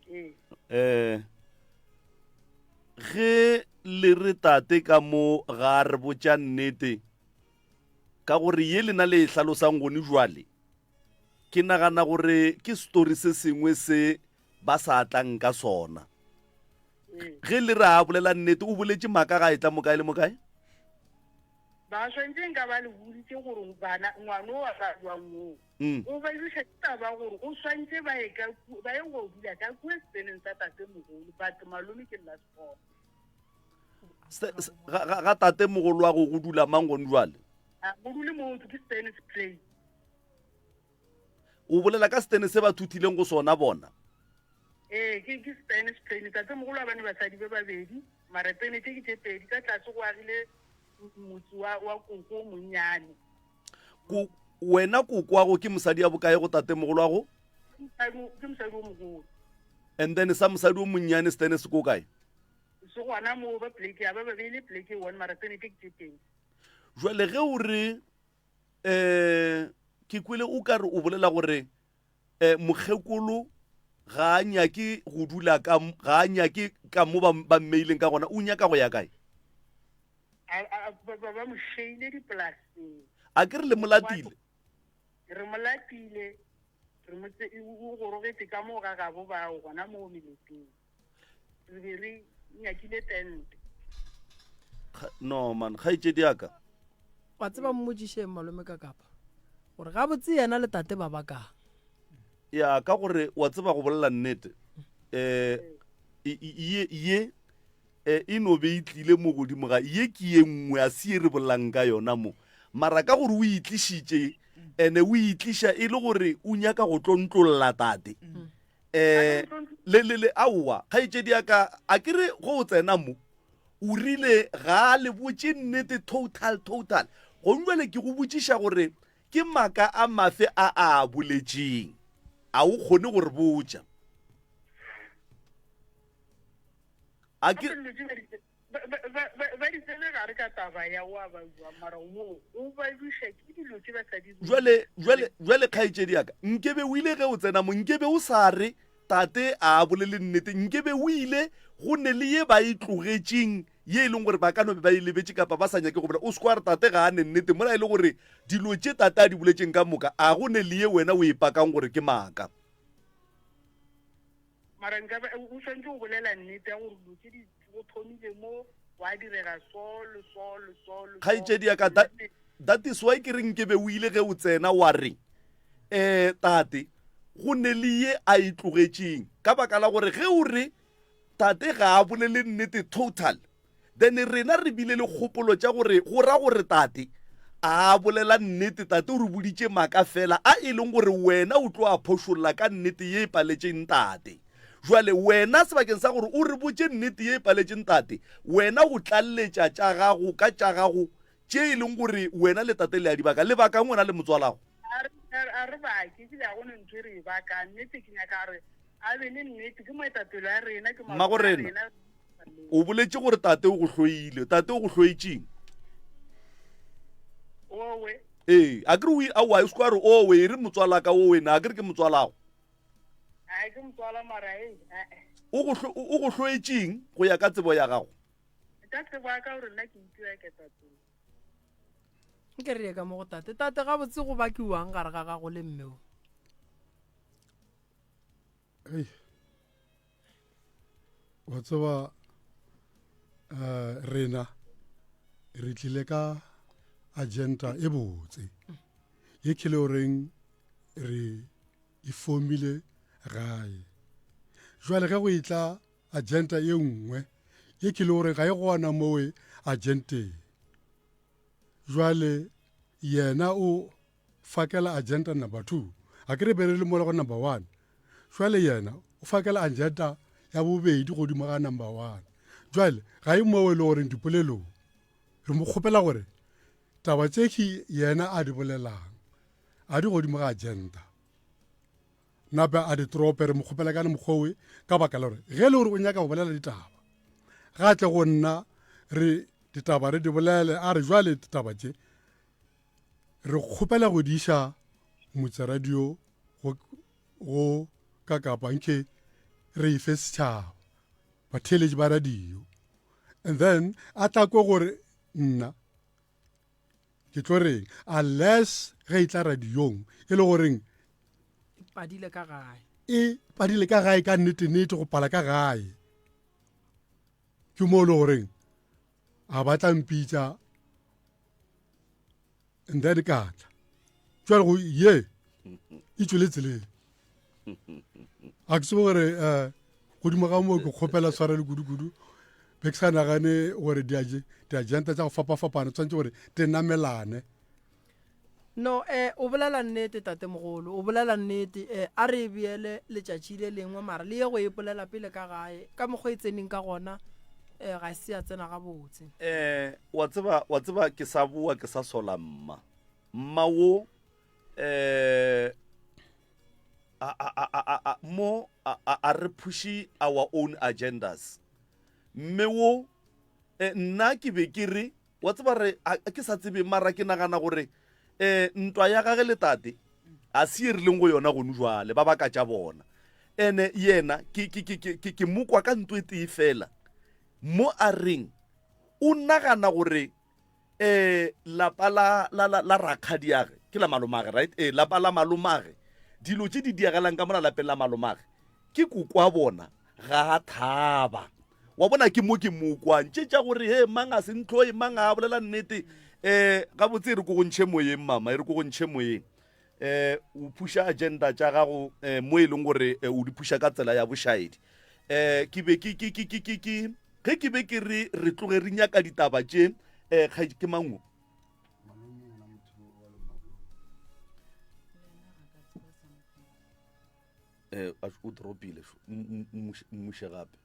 Ee. Eh, ge le re tate ka mo ga re botša nnete, ka gore ye lena le e hlalosang gone jwale, ke nagana gore ke story se sengwe se ba sa tlang ka sona. Ge le re a bolela nnete, o boletše maaka ga e tla mo kae le mo kae? Ba swantše nka ba le boditše gore bana ngwana o a ba jwang o. Mm. O ba duša ke taba gore o swantše ba ye ka ba ye go dula ka kua seteneng sa tate mogolo but malome ke last born. Ga, ga, ga tate mogolo wa go go dula mang gone jwale? A go dule motho ke stene se play. O bolela ka setene se ba thuthileng go sona bona? Ee, ke ke stene se plain. Tate mogolo wa bane basadi ba babedi, mara tsene tše ke tše pedi ka tlase go agile motse wa wa koko o monnyane. Ko, wena koko wa go ke mosadi ya bokae go tatemogolo wa go? Ke mosadi o mogolo. And then sa mosadi o monnyane stene se ko kae? Se gona moo ba pleke ya ba ba beile pleke one mara tsene tše ke tše pedi. Jwale ge o re eh ke kwele o ka re o bolela gore eh mokgekolo ga a nyake go dula ka ga a nyake ka mo ba ba mmeileng ka gona o nyaka go ya kae? A, a, ba, ba, ba mo šeile dipolaseng. A ke re le mo latile? Re mo latile, re mo tse, o gorogetše ka moo ga gabo bao gona moo meleteng. Re be re nyakile tente. No man, kgaetšedi ya ka. Wa tseba mmotšišeng malome ka kapa gore gabotse yena le tate ba ba kang. Ya ka gore wa tseba go bolela nnete eh ye ye eh, e no be e tlile mo godimo ga ye ke ye nngwe a se ye re bolelang ka yona mo mara ka gore o itlišitše ene o itliša e le gore o nyaka go tlontlolla tate um le le le aowa kgaetšedi ya ka a ke re go o tsena mo o rile ga a le botše nnete total total gong jale ke go botšiša gore ke maaka a mafe a a boletšeng a o kgone go re botša a ke ba di tsene gare ka taba ya wa ba bua mara wo o ba duša ke dilo tše ba sa di jwale jwale jwale kgaetšedi yaka nkebe o ile ge o tsena mo nkebe o sa re tate a bolele nnete nkebe o ile go ne le ye ba e tlogetšeng ye e leng gore ba ka no be ba e lebetše kapa ba sa nyake go bolela o se kwa re tate ga a ne nnete mola e le gore dilo tše tate a di boletšeng ka moka a go ne le ye wena o e pakang gore ke maaka Mara nka ba, o swanetše go bolela nnete ya gore dilo tše di go thomile mo, gwa direga so le so le so le so. Kgaetšedi ya ka, that, that is why ke re nkebe o ile ge o tsena wa re, eh, tate, go ne le ye a e tlogetšeng. Ka baka la gore ge o re tate ga a bolele nnete total, Then rena re bile le kgopolo tša gore go ra gore tate a bolela nnete, tate o re boditše maaka fela a e leng gore wena o tlo a phošolla ka nnete ye e paletšeng tate. Jwale wena sebakeng sa gore o re botše nnete ye e paletšeng tate, wena o tlalletša tša gago ka tša gago tše e leng gore wena le tate le a di baka. Lebakang wena le motswalago? A re bake, ebile ga go ne ntho e re e bakang. Nnete ke nyaka gore a be le nnete, ke moetapele wa rena, ke Mmago rena. O boletše gore tate o go hloile. Tate o go hloetšeng? Owe. Ee, a kere o aowa o se kwa re owe e re motswalaka owe na a kere ke motswalago. A ke motswala mara e. O go o go hloetšeng go ya ka tsebo ya gago? Ka tsebo ya ka gore nna ke itira ketapele. Nke re ye ka mo go tate. Tate gabotse go bakiwang gare ga gago le mme o? Ei. Wa tseba eh rena re tlile ka agenda e botse ye ke le goreng re e fomile gae jwale ge go etla agenda e nngwe ye ke le gore ga e gona mowe agenteng jwale yena o fakela agenda number 2 a ke re be re le mola go number 1 jwale yena o fakela agenda ya bobedi godimo ga number one. Jwale ga e moo e le goreng dipolelong re mo kgopela gore taba tše ke yena a di bolelang a di godimo ga agenda nape a di trope re mo kgopela ka mokgwa ka baka la gore ge e le gore o nyaka go bolela ditaba ga tle go nna re ditaba re di bolele a re jwale ditaba tše re kgopela go di iša motse radio go, go ka kapa nke re e fe setšhaba batheeletši ba radio and then a tla ko gore nna ke tlo reng unless ge e tla radiong e le goreng e padile ka gae e padile ka gae ka nnete-nnete go pala ka gae ke mo e le goreng a ba tla mpitša and then ka tla jale go ye e tswele tseleng a ke tsebe gore um godimo ga moo ke kgopela tshwarelo kudu-kudu be ke sa nagane gore diagenta tša go fapa-fapana tshwanetse gore di namelane no eh o bolela nnete tatemogolo o bolela nnete eh a re e beele letšatši le lengwe mara le ye go e polela pele ka gae ka mokgwa e tseneng ka gona eh ga se ya tsena gabotse eh wa tseba wa tseba ke sa boa ke sa sola mma mma wo eh a a a a a mo a a re pushe our own agendas mme wo eh, nna ke be ke re Wa tseba re, a, ke sa tsebe, mara ke nagana gore um ntwa ya gage le tate a se ye re leng go yona gonu jwale, ba baka tša bona. Ene yena ke, ke, ke, ke, ke, ke mo kwa ka nto e tee fela, mo a reng o nagana gore um lapa la, la, la, la rakgadiage, ke la malomage, right? Ee, lapa la malomage, dilo tše di diagalang ka mola lapeng la malomage, ke kokwa bona ga a thaba. Wa bona ke mo ke mo kwang tše tša gore he mang a se ntlhoe mang a bolela nnete um gabotse e re ko go ntšhe moyeng mama e re ko go ntšhe moyeng um o phuša agenda tša gago um mo e leng gore eh, o di phuša ka tsela ya bošaedi um ke be ke ke ke ke ke ke ge ke be ke re re tloge re nyaka ditaba tše um ke mango eh o dropile mmuše gape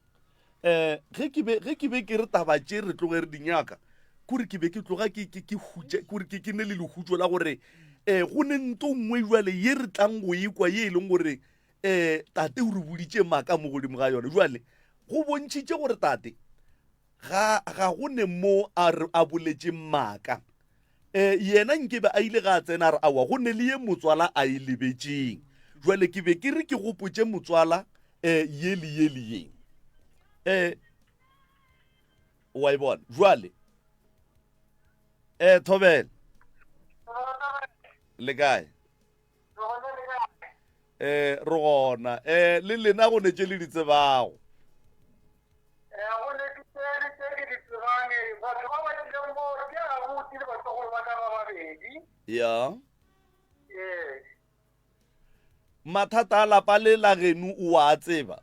eh ge ke be ge ke be ke re taba tše re tloge re di nyaka kore ke be ke tloga ke ke ke hutše kore ke ke ne le lehutšo la gore eh go ne nto nngwe jwale ye re tlang go ekwa ye e leng gore eh tate o re boditše maaka mo godimo ga yone jwale go bontšhitše gore tate Ga, ga go ne mo a, re, a boletšeng maaka. E, yena nkebe a ile ga a tsena a re, Aowa, go ne le ye motswala a e lebetšeng. Jwale ke be ke re ke gopotše motswala e, ye le ye le ye. E, wa e bona? Jwale, e, Thobela. Le kae? Eh, re gona. Eh, le lena go ne tše le di tsebago. Eh, go ne ke tše le tše ke di tsebang. Batho ba ba tlileng mo ke abuti le batlogolo ba ka ba babedi. Ya. Ee. Mathata a lapa le la geno o a tseba?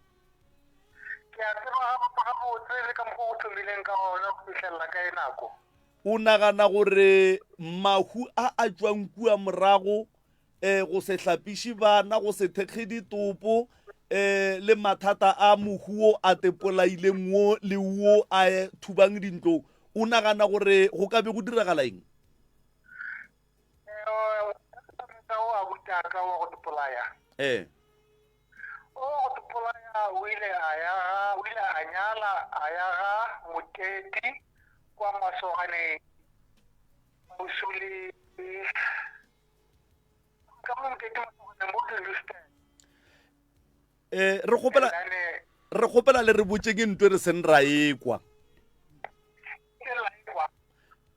Ke a tseba gabotse le ka mokgwa o thomileng ka ona go fihlelela ka e nako. O nagana gore mahu a a tšwang kua morago, um go se hlapiše bana, go se thekge ditopo, um le mathata a mohu wo a tepolaileng wo le wo a thubang dintlo, o nagana gore go ka be go diragala eng? O abuti a ka wa go tepolaya. Ee. O go tepolaya o ile a ya ga, o ile a nyala a ya ga Moteti kwa Masoganeng kgauswi le ka mo Moteti Masoganeng mo Dulusten. Eh, re kgopela re kgopela le re botše ke ntwe re seng ra ekwa.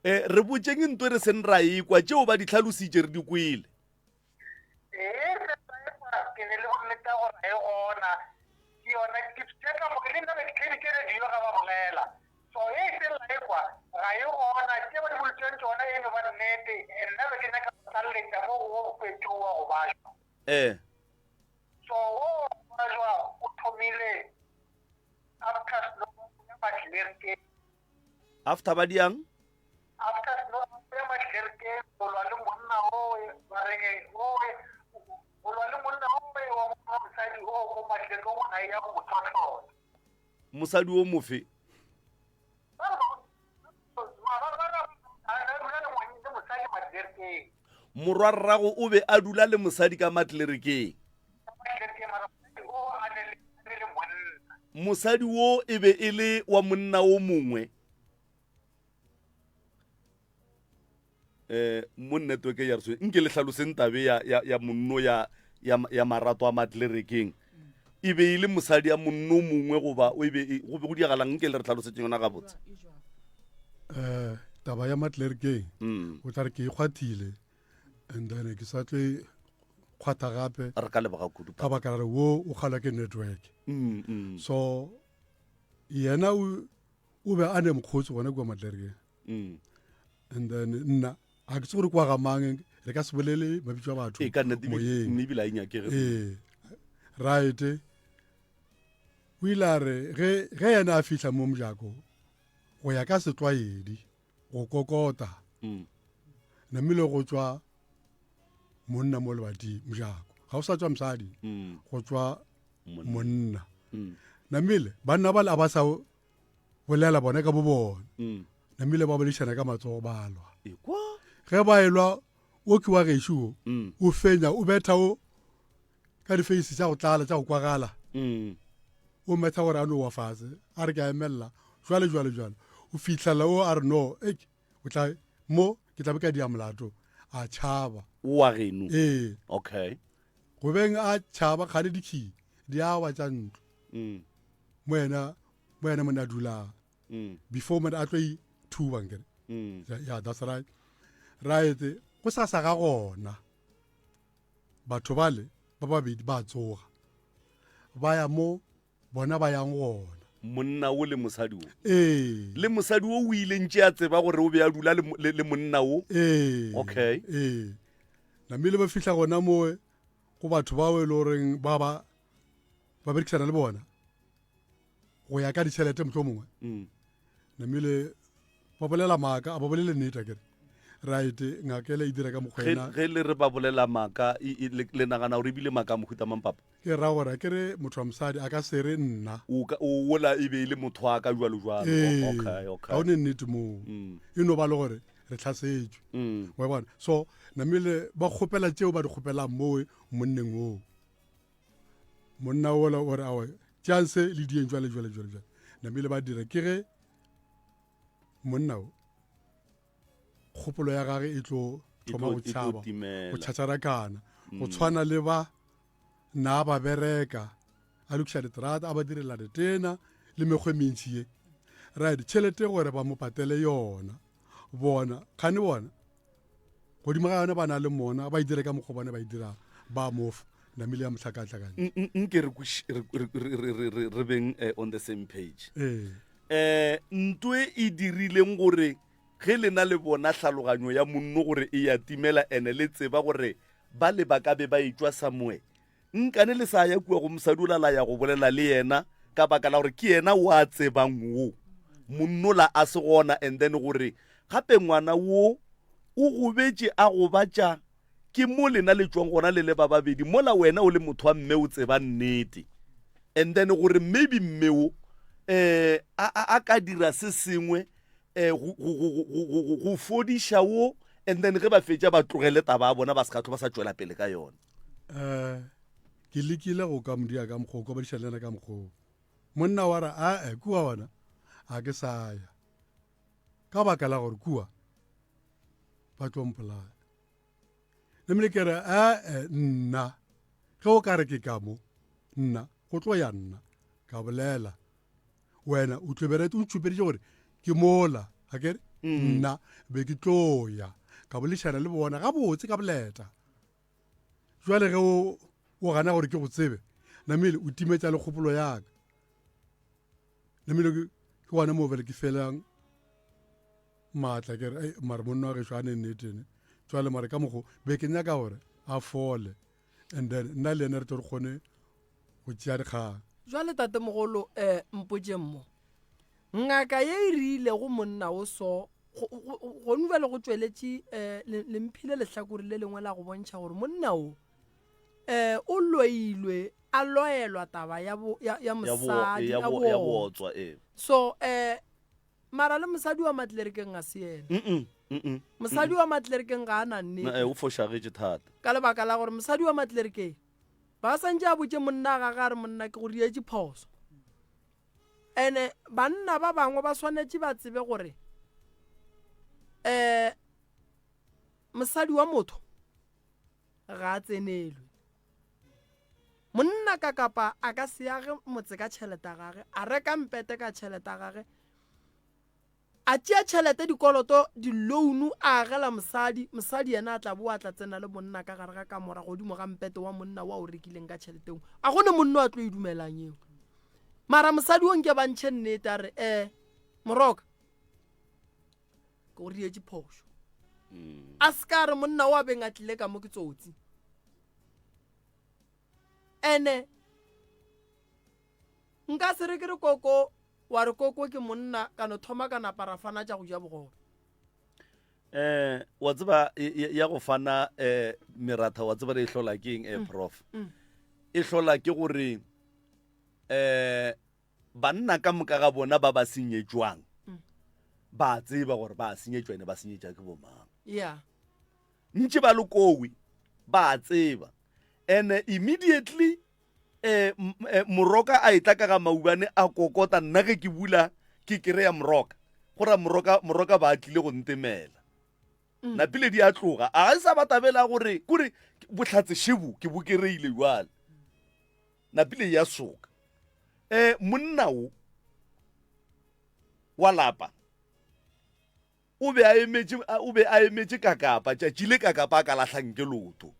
Eh, re botše ke ntwe re seng ra ekwa tšeo ba di tlhalositše re di kwele. Ee, se ra ekwa ke ne le bonnete ya gore ga e gona. Ke yona ke tše ka moka le nna be ke theeditše radio ga ba bolela. So e se la ekwa ga e gona tše ba di boletseng tšona e no ba nnete. Nna be ke nyaka go tlaleletša mo go wo fetšo wa go bajwa. Ee. So wo wa go bajwa o thomile after snow ya Mahlerkeng. After ba diang? After snow ya Mahlerkeng go lwa le monna owe ba reng owe go lwa le monna owe wa mosadi o mo Mahlerkeng o na ya go mo tlhotlhola. Mosadi o mofe? Morwarrago o be a dula le mosadi ka matlerekeng. Mosadi wo e be e le wa monna o mongwe. Eh, mo network ya re nke le hlaloseng tabe ya, ya, ya monno ya, ya, ya marato a matlerekeng. E be e le mosadi ya monno mongwe goba o e be e, go be go diagalang nke le re hlalosetseng yona gabotse. Eh, taba ya matlerekeng mm. o tla re ke e kgwathile and then ke sa tlo e kgwatha gape re ka leboga kudu ka baka la re wo o kgalwa ke network mm, mm. so yena o o be a ne mokgotsi gona kua matlerekeng mm. and then nna ga ke tse gore kwa ga mang re ka se bolele mabitso a batho e ka nnete moyeng ebile a e nyakege ee right o ile a re ge ge yena a fihla mo mojako go ya ka setlwaedi go kokota mm. namile go tswa monna mo lebating mojako ga o sa tswa mosadi mm. go tswa monna mm. namile banna bale a ba sa bolela bona ka bo bona mm. namile ba boledišana ka matsogo ba lwa ekwa ge ba elwa o ke wa gešo o mm. o fenya o betha o ka difeisi tša go tlala tša go kwagala mm. o metha gore a no wa fase a re ke a emelela jwale jwale jwale o fitlhela o a re no ek o tla mo ke tla be ka dia molato a tšhaba o wa geno ee okay go beng a tšhaba kgane dikhi di a wa tša ntlo mm. mo yena mo yena mone a dulang mm. before mone a tlo ithuba nkere mm. yeah that's right right go sasa ga gona batho bale ba babedi ba tsoga ba ya mo bona ba yang gona monna o le mosadi o ee le mosadi o o ile ntše a tseba gore o be a dula le, le, le monna o ee okay ee namile ba fihla gona moe go batho bao e le goreng ba ba ba berekisana le bona go ya ka ditšhelete motlho mongwe mm. namile ba bolela maaka a ba bolele nnete akere right ngakele e dira ka mokgwena ge le re ba bolela maaka le nagana gore ebile maaka a mohuta mang papa ke ra gore ke re motho wa mosadi a ka se re nna o ola e be e le motho wa ka jalo jalo ee okay okay ga o ne nnete moo mm. e no ba le gore re tlhasetšwe mm. wa bona so namile ba kgopela tšeo ba di kgopelang mowe monneng oo monna ola o re awa tšeang se le dieng jwale jwale jwale jwale namile ba dira ke ge monna o kgopolo ya gage e tlo thoma go tšhaba go tšhatšharakana go mm. tshwana le ba na ba bereka a lokiša diterata a ba direla ditena le mekgwa e mentši ye right tšhelete gore ba mo patele yona bona kgane bona godimo ga yone ba na le mona ba e dire ka mokgwa bone ba e dirang ba mofa namile ya mohlakahlakanya nke re beng eh, on the same page ee eh ntwe e dirileng gore ge lena le bona hlaloganyo ya monno gore e ya timela ene le tseba gore ba le ba ka be ba etšwa somewhere nkane le sa ya kua go mosadi ola la ya go bolela le yena ka baka la gore ke yena o a tsebang wo monnola a se gona and then gore gape ngwana wo o gobetše a gobatša ke mo lena le tšwang gona le le ba babedi mola wena o le motho wa mme o tseba nnete and then gore maybe mme wo um a ka dira se sengwe um go fodiša wo and then ge ba fetša ba tlogele taba ya bona ba se ka tlo ba sa tšwela pele ka yona um ke lekile go ka modia ka mokgoo ka badiša le yena ka mokgoo monna wa re ae kua gona a ke sa ya ka baka la gore kua ba tlo mpolaya namile ke re ae nna ge o ka re ke ka mo nna go tlo ya nna ka bolela wena o tlo o ntšhupeditše gore ke mola a kere mm. nna be ke tlo ya ka bolešana le bona gabotse ka boleta jwale ge o o gana gore ke go tsebe namile o timetša le kgopolo yaka namile ke gona moo bele ke felang maatla ke re mare monna wa gešo a ne nnetene jwale mare ka mokgo be ke nyaka gore a fole and then nna le ene re tlo re kgone go tšea dikgang jwale tatemogolo um mpotšeng mo ngaka ye e rilego monna o so gone bjale go tšweletše um le mphile lehlakore le lengwe la go bontšha gore monna o. Um o loilwe a loelwa taba ya bo ya, ya mosadi ya bootswa ee. So um mara le mosadi wa matlerekeng ga se yena. Mm -mm, mosadi wa matlerekeng ga a na nnete. O fošagetše thata. Ka lebaka la gore mosadi wa matlerekeng ba santše a botše monna ga ga re monna ke go dietše phoso. Ene banna ba bangwe ba swanetše ba tsebe gore um mosadi wa motho ga a tsenelwe. Monna ka kapa a ka se age motse ka tšhelete ya gage, a reka mpete ka tšhelete ya gage, a tšea tšhelete dikoloto di-loan a agela mosadi, mosadi yena a tla boa a tla tsena le monna ka gare ga kamora godimo ga mpete wa monna wa o rekileng ka tšhelete eo. A go ne monna a tlo e dumelang eo. Mara mosadi o nke ba ntšhe nnete a re, eh, Moroka, ke go dietše phošo. A se ka re monna o a beng a tlile ka mo ke tsotsi. Ene nka se re ke re koko wa re koko ke monna ka no thoma ka napa ra fana tša go ja bogobe. Eh wa tseba ya go fana eh meratha wa tseba re e hlola ke eng eh mm. prof. Mm. E hlola ke gore eh banna ka moka ga bona ba ba senyetšwang mm. ba tseba gore ba senyetšwa ene ba senyetša ke bomang. Yeah. Ntše ba lokowi ba tseba. And immediately eh, eh moroka a etla ka ga maubane a kokota nna ge ke bula ke kry-a moroka go ra moroka moroka ba tlile go ntemela mm. napile di a tloga a ga sa ba tabela gore kore bohlatse šebo ke bo kereile jwale napile ya soka um monna o wa lapa O be a emetše, o be a emetše Kakapa, tšatši le Kakapa a ka lahlang ke lotho.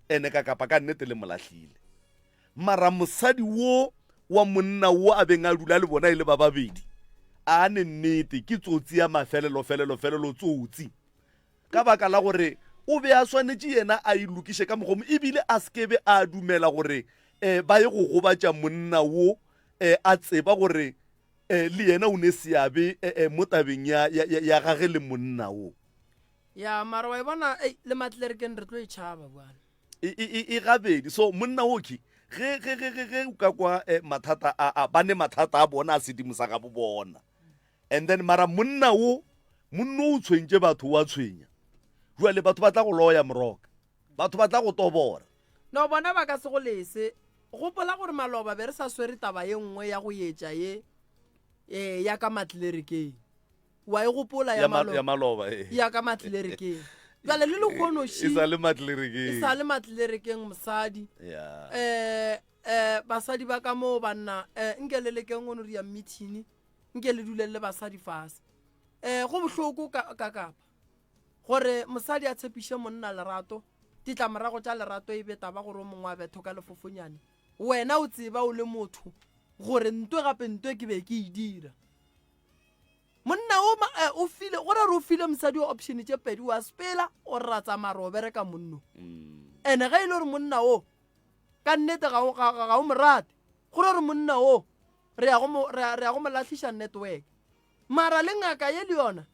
Ene Kakapa ka nnete le mo lahlile. Mara mosadi wo wa monna wo a beng a dula le bona e le ba babedi, a ne nnete ke tsotsi ya mafelelo, felelo, felelo, tsotsi. Ka baka la gore o be a swanetše yena a e lokiše ka mokgwa ebile a se ke be a dumela gore um ba ye go gobatša monna wo um a tseba gore Eh, le yena o ne seabe eh, eh, mo tabeng ya, ya, ya, ya gage le monna wo. Ya, mara wa e bona, ei, le matlerekeng re tlo e tšhaba bjale. E, e, e, e gabedi. So monna wo ke ge ge ge ge ge o ka kwa eh, mathata a, a ba ne mathata a bona a sedimo sa gabo bona. And then mara monna wo monna o tshwentše batho wa tshwenya. Jwale batho ba tla go loya moroka. Batho ba tla go tobora. No bona ba ka se go lese. Gopola gore maloba be re sa swere taba ye nngwe ya go etša ye eh, ya ka matlerekeng. Wa e gopola ya, ya, ya maloba eh. Ya ka matlerekeng. Jwale le lehono shi. E sa le matlerekeng. E sa le matlerekeng mosadi. Yeah. Eh eh basadi ba ka moo banna eh nke le lekeng go no ria meeting nke le duleng le basadi fase. Eh go bohloko ka ka kapa. Gore mosadi a tshepiše monna lerato, ditlamorago tša lerato e be taba gore o mongwe a betho ka lefofonyane. Wena o tseba o le motho gore ntwe gape ntwe ke be ke e dira. Monna o, eh, o file, go ra re o file mosadi o option tše pedi, wa sepela o re ra tsamaya re o bereka monno. Mm. Ene ge e le gore monna o ka nnete ga o, ga, ga o mo rate, go ra gore monna o re ya go mo, re ya go mo lahliša network. Mara le ngaka ye le yona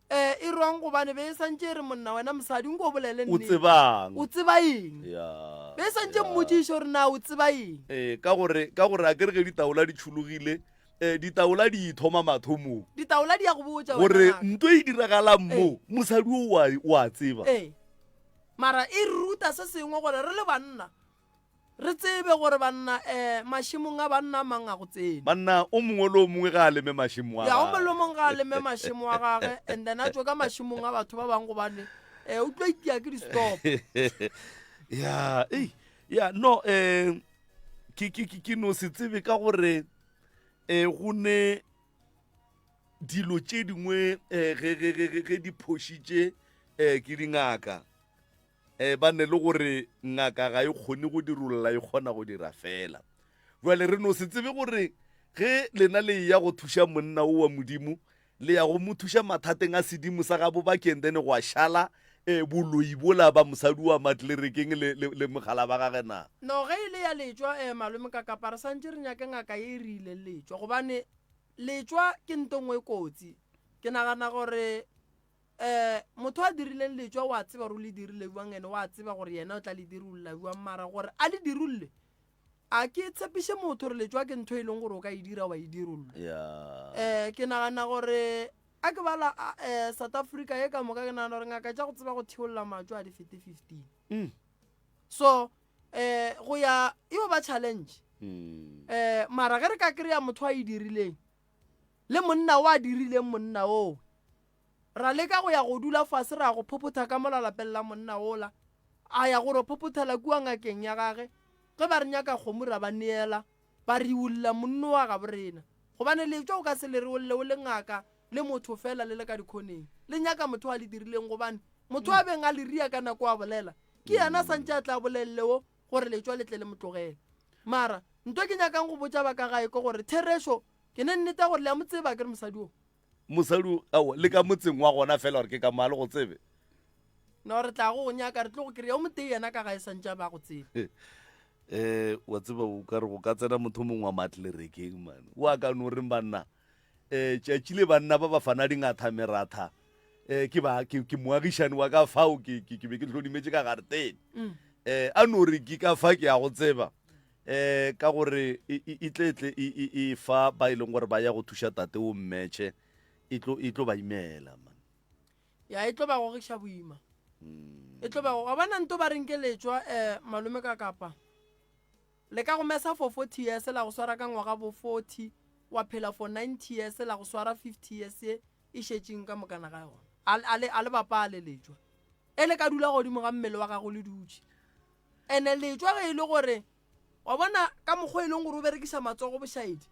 eh e wrong gobane be e santše e re monna wena mosadi nko o bolele O nnete. tsebang? O tseba eng? Ya. Be e santše ya. mmotšiše gore na o tseba eng? Ee, ka gore ka gore a ke re ge ditaola di tšhologile, eh, ditaola di ithoma mathomong. Ditaola di ya go botša wena Gore ngaka. nto e diragalang mo, mosadi o wa o a tseba. Ee. Mara e re ruta se sengwe gore re le banna Re tsebe gore banna um mašemong a banna a mang a go tsene. Banna o mongwe le o mongwe ga a leme mašemo a Ya, o mongwe le o gagwe. mongwe ga a leme mašemo a gage and then a tšwe ka mašemong a batho ba bangwe gobane um o tlo itia ke di-stop. Ya, ei, ya, no, um ke, ke, ke, ke no se tsebe ka gore um go ne dilo tše dingwe um ge, ge, ge, ge, ge di phošitše um ke dingaka. E, ba ne le gore ngaka ga e kgone go dirolla, e kgona go dira fela. Bjale re no se tsebe gore ge lena le eya go thuša monna o wa Modimo, le ya go mo thuša mathateng a sedimo sa gabo bakeng then gwa šala e, boloi bola ba mosadi wa matlerekeng le, le, le mogala ba gage na? No, ge e le ya letšwa, e, malome Kakapa, re santše re nyake ngaka ye e re ileng letšwa, gobane letšwa ke nto nngwe e kotsi. Ke nagana gore. Um motho a dirileng letšwa wa tseba gore o le dirile bjang ene wa tseba gore yena o tla le dirulla bjang mara gore a le dirulle a ke tshepiše motho gore letšwa ke ntho e leng gore o ka e dira wa e dirulla. Yeah. Um ke nagana gore a ke bala um South Africa ye ka moka ke nagana gore ngaka tša go tseba go theolla matšwa a di fete 15. Mm. So um go ya e yo ba challenge. Mm. Um mara ge re ka kry-a motho a e dirileng le monna o a dirileng monna oo Ra leka go ya go dula fase ra go phophotha ka mola lapeng la monna wola. A ya go ro phophothela kua ngakeng ya gage. Ge ba re nyaka kgomo ra ba neela, ba re ulla monno wa gabo rena. Gobane letšwa o ka se le re olle o le ngaka le motho fela le le ka dikhoneng. Le nyaka motho a le dirileng gobane motho a beng a le ria ka nako a bolela ke yena a santše a tla bolelle wo gore letšwa le tle le mo tlogele. Mara nto ke nyakang go botša ba ka gae ke gore therešo ke ne nnete gore le a mo tseba akere mosadi wo. Mosadi ao le ka motseng wa gona fela gore ke ka mo a le go tsebe. No re tla go go nyaka re tlo go kry-a o motee yena ka gae santše a ba go tsebe. Eh wa tseba o ka re go ka tsena motho mongwe wa matlerekeng man o a ka no reng banna eh tšatši le banna ba ba fana dingatha meratha eh ke ba ke, ke moagišane wa ka fao ke ke, ke be ke hlodimetše ka garetene mm. eh a no re ke ka fa ke ya go tseba eh ka gore e, e, e tle tle e, e, e fa ba e leng gore ba ya go thuša tate o mmetšhe e tlo e tlo ba imela man ya e tlo ba gogiša boima e tlo ba wa bona nto ba reng ke letšwa um malome ka kapa le ka go mesa for 40 years la go swara ka ngwaga bo 40 wa phela for 90 years la go swara 50 years ye e šetšeng ka mokana ga yona a le bapale letšwa e le ka dula godimo ga mmele wa gago le dutše Ene letšwa ge e le gore wa bona ka mokgwa e leng gore o berekiša matsogo bošaedi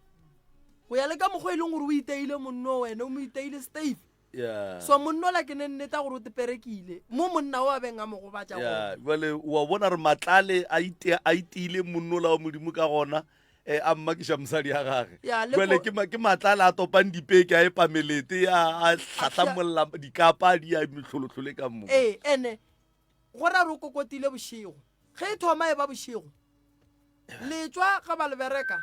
go ya le ka mokgwa e leng gore o iteile monno wena o mo iteile stave yeah. so monno la ke ne nneta gore o teperekile mo monna o a beng a mo gobatša yeah. jale wa bona re matlale a ite, a iteile monno la wa modimo ka gona eh, a mmakiša mosadi ya gage jale ke matlale a topang dipeke a epa melete a tlhatlhamolla dikapa di ya metlholotlhole ka mo ee ene Go ra re o kokotile bošego. Ge e thoma e ba bošego, letšwa ga ba le bereka.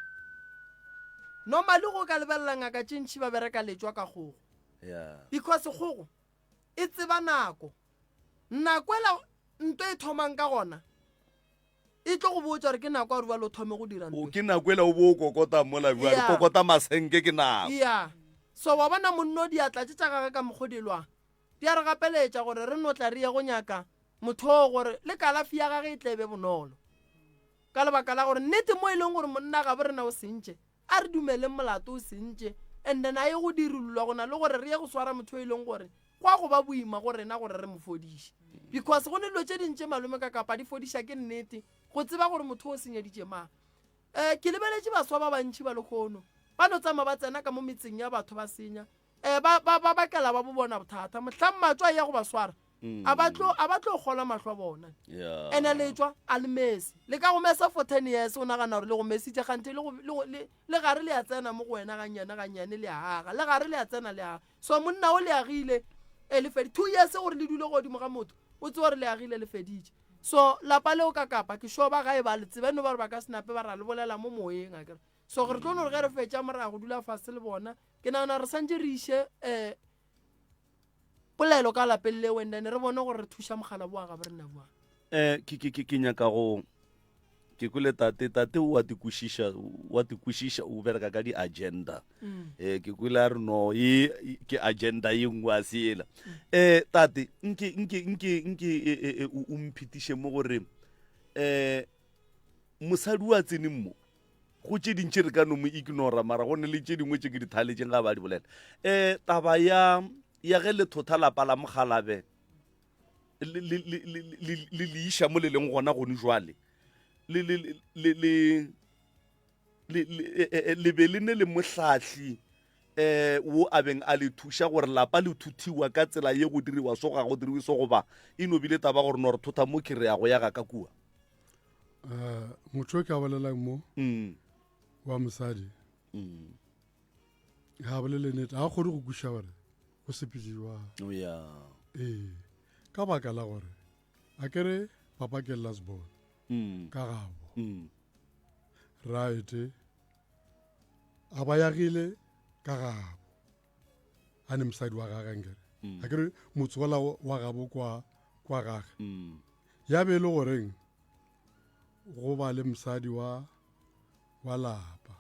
Normally go ka lebelela ngaka tše ntši ba bereka letšwa ka kgogo. Yeah. Because kgogo e tseba nako. Nako ela nto e thomang ka gona e tlo go botša gore ke nako ya gore bjale o thome go dira O ntwe. ke nako ela o bo o kokota mola bjale Yeah. kokota masenke ke nako. Yeah. So wa bona monno diatla tše tša gage ka mokgo di lwang. Di a re gapeletša gore re no tla re ye go nyaka motho oo gore le kalafi ya gage e tle e be bonolo. Ka lebaka la gore nnete mo e leng gore monna gabo rena o sentše, a re dumeleng molato o sentše and then a ye go dirullwa go na le gore re ye go swara motho e leng gore go a go ba boima go rena gore re mo fodiše. Because go ne dilo tše ding tše malome ka kapa di fodiša ke nnete go tseba gore motho o senyeditše mang. Um ke lebeletše baswa ba bantši ba lehono ba no tsamaya ba tsena ka mo metseng ya batho ba senya. Eh, ba, ba, ba bakela ba bo bona bothata. Mohlang matswa a ya go ba swara, a ba tlo, a ba tlo kgolwa mahlo a bona. Yeah. Ene letšwa a le mese. Le ka go mesa for 10 years o nagana gore le go mesitše kganthe le go, le go, le, le gare le a tsena mo go wena gannyane gannyane le a aga. Le gare le a tsena le aga. So monna o le agile, e le fedi. 2 years gore le dule godimo ga motho, o tsebe gore le agile le feditše. So lapa leo ka kapa ke sure ba gae ba le tseba, e no ba gore ba ka se nape ba ra le bolela mo moyeng akere. So re tlo no re ge re fetša mo ra go dula fase le bona. Ke nagana re santše re iše um polelo ka lapeng leo and then re bone gore re thuša mogala boa ga bo rena boa. Eh ke ke ke ke nyaka go ke kwele tate tate o a te kwešiša o a te kwešiša o bereka ka di agenda mm. eh ke kwele a re no e ke agenda ye nngwe a se ela mm. eh tate nke nke nke nke e, e, e, o mphetiše mo gore eh mosadi o a tseneng mo Go tše dintši re ka no mo ignora, mara go ne le tše dingwe tše ke di thaletšeng ga ba di bolela. Um taba ya ya ge le thotha lapa la Mokgalabe le le le le le le le iša mo le leng gona gone jwale le le le le le le e, e, le be le ne le mohlahli eh wo a beng a le thuša gore lapa le thuthiwa ka tsela ye go diriwa so ga go diriwe so goba e no bile taba gore no re thotha mo ke re ya go ya ga ka kua. Eh, motho o ke a bolelang mo mm. wa mosadi mm. ga a bolele nnete ga a kgone go kweša gore go sepetse jwang oh, yeah. ee ka baka la gore a kere papa ke lasbon mm. ka gabo mm. right a ba yagile ka gabo a ne mosadi wa gage nkere. A ke re motse ola wa gabo kwa kwa gage. Ya be e le goreng go ba le mosadi wa wa lapa.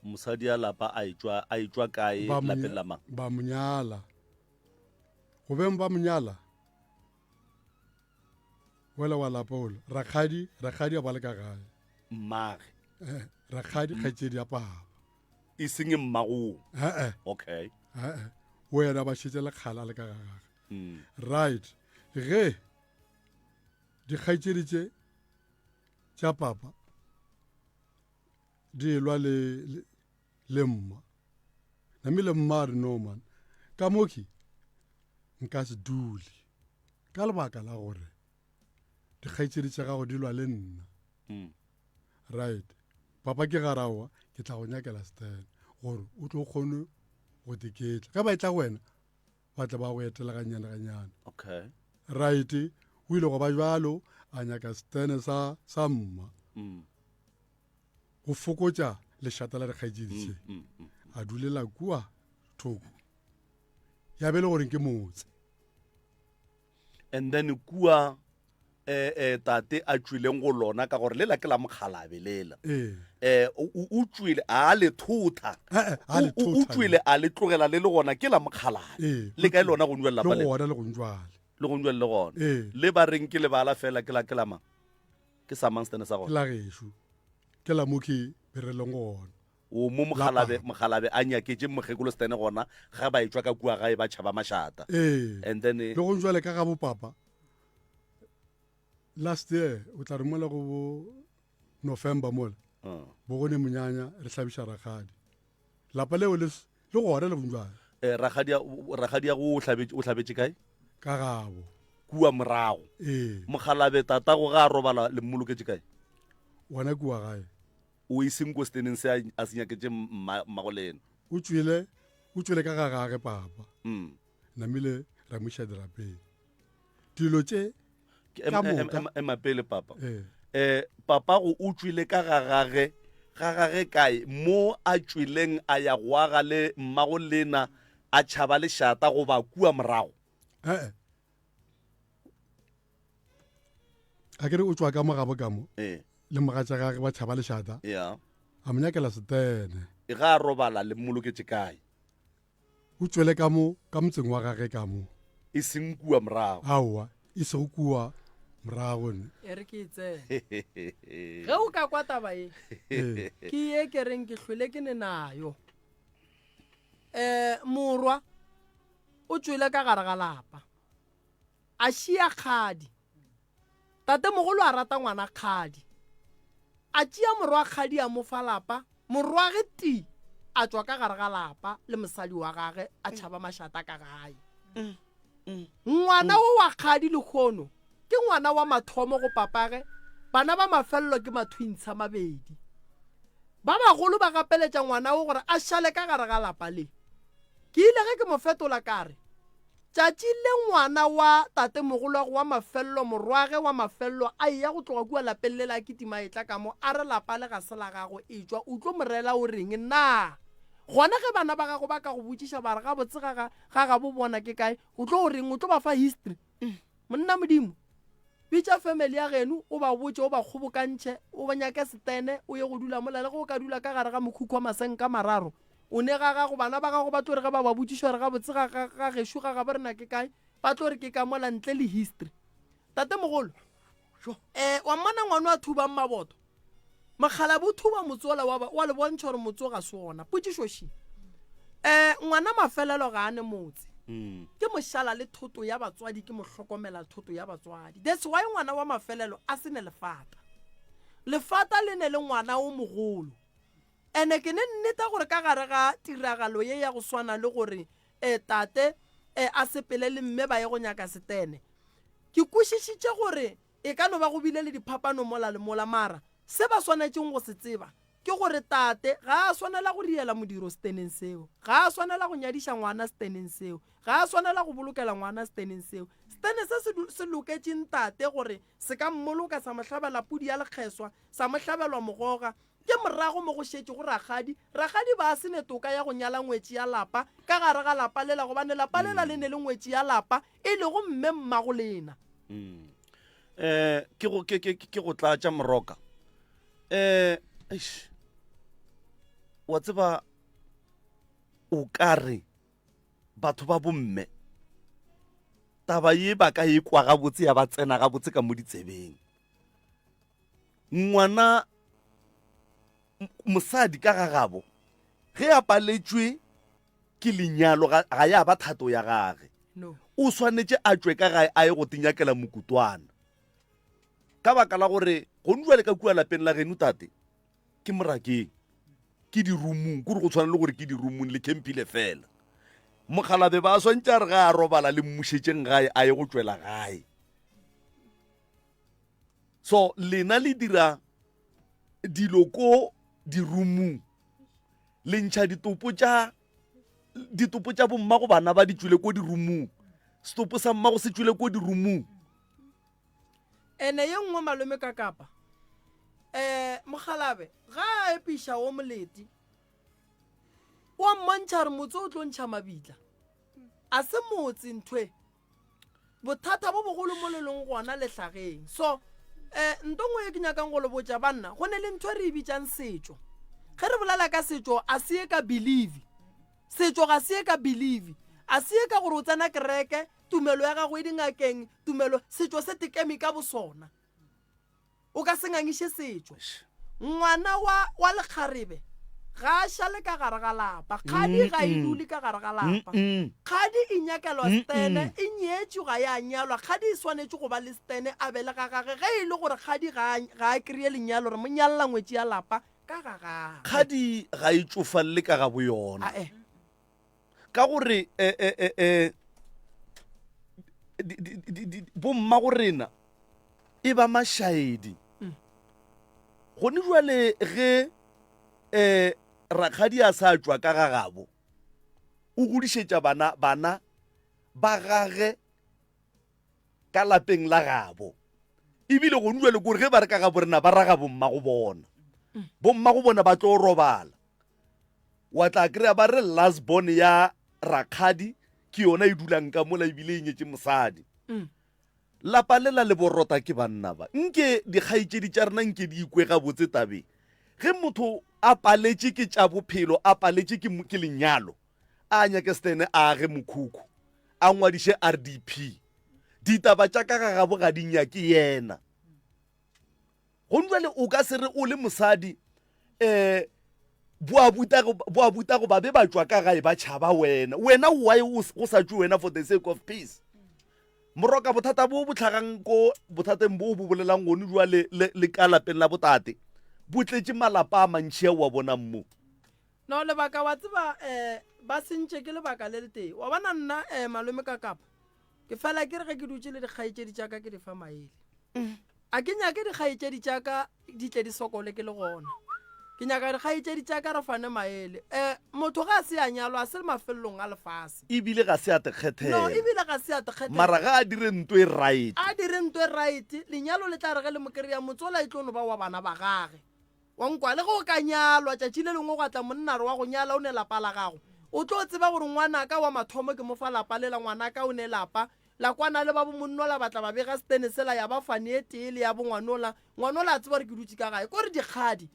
Mosadi ya lapa a etšwa a etšwa kae Ba mo lapeng la mang? Ba mo nyala. Go beng ba mo nyala wela wa lapa ola rakgadi rakgadi a ba le ka gae. Mmage. Eh, rakgadi kgaetšedi ya papa. E seng mmagong. Eh eh. Okay. Eh eh. Wena ba šetše lekgala le ka ga gage. Right. Ge dikgaetšedi tše tša papa di elwa le, le, le mma namile mma a re no man ka moki nka se dule ka lebaka la gore dikgaetšedi tša gago di lwa le nna mm. right papa ke garawa ke tla go nyakela stene gore o tlo kgone go teketla ge ba e tla go wena ba tla ba go etela ganyane ganyane okay right o ile go ba jalo a nyaka stene sa sa mma mm. go fokotša lešata la dikgaetšedi tše mm, mm, a dulela kua thoko ya be le goreng ke motse And then kua eh, eh, tate a tšwileng go lona ka gore lela ke la mokgalabe lela ee eh o o tšwile a le thotha Eh, eh, a le O- o- o thotha tšwile a le tlogela le le gona ke la mokgalabe Ee, le kae lona go njwale le lapa le gona le go njwale le go njwale le gona Ee. le ba reng ke lebala fela ke la ke la mang ke sa mang stene sa ke gona la gešo ke la mo ke bereleng gona o mo mokgalabe mokgalabe a nyaketše mokgekolo stene gona ga ba etšwa ka kua gae ba tšhaba mašata ee and then le go njwale ka ga bopapa last year o tla re mola go bo november mola uh. bo go ne monyanya re hlabiša rakgadi lapa leo le le gona le bonjwale eh, rakgadi ya go o hlabetše o hlabetše kae ka gabo kua morago ee mokgalabe tatago ga a robala le mmoloketše kae wona kua gae O e seng ko steneng se a se nyaketše mmago lena. O tšwele, o tšwele ka ga gage papa. Mm. Namile ra mo iša dirapeng. Dilo tše ka moka. Ema pele papa. Ee. Eh, papa go o tšwele ka ga gage, ga gage kae? Mo a tšweleng a ya go aga le mmago lena a tšhaba lešata goba kua morago? Eh. A ke re o tšwa ka mo gabo ka mo. Ee. Le mogatša gage ba tšhaba lešata. Ya. A mo nyakela setene. E ga a robala le mmoloketše kae? O tšwele ka mo ka motseng wa gage ka mo. E seng kua morago. Aowa, e sego kua morago ne. E re ke e tsene. Ge o ka kwa taba ye, Ee. ke ye ke reng ke hlwele ke ne nayo. Um morwa o tšwele ka gare ga lapa. A šia kgadi. Tatemogolo a rata ngwana kgadi. A tšea morwa kgadi a mo fa lapa, morwage ti a tšwa ka gare ga lapa le mosadi wa gage a tšhaba mašata ka gae. Ngwana wo wa kgadi lehono ke ngwana wa mathomo go papage, bana ba mafelelo ke mathwintsha mabedi. Ba bagolo ba gapeletša ngwana wo gore a šale ka gare ga lapa le. Ke ile ge ke mo fetola ka re, Tšatši le ngwana wa tatemogolwagwe wa mafello, morwage wa mafello, a eya go tloga kua lapeng lela a kitima a etla ka mo, a re lapa le ga se la gago, etšwa o tlo mo reela o reng? Na gona ge bana ba gago ba ka go botšiša ba re gabotse ga ga ga gabo bona ke kae, o tlo o reng? O tlo ba fa history? Monna Modimo, bitša family ya geno o ba botše, o ba kgobokantšhe, o ba nyake setene, o ye go dula mola, le ge o ka dula ka gare ga mokhukhu wa masenka mararo, o ne ga gago, bana ba gago ba tlo re ge ba ba botšiša gore gabotse ga, ga, ga gešo ga gabo rena ke kae, ba tlo re ke ka mola ntle le history. Tatemogolo, eh, wa mmona ngwano a thubang maboto? Mokgalabje o thuba motse ola wa ba, wa le bontšha gore motse o ga se ona. Potšišo še, eh, ngwana mafelelo ga a ne motse. Ke mošala le thoto ya batswadi, ke mohlokomela thoto ya batswadi. That's why ngwana wa mafelelo a se ne lefata. Lefata le ne le ngwana o mogolo. Ene ke ne nneta gore ka gare ga tiragalo ye ya go swana le gore eh, tate eh, a sepele le mme ba ye go nyaka setene, ke kwešišitše gore E ka no ba go bile le diphapano mola le mola, mara se ba swanetšeng go se tseba ke gore tate ga a swanela go riela modiro seteneng seo, ga a swanela go nyadiša ngwana seteneng seo, ga a swanela go bolokela ngwana seteneng seo. Setene se se, se loketšeng tate gore se ka mmoloka sa mo hlabela pudi ya lekgeswa, sa mo hlabelwa mogoga. Ke morago mo go šetšego rakgadi. Rakgadi ba se ne toka ya go nyala ngwetši ya lapa ka gare ga lapa lela gobane lapa lela le ne le ngwetši ya lapa e lego mme mmago lena. Um ke go ke ke ke go tlatša moroka. Um eish wa tseba o ka re batho ba bomme taba ye ba ka e kwa gabotse ya ba tsena gabotse ka mo ditsebeng. Ngwana mosadi ka gagabo ge a paletšwe ke lenyalo ga, ga ya ba thato ya gage No. o swanetše a tšwe ka gae a ye go tinyakela mokutwana ka baka la gore gone jwale ka kua lapeng la geno tate ke morakeng ke dirumung kore go tshwana le gore ke dirumung le campile fela mokgalabe ba swantše a re ga a robala le mmušetšeng gae a ye go tšwela gae so lena le dira dilo ko dirumung le ntšha ditopo tša ditopo tša bommago bana ba di tšwele ko dirumung setopo sa mmago se tšwele ko dirumung Ene ye nngwe malome ka kapa um mokgalabe ga a epiša wo moleti wa mmontšha gore motse o tlo ntšha mabitla a se motse nthwe bothata bo bogolo mo le leng gona lehlageng so um nto nngwe ye ke nyakang go le botša banna go ne le ntho e re e bitsang setšo ge re bolela ka setšo a se ye ka believe setšo ga se ye ka believe a se ye ka gore o tsena kereke Tumelo ya gago e dingakeng, tumelo, setšo se tekeme ka bosona. O ka se ngangiše setšo. Ngwana wa, wa lekgarebe ga a šale ka gare ga lapa. Kgadi ga e dule ka gare ga lapa. Kgadi e nyakelwa stene, e nyetšwe ga ya nyalwa. Kgadi e swanetše go ba le stene a be le ga gage. Ge e le gore kgadi ga a, ga a kreye lenyalo, re mo nyalla ngwetši ya lapa ka ga gagwe. Kgadi ga e tšofalle ka ga boyona. Ae. Ka gore eh, eh, eh, eh, bomma go rena e ba mašaedi gone jwale ge um rakgadi a sa tšwa ka gagabo o godišetša bana bana ba gage ka lapeng la gabo ebile gone jwale kore ge ba re ka gabo rena ba raga bomma go bona bomma go bona ba tlo robala wa tla kry-a ba re last born ya rakgadi ke yona e dulang ka mola ebile e nyetše mosadi mm. lapa le la leborota ke banna ba nke dikgaetšedi tša rena nke di ikwe gabotse tabeng ge motho a paletše ke tša bophelo a paletše ke, ke lenyalo a nyake stene a age mokhukhu a ngwadiše rdp ditaba tša ka ga gabo ga di nyake yena Gone jwale o ka se re o le mosadi um boabutago ba be ba tšwa ka gae ba tšhaba wena wena why go sa tšwe wena for the sake of peace moroka bothata bo bo tlhagang ko bothateng bo bo bolelang gone jwa le, le, le ka lapeng la botate bo tletše malapa a mantši a wa bonang mo no lebaka wa tseba um ba sentše ke lebaka le letee wa bona nna um malome ka kapa Ke fela ke re ge ke dutše le dikgaetšedi tša ka ke di fa maele. A ke nyake dikgaetšedi tša ka di tle di sokole ke le gona. Ke nyaka dikgaetšedi tša ka re fane maele. Um motho ga a se a nyalwa a se mafelelong a lefase. Ebile ga se a te kgethela. No, ebile ga se a te kgethela. Mara ga a dire nto e right. A dire nto e right, lenyalo le tla re ge le mo kry-a motse ola e tlo no ba wa bana ba gage. Wa nkwa, le ge o ka nyalwa, tšatši le lengwe gwa tla monna a re wa go nyala o ne lapa la gago, o tlo tseba gore ngwanaka wa mathomo ke mo fa lapa lela, ngwanaka o ne lapa, la kwana le ba bomonnola ba tla ba bega setene sela ya ba fane e tee le ya bongwanola, ngwanola a tseba gore ke dutše ka gae. Ko re dikgadi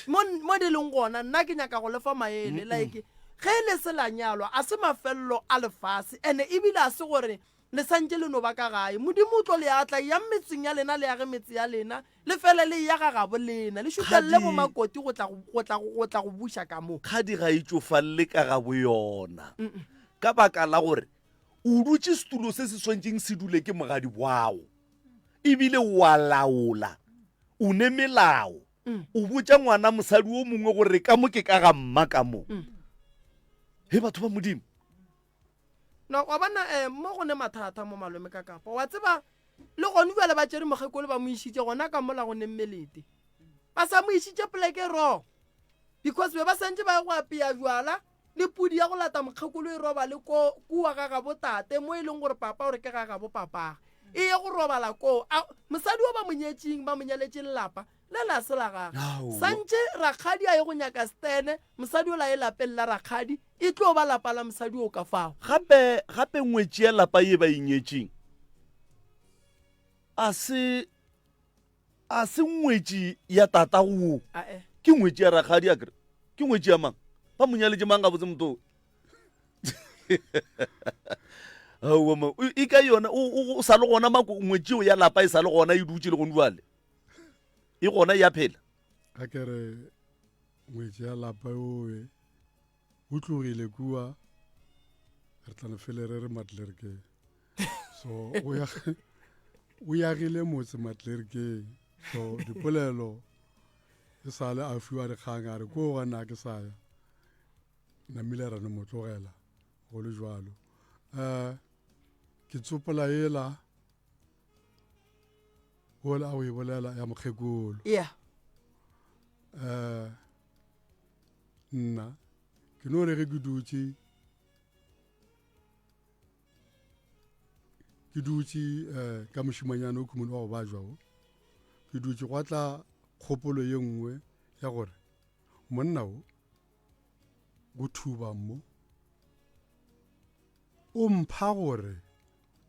mo, mo di leng gona, nna ke nyaka go le fa maele, like ge le se la nyalwa a se mafelelo a lefase, ene ebile a se gore Le sa ntše le no ba ka gae. Modimo o tlo le atla. Eyang metseng ya lena, le age metse ya lena, le fele le eya ga gabo lena. Le šutlelele bomakoti go tla, go tla, go tla go buša ka mo. Kgadi ga e tšofalle ka ga boyona, ka baka la gore o dutše setulo se se swantšeng se dule ke mogadi bwago, ebile o a laola, o ne melao, o botša ngwana mosadi o mongwe gore ka mo ke ka ga mma ka mo. He batho ba Modimo! No, wa bona eh, mo go ne mathata mo malome ka kapa. Wa tseba le gone bjale ba tšere mokgekolo ba mo išitše gona ka mola go neng melete. Ba sa mo išitše poleke e wrong. Because be ba santše ba ye go apea jwala le pudi ya go lata mokgekolo e robale ko kua ga gabo tate mo e leng gore papa o re ke ga gabo papage. E ye go robala koo. A, mosadi o ba mo nyetšeng, ba mo nyaletše lelapa, le la se la gagwe. Aowa. Santše rakgadi a ye go nyaka Stene, mosadi ola a ye lapeng la rakgadi, e tlo ba lapa la mosadi o ka fao. Gape, gape ngwetši ya lapa ye ba e nyetšeng, a se, a se ngwetši ya tatago wo. Ae. Ke ngwetši ya rakgadi akere. Ke ngwetši ya mang? Ba mo nyaletše mang gabotse motho o? Aowa ma, e ka yona, o, o, o sa le gona mako, ngwetši eo ya lapa e sa le gona e dutše le gone jwale. E gona ya phela. Ga ke re ngwetši ya lapa owe o tlogile kua re tla no fele re re Matlerkeng. So o ya o yagile motse Matlerkeng. So dipolelo e sale a fiwa dikgang a re ko gona ke sa ya. Namile ra no mo tlogela go le jwalo. Um ke tsopola ela ola a o e bolela ya mokgekolo. Yeah. Um nna ke no re ge ke dutše ke dutše um ka mošimanyana o khumone wa go bajwa o ke dutše gwa tla kgopolo ye nngwe ya gore monna o go thuba mo o mpha gore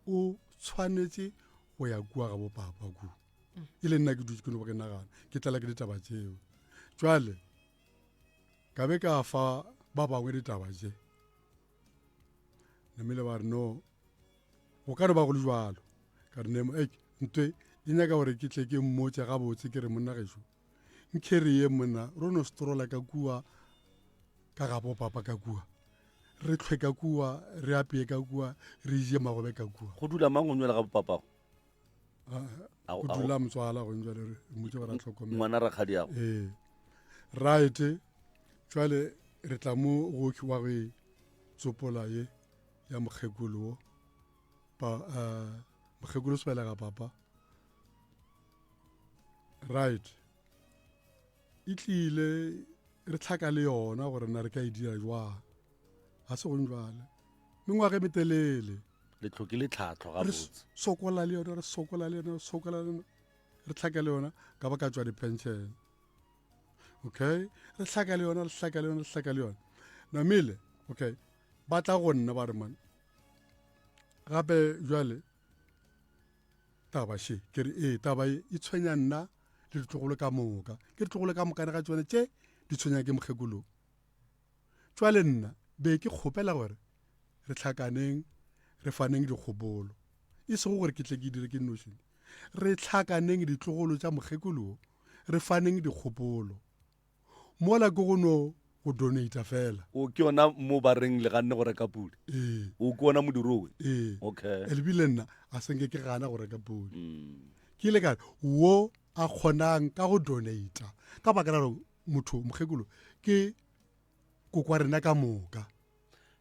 o tshwanetše go ya kua ga bopapa ku e le nna ke dutše ke no ba ke nagana ke tlala ke ditaba tšeo jwale ka be ka fa ba bangwe ditaba tše namile ba re no go ka no ba go le jwalo ka re nemo ek ntwe e nyaka gore ke tle ke mmotse gabotse ke re monna gešo nkhereye monna ro no strola ka kua ka gabo papa ka kua re tlhwe ka kua re apeye ka kua re je magobe ka kua go dula mang go nywela ga bopapago go dula motswala go njale re mmotse gore a tlhokomele ngwana rakgadiago ee right jwale re tla mo go wa go e tsopola ye ya mokgekolo wo pa uh, mokgekolo sebelega papa right e tlile re tlhaka le yona gore na re ka e dira jwang ga se gong jwale mengwaga e metelele le tlhokile tlhatlho re gabotse sokola le yona re sokola le yona re sokola le yona re tlhaka le yona ka ba ka tswa di-pension okay re hlaka le yona re hlaka le yona re hlaka le yona namile okay ba tla go nna ba re man gape jwale taba še ke re ee taba e e tshwenya nna le ditlogolo ka moka ke ditlogolo ka mokane ga tsone tše di tshwenya ke mokgekolo jwale nna be ke kgopela gore re tlhakaneng re faneng dikgopolo e sego gore ke tle ke dire ke nnoši re tlhakaneng ditlogolo tša mokgekolo re faneng dikgopolo mola ke go no go donata fela o ke yona mo ba reng le ganne go reka pudi ee o ke ona modiro we ee okay ebile nna a senke ke gana go reka pudi mm. ke ile ka re wo a kgonang ka go donata ka baka la gore motho mokgekolo ke kokwa rena ka moka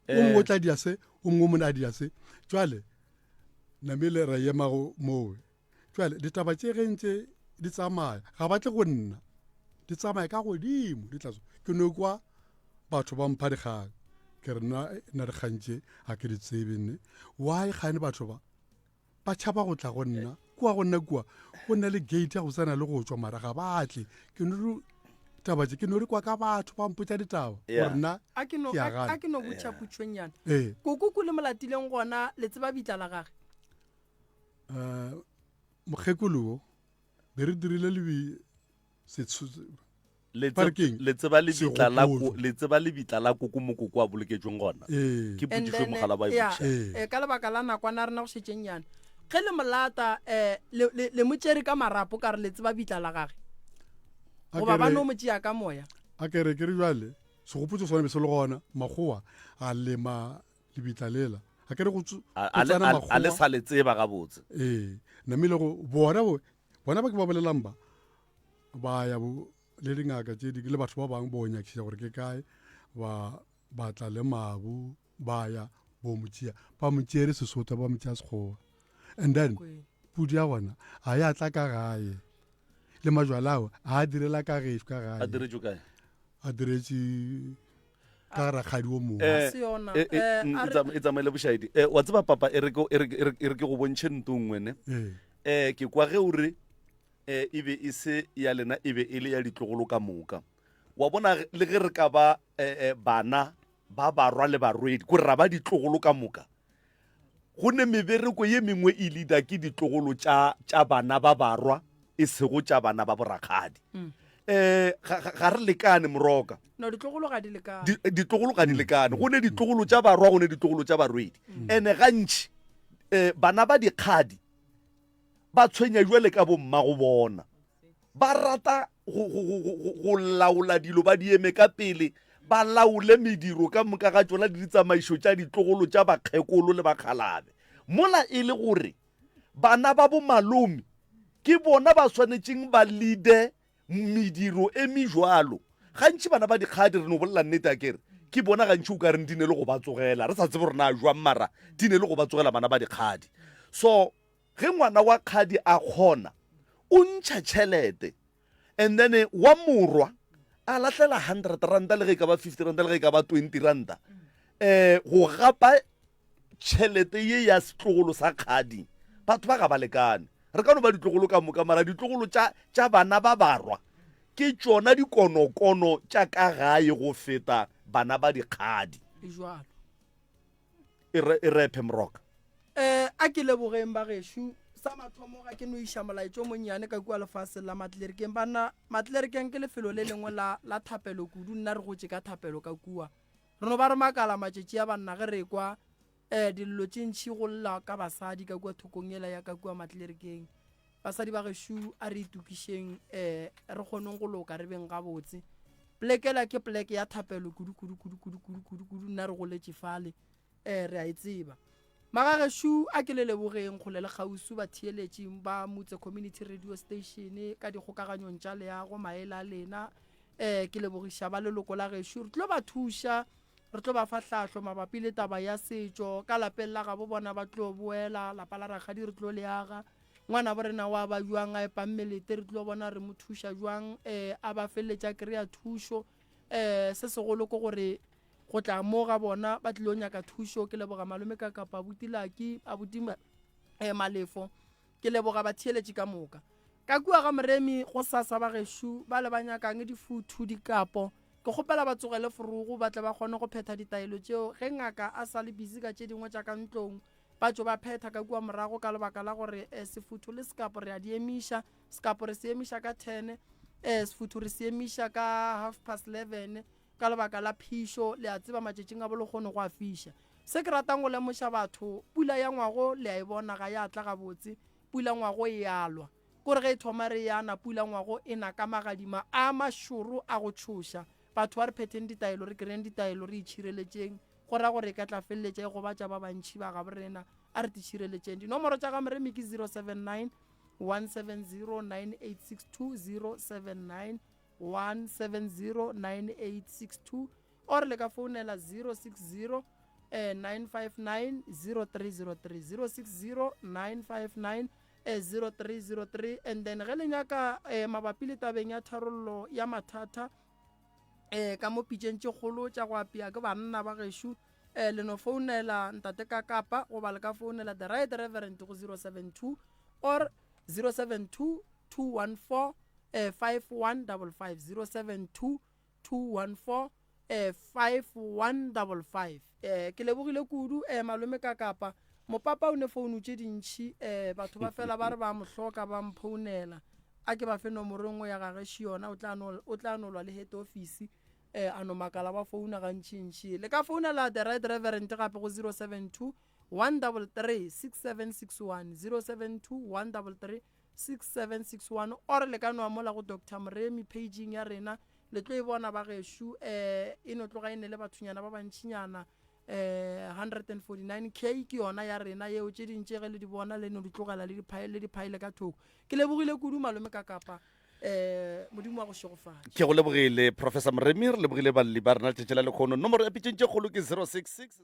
o mongwe o tla dia se o mongwe o mone a dia se jwale namele ra emago mowe jwale ditaba tše ge ntse di tsamaya ga ba tle go nna di tsamaya ka godimo di tlaso ke no kwa batho ba mpha dikgang ke re nna nna dikgang tše ga ke di tsebe nne why kgane batho ba ba tšhaba go tla go nna kua go nna kua go nna le gate ya go tsena le go tswa mara ga ba tle ke no taba tše ke no di kwa ka batho ba mpotsa ditaba gore nna a ke no ke a gana. a ke no botša putšonyana ee koko le molatileng gona le tseba bitla la gage Eh, mokgekolo wo be re dirile lebi Le Ba re keng? le tseba lebitla la ko- Segopotšo. le tseba lebitla la koko mo koko a boloketšweng gona ee ke And potšišo then, mogala ba e yeah, botšiša Ee. eh, ka lebaka la nakwana rena go šetšeng yana ge le molata um le, le, le mo tšere ka marapo ka re le tseba bitla la gage A goba ke ba re- no mo tšea ka moya a ke re ke re jale segopotso sone be se le gona makgowa a lema lebitla lela a ke re go tsena a le sa le tseba gabotse ee namile go bona bo bona ba ke ba bolelang ba ba ya bo le dingaka tše di le batho ba bangwe bo nyakiša gore ke kae ba ba tla le mabu ba ya bo mo tšea ba mo tšere sesotho ba mo tšea sekgowa and then pudi ya gona a ya tla ka gae le majwala ao a direla ka gešo ka gae a diretšwe kae a diretše. Ka rakgadi o mongwe. Eh, Se yona. eh, eh, Eh, a e re- tsama- e tsamaile bošaedi. Eh, wa tseba papa e re ke e re ke- e re- e re ke go bontšhe nto nngwe ne. Ee. Eh, ke kwa ge o re eh, e be e se ya lena e be e le ya ditlogolo ka moka. Wa bona ge- le ge re ka ba eh, eh, bana ba barwa le barwedi, kore ra ba ditlogolo ka moka. Go ne mebereko ye mengwe e leader ke ditlogolo tša tša bana ba barwa e sego tša bana ba borakgadi. Um ga ga- ga re lekane moroka. No, ditlogolo ga di lekane. Di- ditlogolo ga di lekane. Go ne ditlogolo tša barwa, go ne ditlogolo tša barwedi. Ene gantši um bana ba dikgadi ba tshwenya jwale ka bommago bona. Ba rata go, go, go, go, go laola dilo, ba di eme ka pele, ba laole mediro ka moka ga tšona le ditsamaišo tša ditlogolo tša bakgekolo le bakgalabe. Mola e le gore bana ba bomalome ke bona ba swanetšeng ba leade mediro e mejwalo. Gantši bana ba dikgadi, re no bolela nnete akere, ke bona gantši o ka reng di ne le go ba tsogela, re sa tsebe gore na jwang mara di ne le go ba tsogela bana ba dikgadi. So Ge ngwana wa kgadi a kgona, o ntšha tšhelete and then wa morwa a lahlela hundred ranta le ge e ka ba fifty ranta le ge e ka ba twenty ranta um go gapa tšhelete ye ya setlogolo sa kgadi. Batho ba ga ba lekane. Re ka no ba ditlogolo ka moka mara ditlogolo tša tša bana ba barwa ke tšona dikonokono tša ka gae go feta bana ba dikgadi. E jwalo. E re e rephe moroka. Eh, a ke lebogeng bagešo. Sa mathomo ga ke no iša molaetša o monnyane ka kua lefaseng la Matlerekeng. Banna, Matlerekeng ke lefelo le lengwe la, la thapelo kudu. Nna re gotše ka thapelo ka kua. Re no ba re makala matšatši a banna ge re ekwa eh, dillo tše ntši go lla ka basadi ka kua thokong yela ya ka kua Matlerekeng. Basadi ba gešo a re itokišeng eh, re kgoneng go loka re beng gabotse. Polekela ke poleke ya thapelo kudu kudu kudu kudu kudu kudu kudu. Nna re goletše fale. Ee, re a e tseba. Magagešo a ke le lebogeng kgole le kgauswi batheeletši ba Mutse Community Radio Station ka dikgokaganyong tša leago, maele a lena. Ee, ke lebogiša ba leloko la gešo. Re tlo ba thuša, re tlo ba fa hlahlo mabapi le taba ya setšo. Ka lapeng la gabo bona ba tlo boela, lapa la rakgadi re tlo le aga. Ngwanabo rena wa ba bjang a epang melete, re tlo bona re mo thuša bjang. Ee, a ba feleletša a kry-a thušo. Ee, se segolo ke gore Go tla mo ga bona ba tlilo nyaka thušo. Ke leboga malome ka kapa abuti Lucky, abuti eh, Malefo. Ke leboga batheeletši ka moka. Ka kua ga Moremi go sasa ba gešo ba le ba nyakang difuthu, dikapo. Ke kgopela ba tsogele forogo ba tle ba kgone go phetha ditaelo tšeo ge ngaka a sa le busy ka tše dingwe tša ka ntlong. Ba tšo ba phetha ka kua morago ka lebaka la gore eh, sefuthu le sekapo re a di emiša. Sekapo re se emiša ka ten, eh, sefuthu re se emiša ka half past eleven. Ka lebaka la phišo, le a tseba matšatšing a bolekgono go a fiša. Se ke ratang go lemoša batho, pula ya ngwago le a e bona ga ya tla gabotse, pula ngwago e a lwa. Kore ge e thoma re e ana, pula ngwago e na ka magadima a mašoro a go tšhoša. Batho a re phetheng ditaelo, re kry-eng ditaelo, re itšhireletšeng. Go ra gore e ka tla feleletša e gobatša ba bantši ba gabo rena. A re titšhireletšeng. Dinomoro tša ga Moremi ke 079 170 9862 079 1709862 or le ka founela 060 eh, 959 0303 060 959 0303 and then ge le nyaka eh, mabapi le tabeng ya tharollo ya mathata eh, ka mo pitšeng tše kgolo tša go apea ke banna ba gešo eh, le no founela ntate ka kapa goba le ka founela the right reverend go 072 or 072 214 eh, 5155 072 214 eh, 5155 eh, ke lebogile kudu eh, malome ka kapa mopapa o ne founu tše dintšhi eh, batho ba fela ba re ba mo hloka ba mphounela a ke ba fe nomoro e nngwe ya gage yona o tla no o tla nolwa le head office eh, a no makala ba founa gantšintši le ka founela the right reverend gape go 072 133 6761 072 133 6761 or le ka no amola go Doctor Moremi paging ya rena le tlo e bona ba gešo eh e no tloga e ne le bathonyana ba bantšinyana eh 149k ke yona ya rena yeo tše ding tše ge le di bona le no di tlogela le di le di phaele ka thoko ke lebogile kudu malome ka kapa eh modimo wa go šegofatša ke go lebogile professor moremi re lebogile balli ba rena letšatši la lekgono nomoro ya pitšeng tše kgolo ke 066.